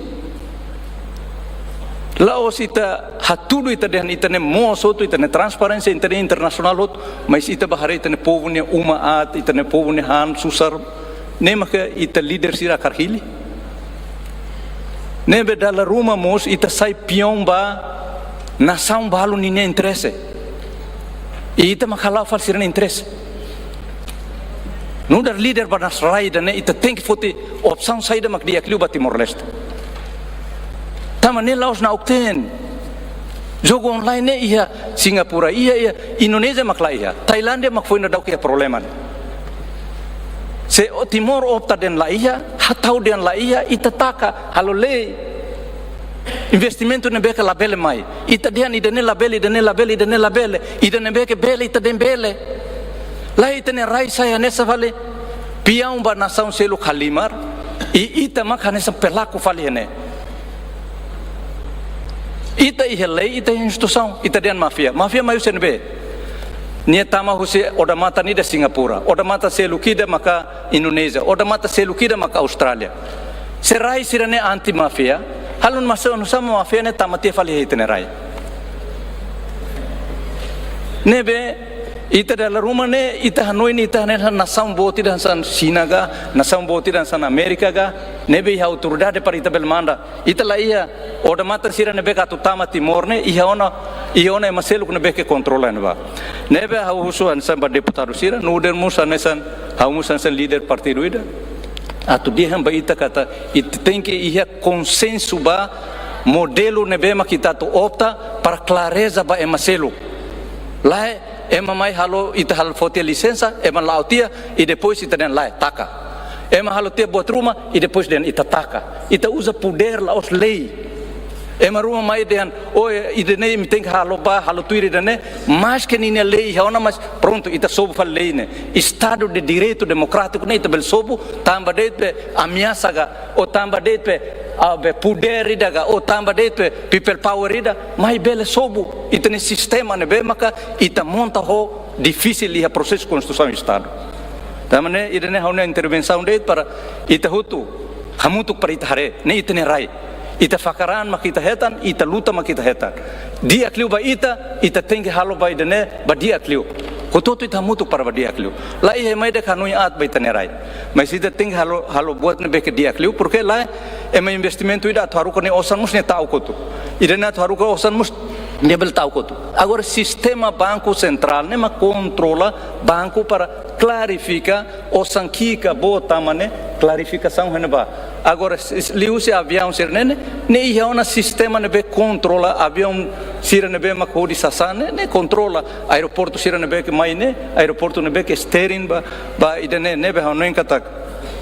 La'ós ita hatudu ita dehan ita-nia moos hotu, ita-nia transparénsia, ita-nia internasionál hotu, mas ita bá haree ita-nia povu nia uma aat, ita-nia povu nia han susar. Ne'e mak ita líder sira hakarak hili. Ne'ebé dala ruma mós ita sai peaun ba nasaun balu ninia interese. I ita mak hala'o fali sira-nia interese. Nu'udar líder ba nasaun rai ida-ne'e, ita tenke foti opsaun saida mak di'ak liu ba Timor-Leste. Tanba ne'e la'ós na'ok-teen. Jogu online ne'e iha Singapura, iha, iha Indonézia mak la iha. Tailándia mak foin daudauk iha problema ne'e. Se o Timor opta dehan la iha, hatau dehan la iha, ita taka, halo lei. Investimentu ne'ebé ke labele mai. Ita dehan ida-ne'e labele, ida-ne'e labele, ida-ne'e labele. Ida ne'ebé ke bele, ita dehan bele. Lae, ita-nia rai sai hanesan fali peaun ba nasaun seluk halimar. I ita mak hanesan pelaku fali iha ne'e. Ita iha lei, ita iha instituisaun, ita dehan máfia. Máfia mai husi ne'ebé? Nia tama husi odamatan ida Singapura, odamatan seluk ida maka Indonézia, odamatan seluk ida maka Austrália. Se rai sira-ne'e anti máfia, halo nu'usá, nu'usá mak máfia ne'e tama tiha fali iha ita-nia rai? Ne'ebé, ita dala ruma ne'e, ita hanoin ita hanesan nasaun boot ida hanesan Xina ka, nasaun boot ida hanesan Amérika ka, ne'ebé iha autoridade para ita bele manda. Ita la iha odamatan sira ne'ebé ke atu tama Timor ne'e, iha ona, iha ona ema seluk ne'ebé ke kontrola ne'ebá. Ne'ebé ha'u husu hanesan ba deputadu sira, nu'udar mós hanesan, ha'u mós hanesan líder partidu ida. Atu dehan ba ita katak, ita tenke iha konsensu ba modelu ne'ebé mak ita atu opta para klareza ba ema seluk. Lae, ema mai halo, ita halo foti lisensa, ema la'o tiha, i depois ita dehan lae, taka. Ema halo tiha buat ruma, i depois dehan ita taka. Ita uza podér la'ós lei. Ema ruma mai dehan, oh, ida-ne'e imi tenke halo bá, halo tuir ida-ne'e, maske ninia lei iha ona, mas prontu, ita sobu fali lei ne'e. Estado de Direitu Demokrátiku ne'e ita bele sobu, tanba de'it be ameasa ka, ou tanba de'it be, ah, be podér ida ka, ou tanba de'it be people power ida, maibé bele sobu ita-nia sistema ne'ebé maka ita monta ho difisil iha prosesu konstrusaun Estadu. Tanba ne'e, ida-ne'e ha'u-nia intervensaun de'it para ita hotu hamutuk para ita haree, ne'e ita-nia rai. Ita fakar an mak ita hetan, ita luta mak ita hetan. Di'ak liu ba ita, ita tenke halo ba ida-ne'e, ba di'ak liu. Hotu-hotu ita hamutuk para ba di'ak liu. La iha ema ida ke hanoin aat ba ita-nia rai. Mas ita tenke halo, halo buat ne'ebé ke di'ak liu, porke lae, ema investimentu ida atu haruka nia osan mós nia ta'uk hotu. Ida-ne'e atu haruka osan mós nia bele ta'uk hotu. Agora sistema Banku Sentrál ne'e mak kontrola banku para klarifika osan ki'ik ka boot tama ne'e, klarifikasaun iha ne'ebá. Agora, s-, s-, liuhusi aviaun sira-ne'e, ne'e iha ona sistema ne'ebé kontrola aviaun sira ne'ebé mak hodi sasán ne'e, ne'e kontrola aeroportu sira ne'ebé ke mai ne'e, aeroportu ne'ebé ke steering ba, ba ida-ne'e, ne'ebé ha'u hanoin katak,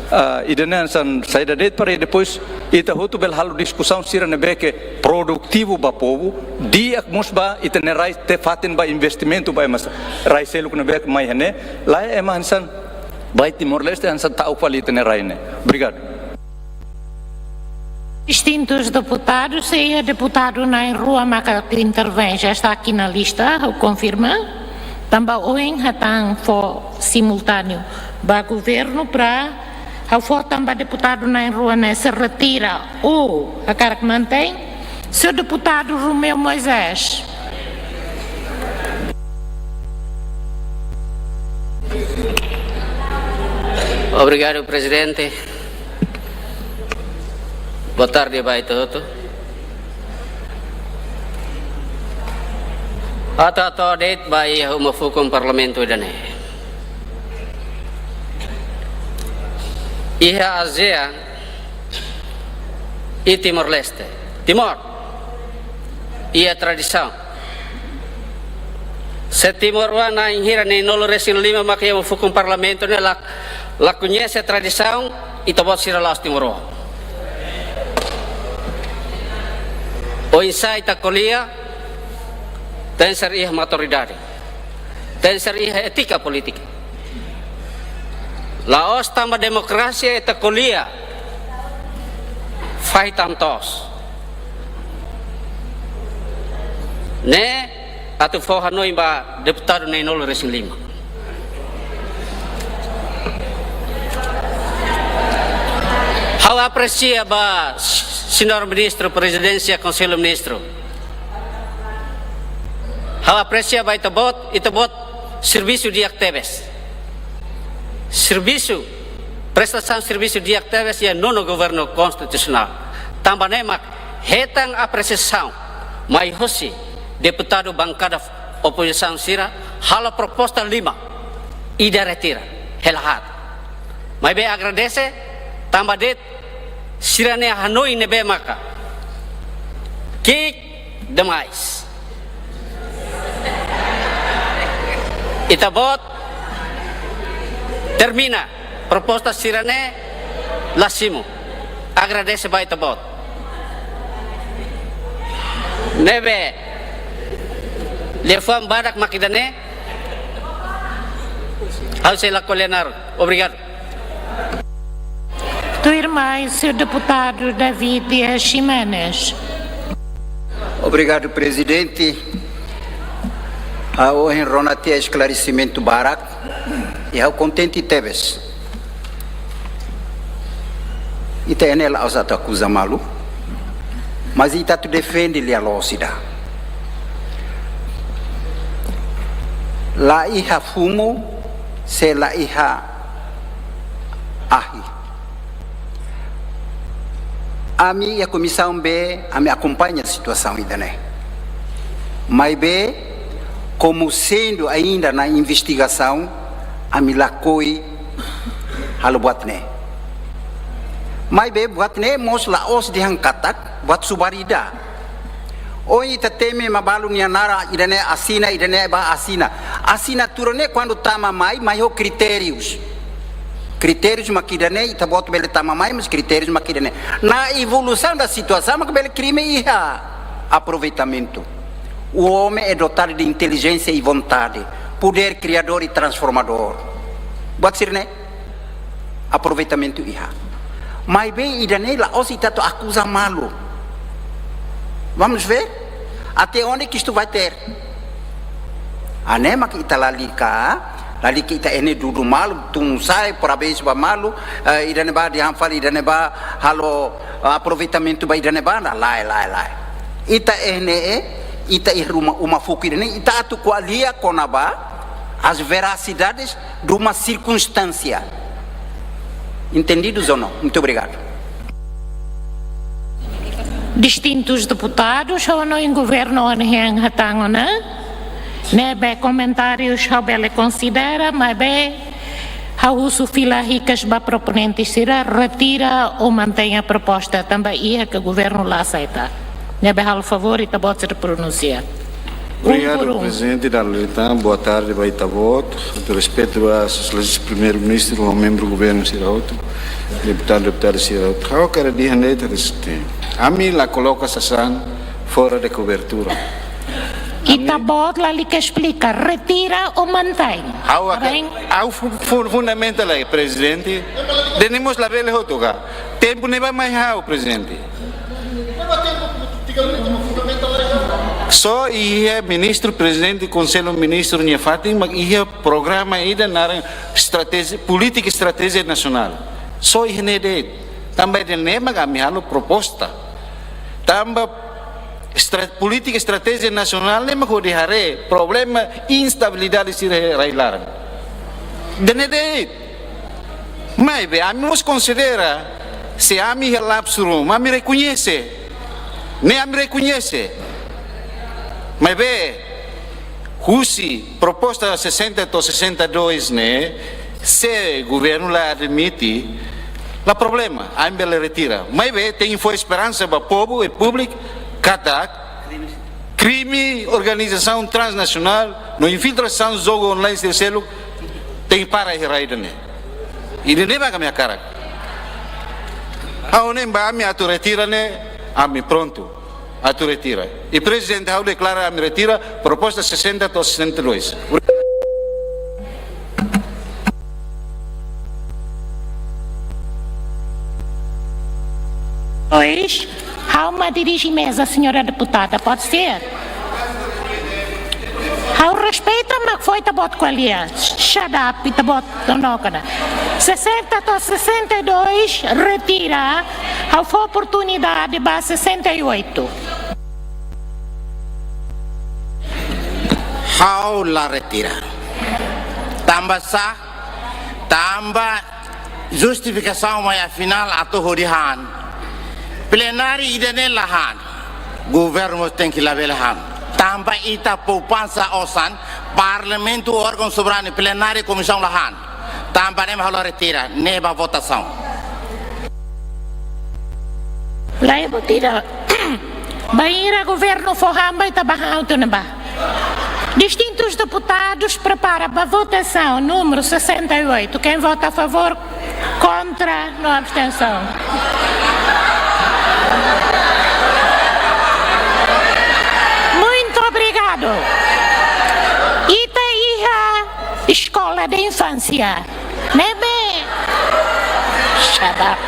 ah, ida-ne'e hanesan saida de'it para depois ita hotu bele halo diskusaun sira ne'ebé ke produtivu ba povu, di'ak mós ba ita-nia rai, tee fatin ba investimentu ba ema rai seluk ne'ebé ke mai iha ne'e, lae ema hanesan ba Timor-Leste hanesan ta'uk fali ita-nia rai ne'e. Obrigadu. Distintus deputadus, iha deputadu na'in-rua maka intervein, já está aqui na lista, ha'u konfirma. Tanba ohin hatán fó simultáneu ba governu para ha'u fó tan ba deputadu na'in-rua ne'e sei retira ou hakarak mantein. Señór deputadu Romeu Moisés. Obrigadu, Prezidente. Boa tarde ba ita hotu. Atu hato'o de'it ba iha uma fukun Parlamentu ida-ne'e. Iha ASEAN, i Timor-Leste. Timor. Iha tradisaun. Se timoroan na'in hira, na'in-nulu resin lima maka iha uma fukun Parlamentu ne'e la, la koñese tradisaun, ita-boot sira la'ós timoroan. Oinsá ita ko'alia, tenke ser iha maturidade. Tenke ser iha étika polítika. La'ós tanba demokrasia ita ko'alia fahi tan toos. Ne'e atu fó hanoin ba deputadu na'in-nulu resin lima. Ha'u apresia ba Señór Ministru Prezidénsia Konsellu Ministru. Ha'u apresia ba Ita-Boot, Ita-Boot servisu di'ak tebes. Servisu, prestasaun servisu di'ak tebes iha nonu governu konstitusionál. Tanba ne'e mak hetan apresiasaun mai hosi deputadu bankada opozisaun sira halo proposta lima, ida retira, hela haat. Maibé agradese, tanba de'it sira-nia hanoin ne'ebé maka ki'ik demais. Ita-Boot termina proposta sira-ne'e la simu. Agradese ba Ita-Boot. Ne'ebé liafuan badak mak ida-ne'e. Ha'u sei la ko'alia naruk. Obrigadu. Tuirmai, señór deputadu David Dias Ximenes. Obrigadu, Prezidente. Ha'u ohin rona tiha esklaresimentu barak. I ha'u kontente tebes. Ita-nia la'ós atu akuza malu, mas ita atu defende lia-loos ida. La iha fumu, se la iha ahi. Ami iha Komisaun B, ami akompaña situasaun ida-ne'e. Maibé, komu sendu ainda na investigasaun, ami lakohi halo buat ne'e. Maibé buat ne'e mós la'ós dehan katak buat subar ida. Ohin ita temi ema balu nia naran, ida-ne'e asina, ida-ne'e bá asina. Asinatura ne'e kuandu tama mai, mai ho kritérius. Kritérius mak ida-ne'e, Ita-Boot bele tama mai, mas kritérius mak ida-ne'e. Na evolução da situação, mak bele krime iha. Aproveitamentu. O homem é dotado de inteligência e vontade, poder criador e transformador. Buat sira-ne'e, aproveitamentu iha. Maibé ida-ne'e la'ós ita atu akuza malu. Vamos ver? Até onde que isto vai ter? Hanesan mak ita lalika, lalika ita-nia dudu malu, tun sa'e, parabéns ba malu, eh, ida-ne'ebá dehan fali, ida-ne'ebá halo, eh, aproveitamentu ba ida-ne'ebá, lae, lae, lae. Ita-nia, eh, ita-nia uma, uma fuku ida-ne'e, ita atu ko'alia kona-ba as veracidades de uma circunstância. Entendidos ou não? Muito obrigado. Distintus deputadus, ha'u hanoin governu ohin hatán ona. Ne'ebé komentárius ha'u bele konsidera, maibé ha'u husu fila hikas ba proponente sira, retira ou mantein proposta, tanba iha ke governu la aseita. Ne'ebé halo favór, Ita-Boot sei pronunsia. Um por um. Obrigadu, Prezidente. Dala ida tan, boa tarde ba Ita-Boot. Ho respeitu ba Sua Exelénsia Primeiru-Ministru, ho membru governu sira hotu, deputadu, deputada sira hotu. Ha'u hakarak dehan de'it, ami la koloka sasán fora de kobertura. Ita-Boot lalika esplika, retira ou mantein? Ha'u hakarak, ha'u fu-, fu-, fundamenta lai, Prezidente. Ida-ne'e mós labele hotu ka. Tempu ne'e ba mai ha'u, Prezidente. Só iha Ministru Prezidente Konsellu Ministru nia fatin mak iha programa ida naran estratéjia, polítika estratéjia nasionál. Só iha ne'e de'it. Tanba ida-ne'e mak ami halo proposta. Tanba estra-, polítika estratéjia nasionál ne'e mak hodi haree problema instabilidade sira iha rai-laran. Ida-ne'e de'it. Maibé, ami mós konsidera, se ami iha lapsu ruma, ami rekoñese. Ne'e ami rekoñese. Maibé, husi proposta sessenta to'o sessenta e dois ne'e, se governu la admite, la problema, ami bele retira. Maibé, tenke fó esperansa ba povu e públiku, katak, krime, organizasaun transnasionál, no infiltrasaun, jogu online, sira seluk, tenke para iha rai ida-ne'e. Ida-ne'e mak ami hakarak. Ha'u ne'e ba ami atu retira ne'e, ami prontu atu retira. I Prezidente, ha'u deklara ami retira proposta sessenta to'o sessenta e dois. Pois, ha'u mak dirije meza, señora deputada, pode ser? Ha'u respeita, mas foi Ita-Boot ko'alia. Shut up, Ita-Boot, não, não, não. Sessenta to'o sessenta e dois, retira. Ha'u fó oportunidade ba sessenta e oito. Ha'u la retira. Tanba sá? Tanba justifikasaun mai afinál atu hodi han. Plenária ida-ne'e la han. Governu tenke labele han. Tanba ita poupansa osan, Parlamentu órgaun soberanu, plenária komisaun la han. Tanba ne'e mak ha'u la retira, ne'e ba votasaun. Lae, retira. Bainhira governu fó han ba ita bá han tiha ona ba. Distintus deputadus prepara ba votasaun númeru sessenta e oito. Quem vota a favor, contra, no abstensaun. Muito obrigado. Ita iha eskola de infância. Ne'ebé. Shut up.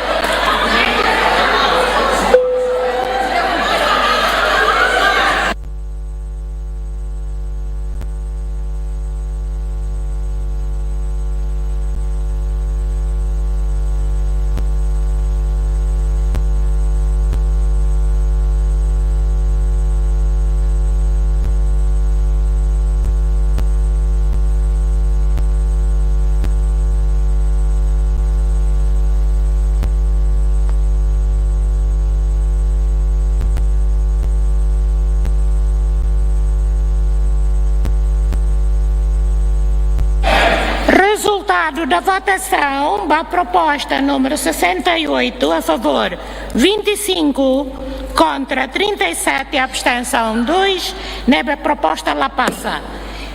Resultado da votação ba proposta número sessenta e oito, a favor vinte e cinco, contra trinta e sete, abstenção dois, ne'ebé proposta la pasa.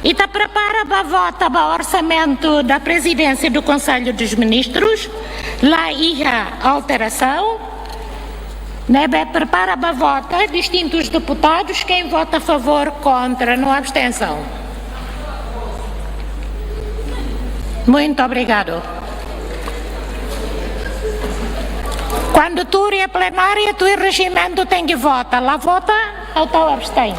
Ita prepara ba vota ba orsamentu da Presidência do Conselho dos Ministros, la iha alterasaun. Ne'ebé prepara ba vota, distintus deputadus, quem vota a favor, contra, no abstensaun. Muito obrigado. Kuandu tuir plenária, tuir rejimentu tenke vota. La vota, ha'u tau abstein.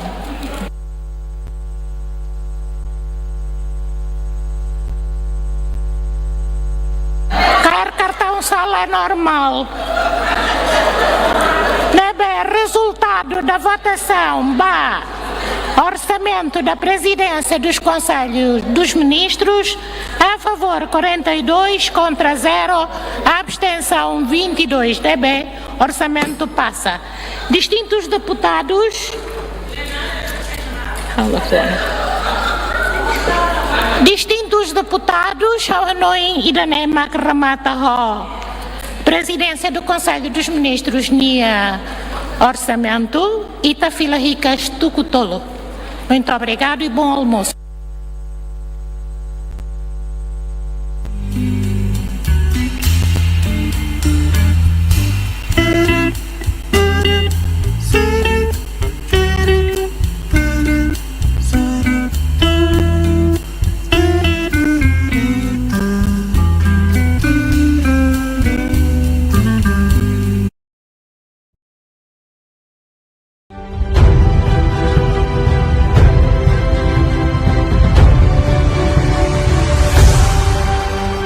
Kaer kartaun sala é normal. Ne'ebé, resultado da votação ba orsamentu da Presidência dos Conselhos dos Ministros, a favor quarenta e dois, contra zero, abstenção vinte e dois. Ne'ebé, orsamentu pasa. Distintus deputadus, distintus deputadus, ha'u hanoin ida-ne'e mak remata ho Presidência do Conselho dos Ministros nia orsamentu, ita fila hikas tuku tolu. Muito obrigado e bom almoço.